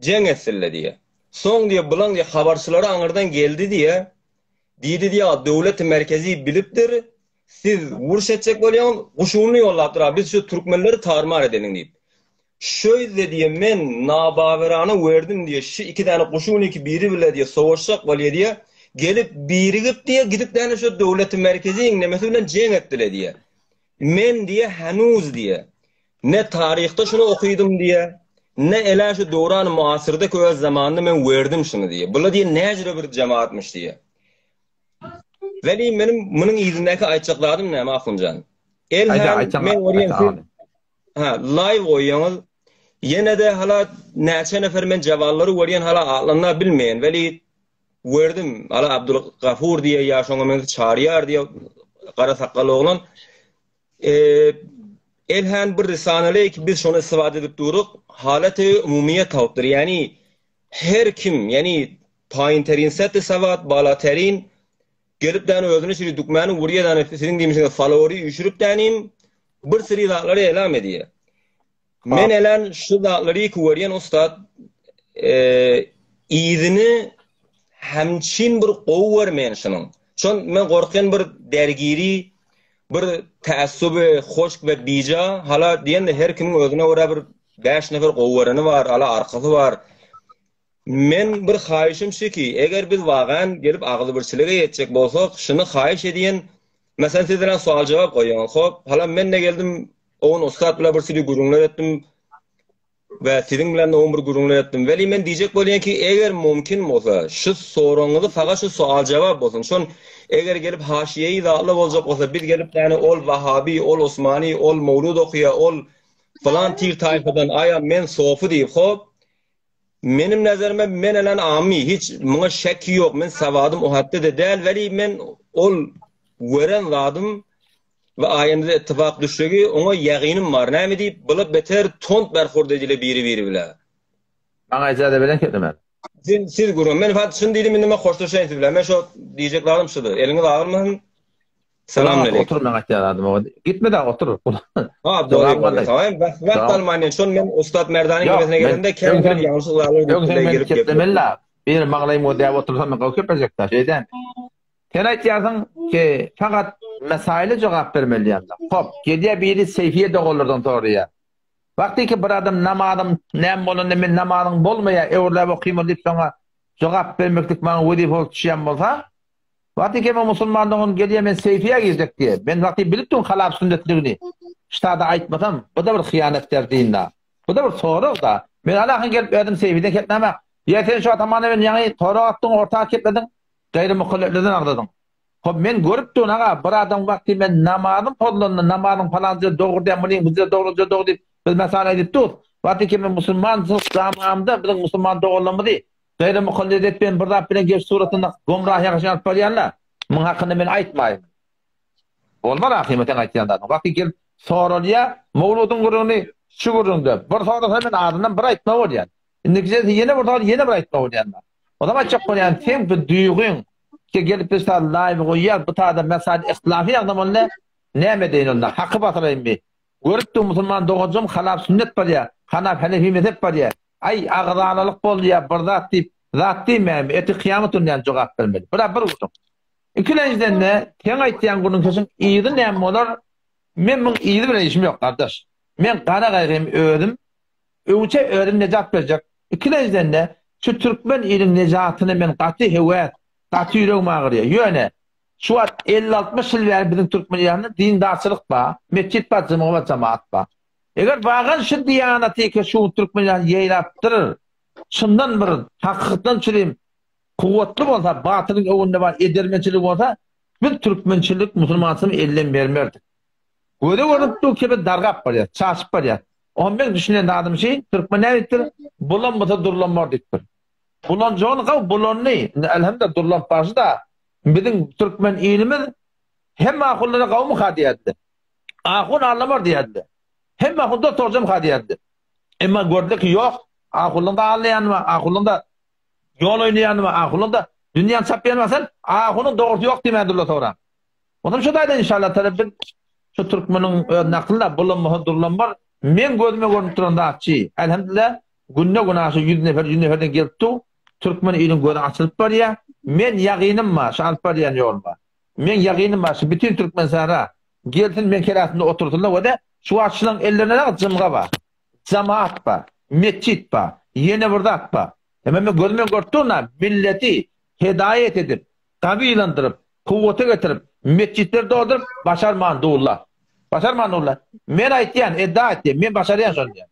jeň etsinle diýe. Soň diýe bulaň diýe habarçylary aňyrdan geldi diýe. Diýdi diýýär, döwleti merkezi bilipdir, siz uruş etjek bolýaňyz, guşunyny ýollapdyr, a biz şu türkmenleri tar-mar edeliň diýip. Şöýde diýýär, men nabawerana werdim diýýär, şu iki däne guşun iki biri bile diýýär, sowaşjak bolýar diýýär, gelip birigip diýýär, gidip däne şu döwleti merkeziň nemesi bilen jeň etdiler diýýär. Men diýýär, henuz diýýär, ne taryhda şuny okydym diýýär, ne elä şu döwran muasyrda ki öz zamanynda men werdim şuny diýýär. Bular diýýär, näjüre bir jemaatmyş diýýär. Weli meniň munuň yzyndaky aýtjak zadym näme Ahunjan? Elhan men görýän siz ha live goýýaňyz. Ýene-de hala näçe nefer men jawallary görýän hala atlaryny bilmeýän. Weli gördüm hala Abdul Gafur diýe ýa şoňa meňzeş Çaryýar diýe gara sakgal oglan. Elhan bir risanale ki biz şony istifade edip duruk. Halaty umumiýet tapypdyr. Ýani Her kim, ýagny paýynterin seti sawat, balaterin gelip däni özüni şiri dükmäni urýa däni siziň diýmişiňiz falowery üýşürip dänim bir siri zatlary elam edýä. Men elän şu zatlary ki görýän ussat yzyny hemçin bir gowy görmeýän şunuň. Şon men gorkýan bir dergiri bir täassuby hoşk we bija hala diýende her kimiň özüne görä bir Bäş nefer gowy göreni bar, ala arkasy bar. Men bir haýyşym şu ki, eger biz wagan gelip agzybirçilige ýetjek bolsak, şuny haýyş edýän, meselem siz bilen sowal-jogap goýýaňyz, hop, halam men-de geldim, o gün ussat bilen bir süri gürrüňler etdim we siziň bilen-de o gün bir gürrüňler etdim. Weli men diýjek bolýan ki, eger mümkin bolsa, şu soragyňyzy fakat şu sowal-jogap bolsun. Şon eger gelip haşiýeýi zatlar boljak bolsa, biz gelip ýani ol wahabi, ol osmani, ol mowlud okaýar, ol Pylan tir taýfadan aýa men sofy diýip hop. Menim nazarime men elen ammi hiç muňa şek ýok men sawadym o hatda-da däl weli men ol gören zadym we aýamyza ittifak düşlegi oňa ýagynym bar näme diýip bula beter tont berhurd edile biri biri bile. Maňa ijaza beren keplemän. Siz siz gürrüň. Men fat şuny diýdim indi men hoşlaşaýyn siz bilen. Men şo diýjek zadym şudy. Eliňiz agyrmasyn. Salam Otur, aleyküm. otur men aýtýan zadym o. Gitme da otur. Ha, dogry Jogap bolýar. galdy. Tamam, wagt wagt Jogap. alman men şon men Ussat Merdanyň Ýok, nefesine men gelende öň kän bir sen ýalňyş zatlar öň diýip sen bile meni gelip gepledim. keplemeli la. Bir maňlaýymy däp otursam men gowy keplejek-dä, şeýdämi? Sen aýtýarsyň ki, fakat mesaýyla jogap bermeli diýýäň. Hop, gelýär biri Seýfiýe doganlardan soraýar. Wagtyky bir adam namazym näme bolanda men namazyň bolmaýar, öwrüläp okymyl diýip şoňa jogap bermeklik maňa wezipe bolup düşýän bolsa, Wagty keme musulman dogan gelýä men seýfiýä girjek diýe. Men wagty bilip durun halap sünnetligini. Ştada aýtmasam, bu-da bir hyýanat der dinde. Bu-da bir sorag da. Men alahyň gelip özüm seýfiden kepläme. Ýa sen şu atamana men ýaňy sorag atdyň orta keplediň. Gaýry mukalletlerden agzadyň. Hop men görüp durun aga bir adam wagty men namazym pozulanda namazyň palan ýeri dogry däl munyň bu ýeri dogry bu ýeri dogry diýip biz mesal aýdyp durus. Wagty keme musulman zamamda biziň musulman doganlarymyzy Gaýry mukallid etmeýän bir zat bilen gelip suratynda gomrah ýagaşyny alyp barýanlar, muň hakynda men aýtmaýyn. Bolmaz ahymy seň aýtýan zadyň. Wagty gelip soralýar, mowludyň gürrüňini şu gürrüňde bir sorasa men azyndan bir aýtma bolýan. Indiki jelse ýene bir sorasa ýene bir aýtma bolýan. Onam aýtjak bolýan seň bu duýgyň ki gelip bir saat live goýýar bu taýda mesal ihtilafy ýagdam onda näme edeýin onda haky basyraýynmy? Görüp dur musulman doganjygym halap sünnet barýar, hanap henefi mezhep barýar. Aý, agzalalyk boldy ýa bir zat diýip, zat diýmäýinmi, ertir kyýamat güni näme jogap bermeli. Bir-ä bir gürrüň. Ikilenjiden-de, seň aýtýan gürrüňseşiň yzy näme bolar, men muň yzy bilen işim ýok, gardaş. Men gara gaýgym özüm, öwçe özüm nejat berjek. Ikilenjiden-de, şu türkmen iliň nejatyna men gaty höwes, gaty ýüregim agyrýar. Ýöne, şu wagt elli-altmyş ýyl bäri biziň türkmen ilatynda dindarçylyk bar, metjit bar, jymgy bar, jemagat bar. Eger bagan şu diýanaty ki şu türkmenler ýaýrapdyr, çyndan bir hakykatdan çürim kuwwatly bolsa, batylyň öňünde bar edermençilik bolsa, biz türkmençilik, musulmançylyk elden bermerdik. Göze görnüp dur ki biz dargap barýas, çaşyp barýas. Oňa meň düşünen zadym şi, türkmen näme diýipdir? Bulanmasa durlan bor diýipdir. Bulanjagyny gaw bulandy. Indi elhamdülillah durlanyp barşy-da, biziň türkmen ilimiz hemme ahunlara gawmyka diýerdi. Ahun allamar diýerdi. Hemme ahun dost dogry diýerdi. Emma gördüler ki ýok, ahunyň-da allaýany bar, ahunyň-da ýol oýnaýany bar, ahunyň-da dünýäni çapýany bar. Sen ahunyň dogrusy ýok diýmän durlar soňra. Ondan şu taýdan inşallah tarap biz şu türkmeniň öz naklyna bulanmasa durlan bar. Men gözüme görünip duran zatçy. Elhamdülillah günde günaşa 100 nefer 100 neferden gelip dur. Türkmen iliň gözi açylyp barýar. Men ýagynym bar, şu alyp barýan ýoluma. Meň ýagynym bar, şu bütin Türkmenistana gelsin meň kelasymda otursynlar we-de şu wagt şulaň ellerinde dagy jymga bar, jamaat bar, metjit bar, ýene bir zat bar. Emma men gözüm bilen görüp durun-a, milleti hedaýat edip, gawylandyryp, kuwwata getirip, metjitleri dolduryp başarman durlar. Başarman durlar. Men aýtýan, edda aýtýan, men başarýan şony diýýän.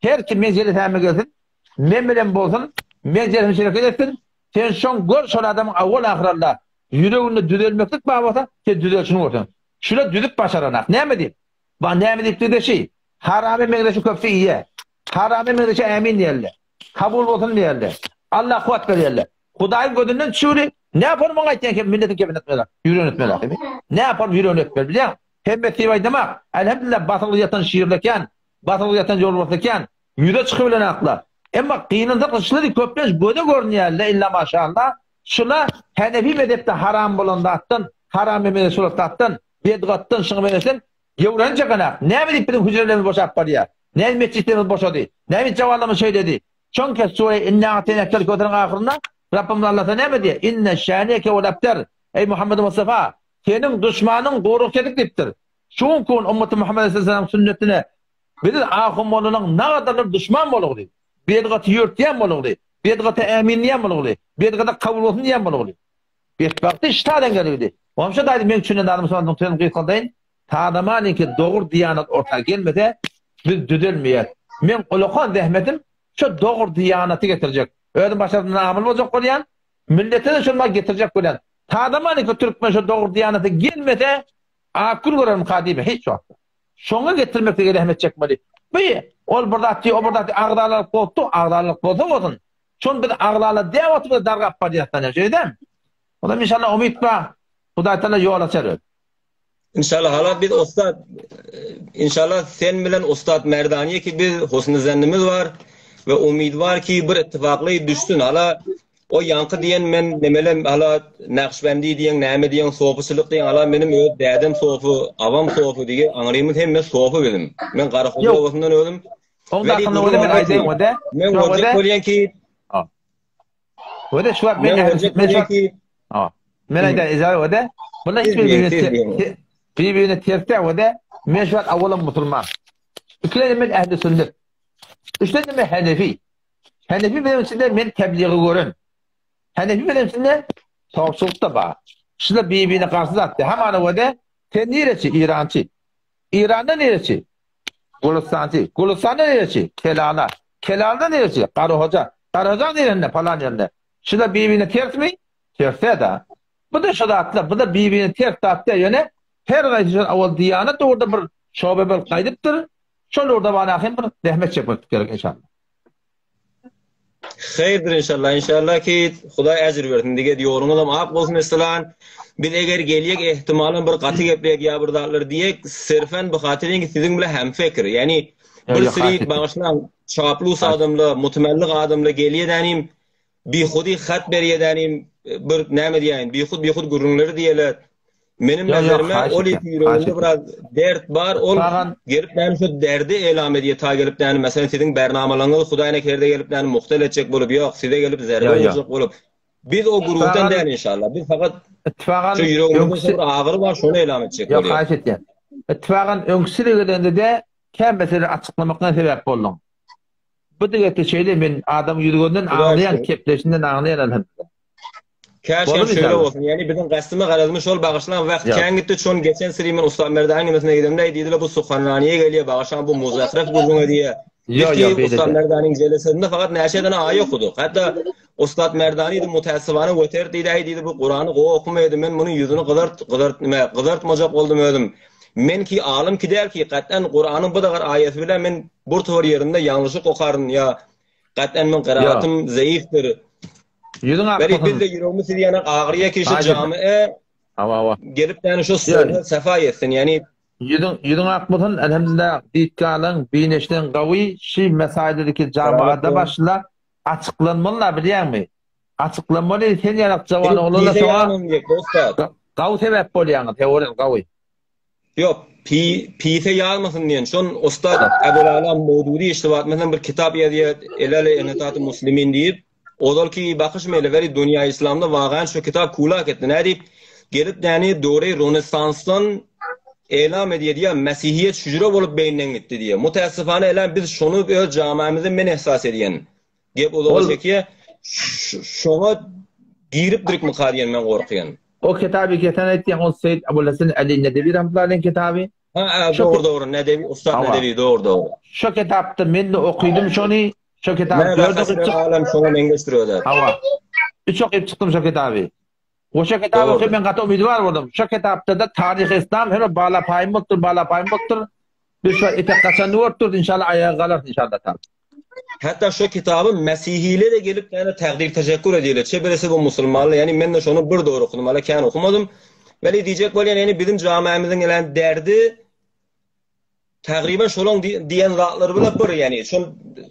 Her kim meň jelesäme gelsin, men bilen bolsun, meň jeresime şereket etsin, sen şoň gör şol adamyň awwal-ahyralla ýüreginde düzelmeklik bar bolsa, sen düzelişini görseň. Şular düzüp başaranak. Näme diýip? Ba näme diýipdi-de şi? Haramy meňzeşi köpsi iýýä. Haramy meňzeşe ämin diýerler. Kabul bolsun diýerler. Allah kuwwat berýärler. Hudaýyň gözünden düşüwli, näpar muňa aýtýan hem milletiň kepini etmeli, ýüregini etmeli ahyry. Näpar ýüregini etmeli bilýäňmi? Hemme diýip aýdamak, elhamdülillah basylgy ýatan şirli ekän, basylgy ýatan ýolbarsly ekän, ýüze çykybilen akla. Emma gynansak şular köplenç göze görünýärler illa maşallah. Şula Hanefi mezhepde haram bolan zatdan, haram emele şular zatdan, bedgatdan şuňa meňzeşden gewreni çekenak. Näme diýip biziň hüjrelerimiz boşap barýar? Näme metjitlerimiz boşady? Näme jawanlarymyz şeýledi? Çünki sure Inna a'teýnäkel köwseriň ahyrynda Rabbymyz Allasa näme diýýär? Inne şäniýeke wel abter. Eý Muhammed Mustafa, seniň duşmanyň gury kesik diýipdir. Şu günki gün ummaty Muhammed aleyhisselamyň sünnetine biz ahun mollalaryň nagadarlar duşman bolugly. Bedgaty ýörtýän bolugly. Bedgata ämin diýen bolugly. Bedgata kabul bolsun diýen bolugly. Betbagty ştadan gelgidi. Onça daýy meň üçin adam musulmanyň sözüni gysgaldaýyn. Tadamanyňky dogry diýanat orta gelmese biz düzelmeýäs. Meň ulakan zähmetim şo dogry diýanaty getirjek. Özüm başardygymdan amyl boljak bolýan. Millete-de şony getirjek bolýan. Tadamanyňky türkmen şo dogry diýanata gelmese ak gün görermika diýme hiç wagtda. Şoňa getirmeklige zähmet çekmeli. Bu ol bir zat diýip, o bir zat diýip agzalalyk bolupdy, agzalalyk bolsa bolsun. Şony biz agzala däp oturyp dargap barýas da şeýdem. Ondan inşallah umyt bar. Hudaý taala ýol açar öz. Inşallah hala biz ussat inşallah sen bilen ussat Merdaniye ki biz husny zennimiz bar we umyt bar ki bir ittifakly düşsün hala o ýaňky diýen men nemelem hala Nakşbendi diýen näme diýen sopuçylyk diýen hala menim öz dädem sopy abam sopy diýe aňrymyz hemme sopy bizim men Garahoja obasyndan özüm Oň dakynda weli men aýdaýyn wede. Men görjek bolýan ki Wede şu wagt men men şu Men aýdaýyn ejazat wede. Bunda hiç bir bir-birine ters däl wede. Men şu wagt awalam musulman. Ikilenji men ehli sünnet. Üçlenji men hanefi. Hanefi mezhebinde men tebliği gören. Hanefi mezhebinde sowçuluk da bar. Şular bir-birine garşy zat. Hamana wede sen nireçi? İrançy. İranda nireçi? Gulustançy. Gulustanda nireçi? Kelala. Kelalda nireçi? Garahoja. Garahoja nirende? Palan ýerinde. Şular bir-birine tersmi? Ters da. Bu da şu zatlar, bu da bir-birine ters zat däl. Ýöne her gaýsy şol awal diýanat ugurda bir şobe bolup gaýdypdyr. Şol ugurda bana hem bir zähmet çekmek gerek inşallah. Haýyrdyr inşallah inşallah ki Hudaý ejir bersin diget ýoluňyzam ak bolsun esselan biz eger gelýek ehtimalan bir gaty gepleyek ýa bir zatlar diýek sirfen bu hatyr ki siziň bilen hem fikir ýani bir siri bagyşlaň çaplus adamla mutmellik adamla gelýe dänim Bihudi hat berýedänim bir näme diýäýin, bihud bihud gürrüňleri diýeler. Meniň nazarymda ol iki ýüreginde biraz dert bar, ol gelip näme şu derdi elam edýär, ta gelip näme, meselem siziň bernamalaryňyzy Hudaý nekerde gelip näme muhtel etjek bolup, ýok, size gelip zerbe urjak bolup. Biz o guruhdan däl inşallah. Biz fakat Ittifakan şu ýüregimizde bir agyry bar, şony elam etjek bolýar. Ýok, haýyş etýän. Ittifakan öňküsi gelende-de kän mesele açyklamakdan sebäp bolduň. Bu diňe şeýle men adam ýüz gözünden aňlaýan kepleşinden aňlaýan elhamdülillah. Käşgem şeýle bolsun. Ýani biziň gastymy garazymy şol bagyşlaň wagt kän gitdi şon geçen siri men Ussat Merdanyň nemesine gidemde diýdiler bu suhanraniýe gelýär bagyşlaň bu muzahref gürrüňe diýýär. Biz ki Ussat Merdanyň jelesinde fakat näçe dana aýa okudyk. Hatda Ussat Merdany diýdi mutassybana göter diýdi aý diýdi bu Kurany gowy okumaýdy men munuň ýüzüni gyzart gyzart nime gyzartmajak boldum özüm. Men ki alym ki däl ki gat'an Kuranyň bu dagar aýasy bilen men bir towar ýerinde ýalňyşyk okaryn ýa gat'an men gyraatym zeýifdir. Ýüzüň ak bolsun. Biz de ýüregimiz siz ýanak agyrýa ki şu jamy Hawa hawa. Gelip ýani şu sözüne sefa ýetsin ýani. Ýüzüň ýüzüň ak bolsun elhamdülillah diýtgalaň bineşden gawy şi mesaýlerdeki jamaada başla açyklanmaly bilýäňmi? Açyklanmaly sen ýanak jawan oglanlar şoňa gawy sebäp bolýaňyz heworen gawy. Ýok, pi, pise ýazmasyn diýen. Şon Ustad Ebul Ala Mawdudi iştibat meselem bir kitap ýazýar, Elale Enetaty Muslimin diýip. Ozalky bakyş meýle weli dunýa islamda wagaýan şu kitap kulak etdi. Nädip gelip däni dogry Rönesansdan elam edýär diýýär, mesihiýet şüjre bolup beýinden gitdi diýýär. Mutäessifane elam biz şony öz jamaýymyzda men ehsas edýän. Gep uzaga çekýär. Şoňa giripdirikmika diýen men gorkýan. O kitaby kesen aýtýaň ol Seýit Abul Hasan Ali Nedewi rahmetullahi aleýhiň kitaby. Ha, ha, dogry dogry Nedewi, ussat Nedewi dogry dogry. Şo kitapda men-de okydym şony. Şo kitaby dört okyp çykdym. Alem şoňa meňzeşdir özä. Hawa. Üç okyp çykdym şo kitaby. We şo kitaby okyp men gaty umydwar boldum. Şo kitapda-da taryhy islam hem bala paýym bolupdyr, bala paýym bolupdyr. Biz şo etek gaçanyny görüp durus, inşallah aýaga galarys inşallah taala. Hatda şo kitaby mesihilere gelip ýani täkdir teşekkür edýärler. Çe birisi bu musulmanlar, ýani men-de şony bir dogry okudym, hala kän okumadym. Weli diýjek bolýan, ýani biziň jamaämiziň gelen derdi tagryban şolaň diýen zatlary bilen bir, ýani şol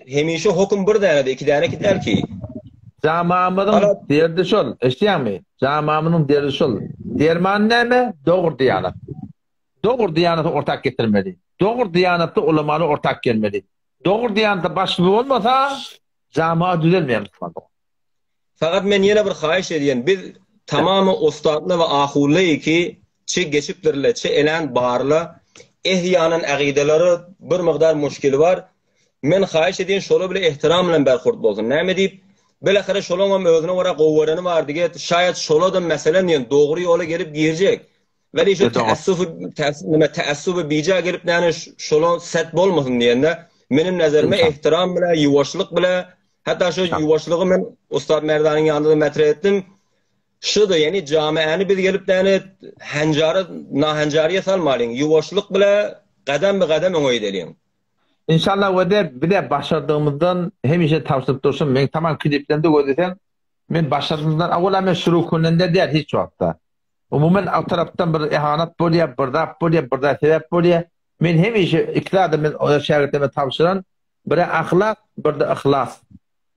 hemişe hokum bir dänede, iki däneki däl ki. Jamaamyzyň derdi şol, eşidýäňmi? Jamaamyzyň derdi şol. Derman näme? Dogry diýanat. Dogry diýanaty ortak getirmeli. Dogry diýanatda ulamalar ortak gelmeli. Dogry diýanatda başlygy bolmasa, jamaa düzelmeýär musulman dogan. Fakat men ýene bir haýyş edýän, biz tamamy ussatly we ahully ki, çi geçipdirle, çi elän barla, ehýanan ägidelere bir mygdar muşkili bar. Men haýyş edýän şolar bile ehtiram bilen berhurt bolsun. Näme diýip, bilahyra şolaňam özüne görä gowy göreni bar diýip, şaýat şoladam meselen diýen dogry ýola gelip girjek. Weli şu täessufy, nime täessuby bija gelip näme şola set bolmasyn diýende, meniň nezerime ehtiram bile, ýuwaşlyk bile, hatda şu ýuwaşlygy men Ustad Merdanyň ýanynda da metre etdim. Şuda, ýani jamiäni biz gelip näme hanjara, nahanjariýa salmalyň, ýuwaşlyk bile gadam bi gadam öňe gideliň. Inşallah wede bize başardygymyzdan hemişe tabşyryp durşum, meň tamam kliplerimde gözleseň, men başardygymdan, awala men şurukünende däl hiç wagtda. Umuman o tarapdan bir ehanat bolýar, bir zat bolýar, bir zat sebäp bolýar. Men hemişe iki zady men öz şägirtlerime tabşyran, biri ahlak, bir-de yhlas.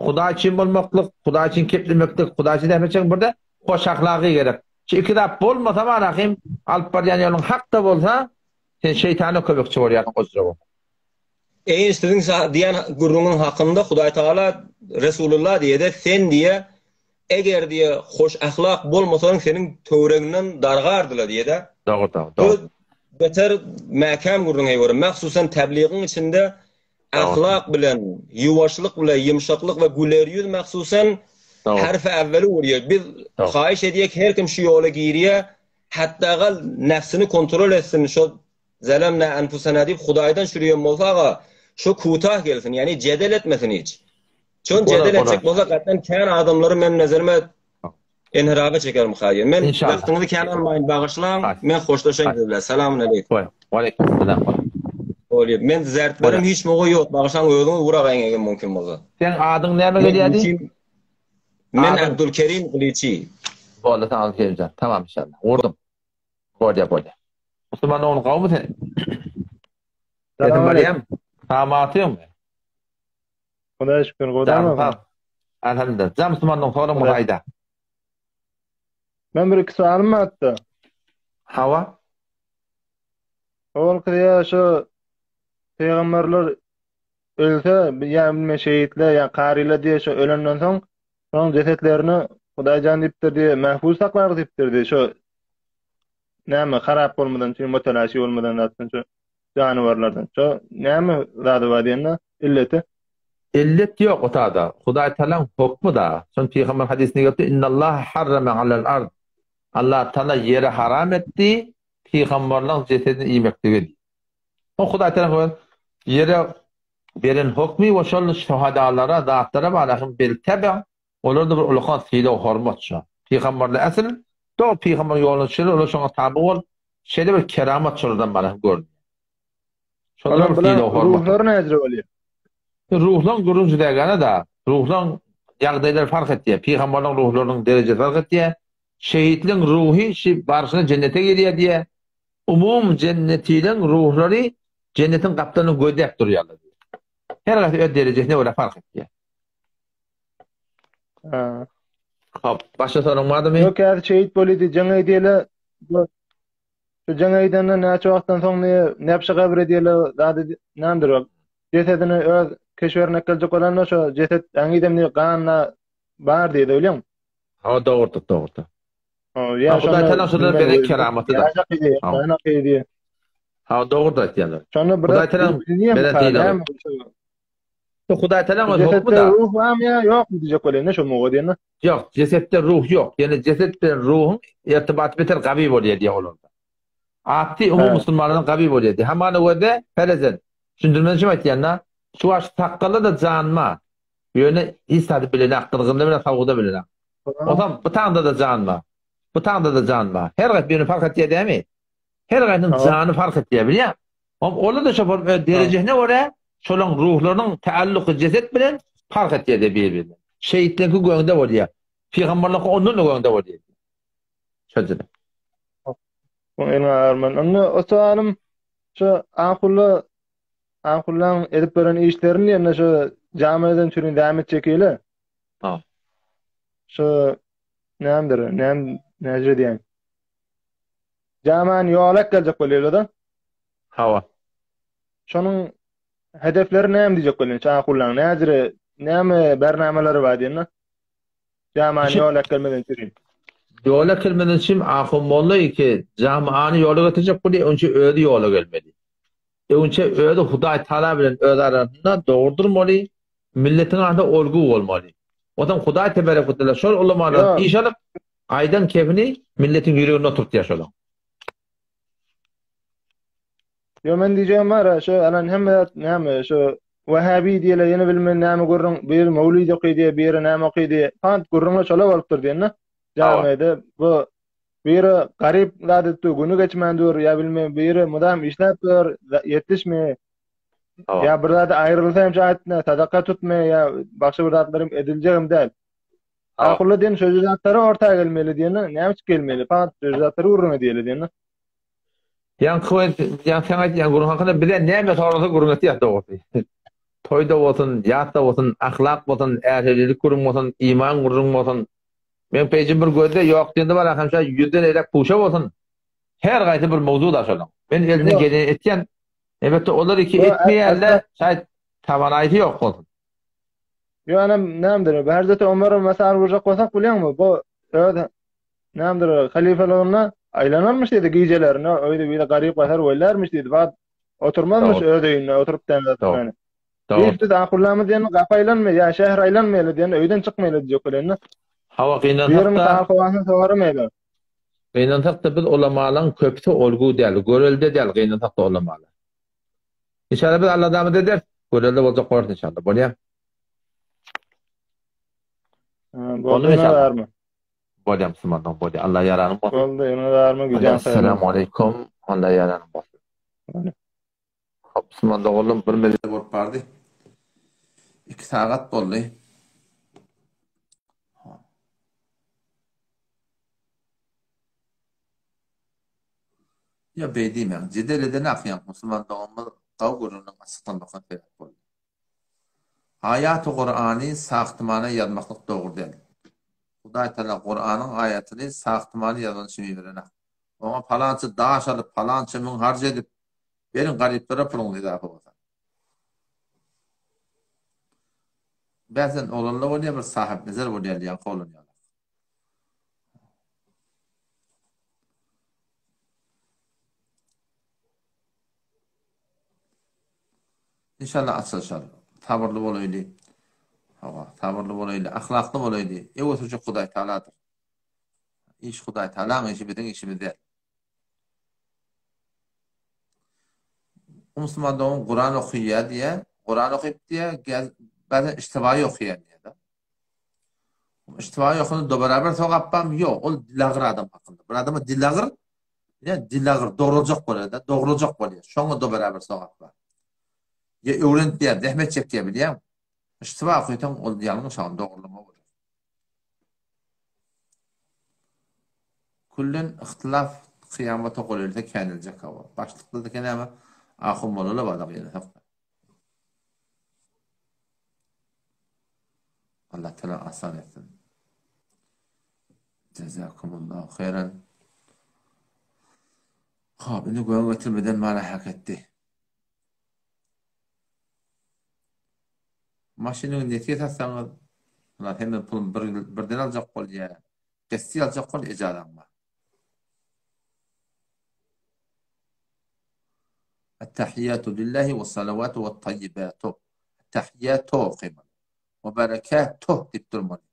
Hudaý üçin bolmaklyk, Hudaý üçin keplemeklik, Hudaý üçin zähmet çekmek, bir-de hoş ahlagy gerek. Şu iki zat bolmasa barahym, alyp barýan ýoluň hak-da bolsa, sen şeýtana kömekçi bolýarsyň ojra bolup. Eý siziň diýen gürrüňiň hakynda Hudaý Tagala Resulullah diýede sen diýe eger diýe hoş ahlak bolmasaň seniň töweregiňden dargardylar diýede. Dogry dogry dogry. Bu beter mäkäm gürrüň eý görüm. Mahsusan tebligiň içinde ahlak bilen, ýuwaşlyk bilen, ýumşaklyk we güler ýüz mahsusan harfi awweli urýar. Biz haýyş edýek her kim şu ýola girýär, hatda gal nefsini kontrol etsin şo Zalemna enfusena diýip Hudaýdan çürüýen bolsa aga şo kutah gelsin ýani jedel etmesin hiç. Çün jedel etjek bolsa gatdan kän adamlary men nezerime enhirafa çekerim haýy. Men wagtyňyzy kän almaýyn bagyşlaň. Men hoşlaşaýyn siz bilen. Salamun aleýkum. Waleýkim salam. Bolýar. Men düzeltmerim hiç moga ýok. Bagyşlaň özüňiz uragaýyň eger mümkin bolsa. Seň adyň näme gelýärdi? Men Abdulkerim Gylyçy. Boldy sag ol Kerimjan. Tamam inşallah. Vurdum. Bolýar bolýar. Musulman ogly gowmy sen? Sesim barýamy? Samatyňmy? Hudaýa şükür gowdamy? Alhamdulillah. Jam musulmanlygyň soraň bolsa aýda. Men bir iki soalym bardy. Hawa. Owalky ýa şu pygamberler ölse, ýa bilmem şehitler ýa karylar diýe şu ölenden soň şonuň jesetlerini Hudaýjan diýipdir diýe mähfuz saklar diýipdir diýe şu näme harap bolmadan üçin mütelaşi bolmadan zatdan şu janawarlardan. Şu näme zady bar diýende illeti. Illet ýok o tada. Hudaý Tagalaň hokmy da. Şony pygamber hadysynda gelipdir, Innallaha harrama alal ard. Allah Tagala ýere haram etdi pygamberleň jesedini iýmekligi diýip. O Hudaý Tagalaň ýere beren hokmy we şol şöhadalara zatlara bar bil tebe Olarda bir ulakan sylag hormat şo. Pygamberler asyl dogry pygamber ýoluna düşenler olar şoňa taby bolup şeýle bir keramat şolardan bar görünýär. Şonda bir sylag hormat. Ruhlar näjre bolýar? Ruhlaň gürrüň jüdägäne da. Ruhlaň ýagdaýlary fark etýär. Pygamberleň ruhlarynyň derejesi fark etýär. Şehitleň ruhy şi barşyna jennete girýär diýýär. Umum jennetileň ruhlary jennetiň gapdalyny gözläp durýarlar diýýär. Her haýsy öz derejesine görä fark etýär. Ha. Hop, başga soraň bardymy? Ýok, häzir şehit bolýdy, jaň edýärler. Şu jaň edenden näçe wagtdan soň ne nepşe gabr edýärler, zady nämedir o. Jesedini öz keşwerine geljek bolanda şo jeset äňidem ne ganna. bar diýdi bilýäňmi? Ha dogrudyr, dogrudyr. Ha, ýa Hudaý Taala şolar beren keramaty da. Ha, dogry aýtýarlar. Şonda bir Hudaý Taala beren diýilýär. Hudaý Taala öz hukmy da. Ruh barmy ýa ýokmy diýjek bolýan şo muga diýende. Ýok, jesetde ruh ýok. Ýöne jeset bilen ruhuň irtibaty beter gawy bolýar diýýär olarda. Atdy umumy musulmanlardan gawy bolýar diýýär. Hamana gözde perezen. Düşündirmeni şem aýtýan da. Şu wagt sakgally-da janma. Ýöne hiç zady bilenak, gyzgynda bilen sowugda bilenak. Onsoň bu taňda-da jan bar. Bu taňda-da jan bar. Her gaýsy birini fark etýär dämi? Her gaýsynyň jany fark etýär, bilýäňmi? Oň ola-da şo bir öz derejesine görä şolaň ruhlarynyň täalluky jeset bilen fark etýär diýýär bir-birinden. Şeýitleňki göňde bolýar. Pygamberleňki ondan-da göňde bolýar diýýär. Şo jüre. Oň eliňe arman. Onda o sowalim şu ahulla ahullaň edip beren işlerini ýene şu jamieden çürin zähmet çekile. Ha. Şu nämdir? Näm näjre diýen. Jamany ýola geljek bolýarlar-da. Hawa. Şonuň hedefleri näme diýjek bolýan? Şu ahullaň näjre näme bernameleri bar diýen. Jamany ýola gelmeden çürin. Ýola gelmeden çürin ahun molla ki jamany ýola getirjek bolýar, onça özi ýola gelmeli. Öňçe özi Hudaý Taala bilen öz arasynda dogry durmaly, milletiň arasynda olgu bolmaly. Onsoň Hudaý teberek we teala şol ulamalardan iş alyp, aýdan kefini milletiň ýüreginde oturtýar şolaň. Ýo men diýjegim bar, şu alan hemme zat näme, şu Wahhabi diýle ýene bilmen näme gürrüň, biri mewlid oky diýe, biri näme oky diýe. Pant gürrüňler şola bolupdyr diýende. Jamiýede bu Biri garyp zat edip dur, güni geçmän dur, ýa bilmem biri mydam işläp dur, ýetişmeýär. Ýa bir zady aýrylsa hem şaýat sadaka tutmaýar, ýa başga bir zatlar hem ediljegem däl. Ahulla diýen şöyle zatlary orta gelmeli diýeni, näme üçin gelmeli? Fakat şöyle zatlary gürrüň edýeli diýeni. Ýaňky we ýaňky sen aýtýan gürrüň hakynda bize näme sorasa gürrüň etýär dogrusy. Toýda bolsun, ýatda bolsun, ahlak bolsun, ählilik gürrüň bolsun, iman gürrüň bolsun, Meň peýjim bir gözde ýok diýende bar aham şa ýüzden elek puşa bolsun. Her gaýsy bir mowzu da şolaň. Men elimden geleni etýän. Elbetde olar iki etmeýärler, şaýt tawanaýsy ýok bolsun. Ýo anam nämdir, Hazreti Omara mysal urjak bolsak bilýäňmi, bu öz nämdir halyfalygynda aýlanarmyş diýdi gijelerine, öýde biri garyp gasar wellärmiş diýdi. Wagt oturmazmyş öz öýünde oturyp demläp. Dogry. Biz ahurlamyz diýen gapy aýlanmaý, ýa şäher aýlanmaýly diýen öýden çykmaýly diýjek bolanda. Hawa gynansak-da. Howasyny sowarmaýly. Gynansak-da biz ulamalaň köpüsi olgu däl, görelde däl gynansak-da ulamalar. Inşallah biz Alladan ederis. Görelde boljak bolarys inşallah. Bolýar. Boldy inşallah. Bolýar musulmanlar bolýar. Allah ýaranyň bolsun. Boldy, ýene barmy güýjäň. Assalamu alaykum. Allah ýaranyň bolsun. Musulman doganlarym bir mezel bolup bardy. 2 sagat boldy. Ýa beý diýmäň. Jedel eden akýan musulman doganymyz gawy gürrüňden açyklanmakdan sebäp boldy. Aýaty Kurany sahtymana ýazmaklyk dogry däl. Hudaý Taala Kuranyň aýatyny sahtymana ýazan üçin iberenak. Oňa palança daş alyp, palança müň harç edip, Beriň garyplara puluňyz edafa bolsa. Bäsen oglanlar bolýar bir sahyp nezer bolýar diýen oglan ýaly. İnşallah açylyşar. Sabyrly bolaýly. Hawa, sabyrly bolaýly, ahlakly bolaýly. Ew ötürjek Hudaý Taaladyr. Iş Hudaý Taalaň işi biziň işimiz däl. Musulman dogan Kuran okaýar diýýär. Kuran okyp diýýär, bäzen iştibaýy okaýar diýýär. Iştibaýy okanda da beraber sogap barmy? Ýok, ol dilagyr adam hakynda. Bir adama dilagyr, ýa dilagyr dograjak bolýar da, dograjak bolýar. Şoňa da beraber sogap bar. Ýa öwrenip diýýär, zähmet çekýär bilýäň. Iştiba okaýsaň, ol ýalňyş, dogrulama bolýar. Küllen yhtylaf kyýamata golaýlasa käniljek hawa. Başlykda da näme ahun bolala bada gynasak da. Allah Teala asan etsin. Jazakumullahu hayran. Hop, indi göwün getirmeden mala hak etdi. Maşynyňy nesiýe satsaňyz. Bular hemme puluny bir birden aljak bolýa. Gesti aljak bol ejazaň bar. Ettehiyyatu lillahi we salawatu we tayyibatu. Ettehiyyatu okaýmaly. We berekatuh diýip durmaly.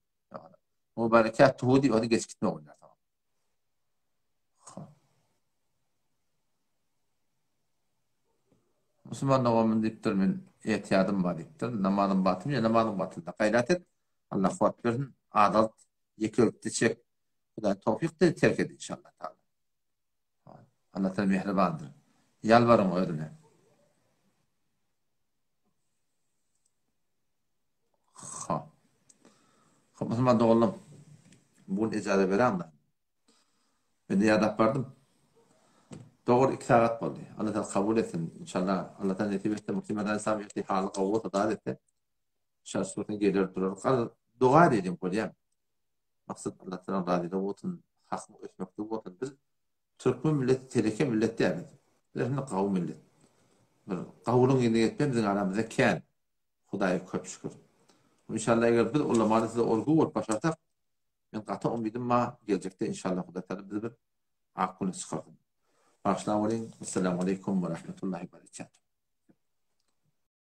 We berekatuhu diýip ony geç gitme bolýar. Musulman doganym diýipdir, men etiýadym bar diýipdir. Namazym batyl, ýa namazyň batyl. Gaýrat et. Allah kuwwat bersin. Azalt, ýekelikde çek. Hudaý towfyk ber, terk et inşallah taala. Allah taala mähribandyr. Ýalbaryň özüne. Ha. Hop, musulman doganlarym. Bu gün ejaza beräňde. Men-de ýadap bardym. Dogry 2 sagat boldy. Allah taala kabul etsin. Inşallah Allah taala nesip etse Muhsin Merdan Islam ertir haly gowy bolsa zat etse. Inşallah şurada geler durar. Gal doga edeliň bolýar. Maksat Allah taala razylygy bolsun, hakyň ösmekligi bolsun. Biz türkmen milleti teleke millet däl biz. Biz hem gawy millet. Bir gawulyň ýerine ýetmän biziň aramyzda kän. Hudaýa köp şükür. Inşallah eger biz ulamany size olgu bolup başarsak, Men gaty umydym bar geljekde inşallah Hudaý Taala bizi bir ak güne çykarsyn. Bagyşlap olyň. Essalamu aleýkum we rahmetullahi we berekatuh.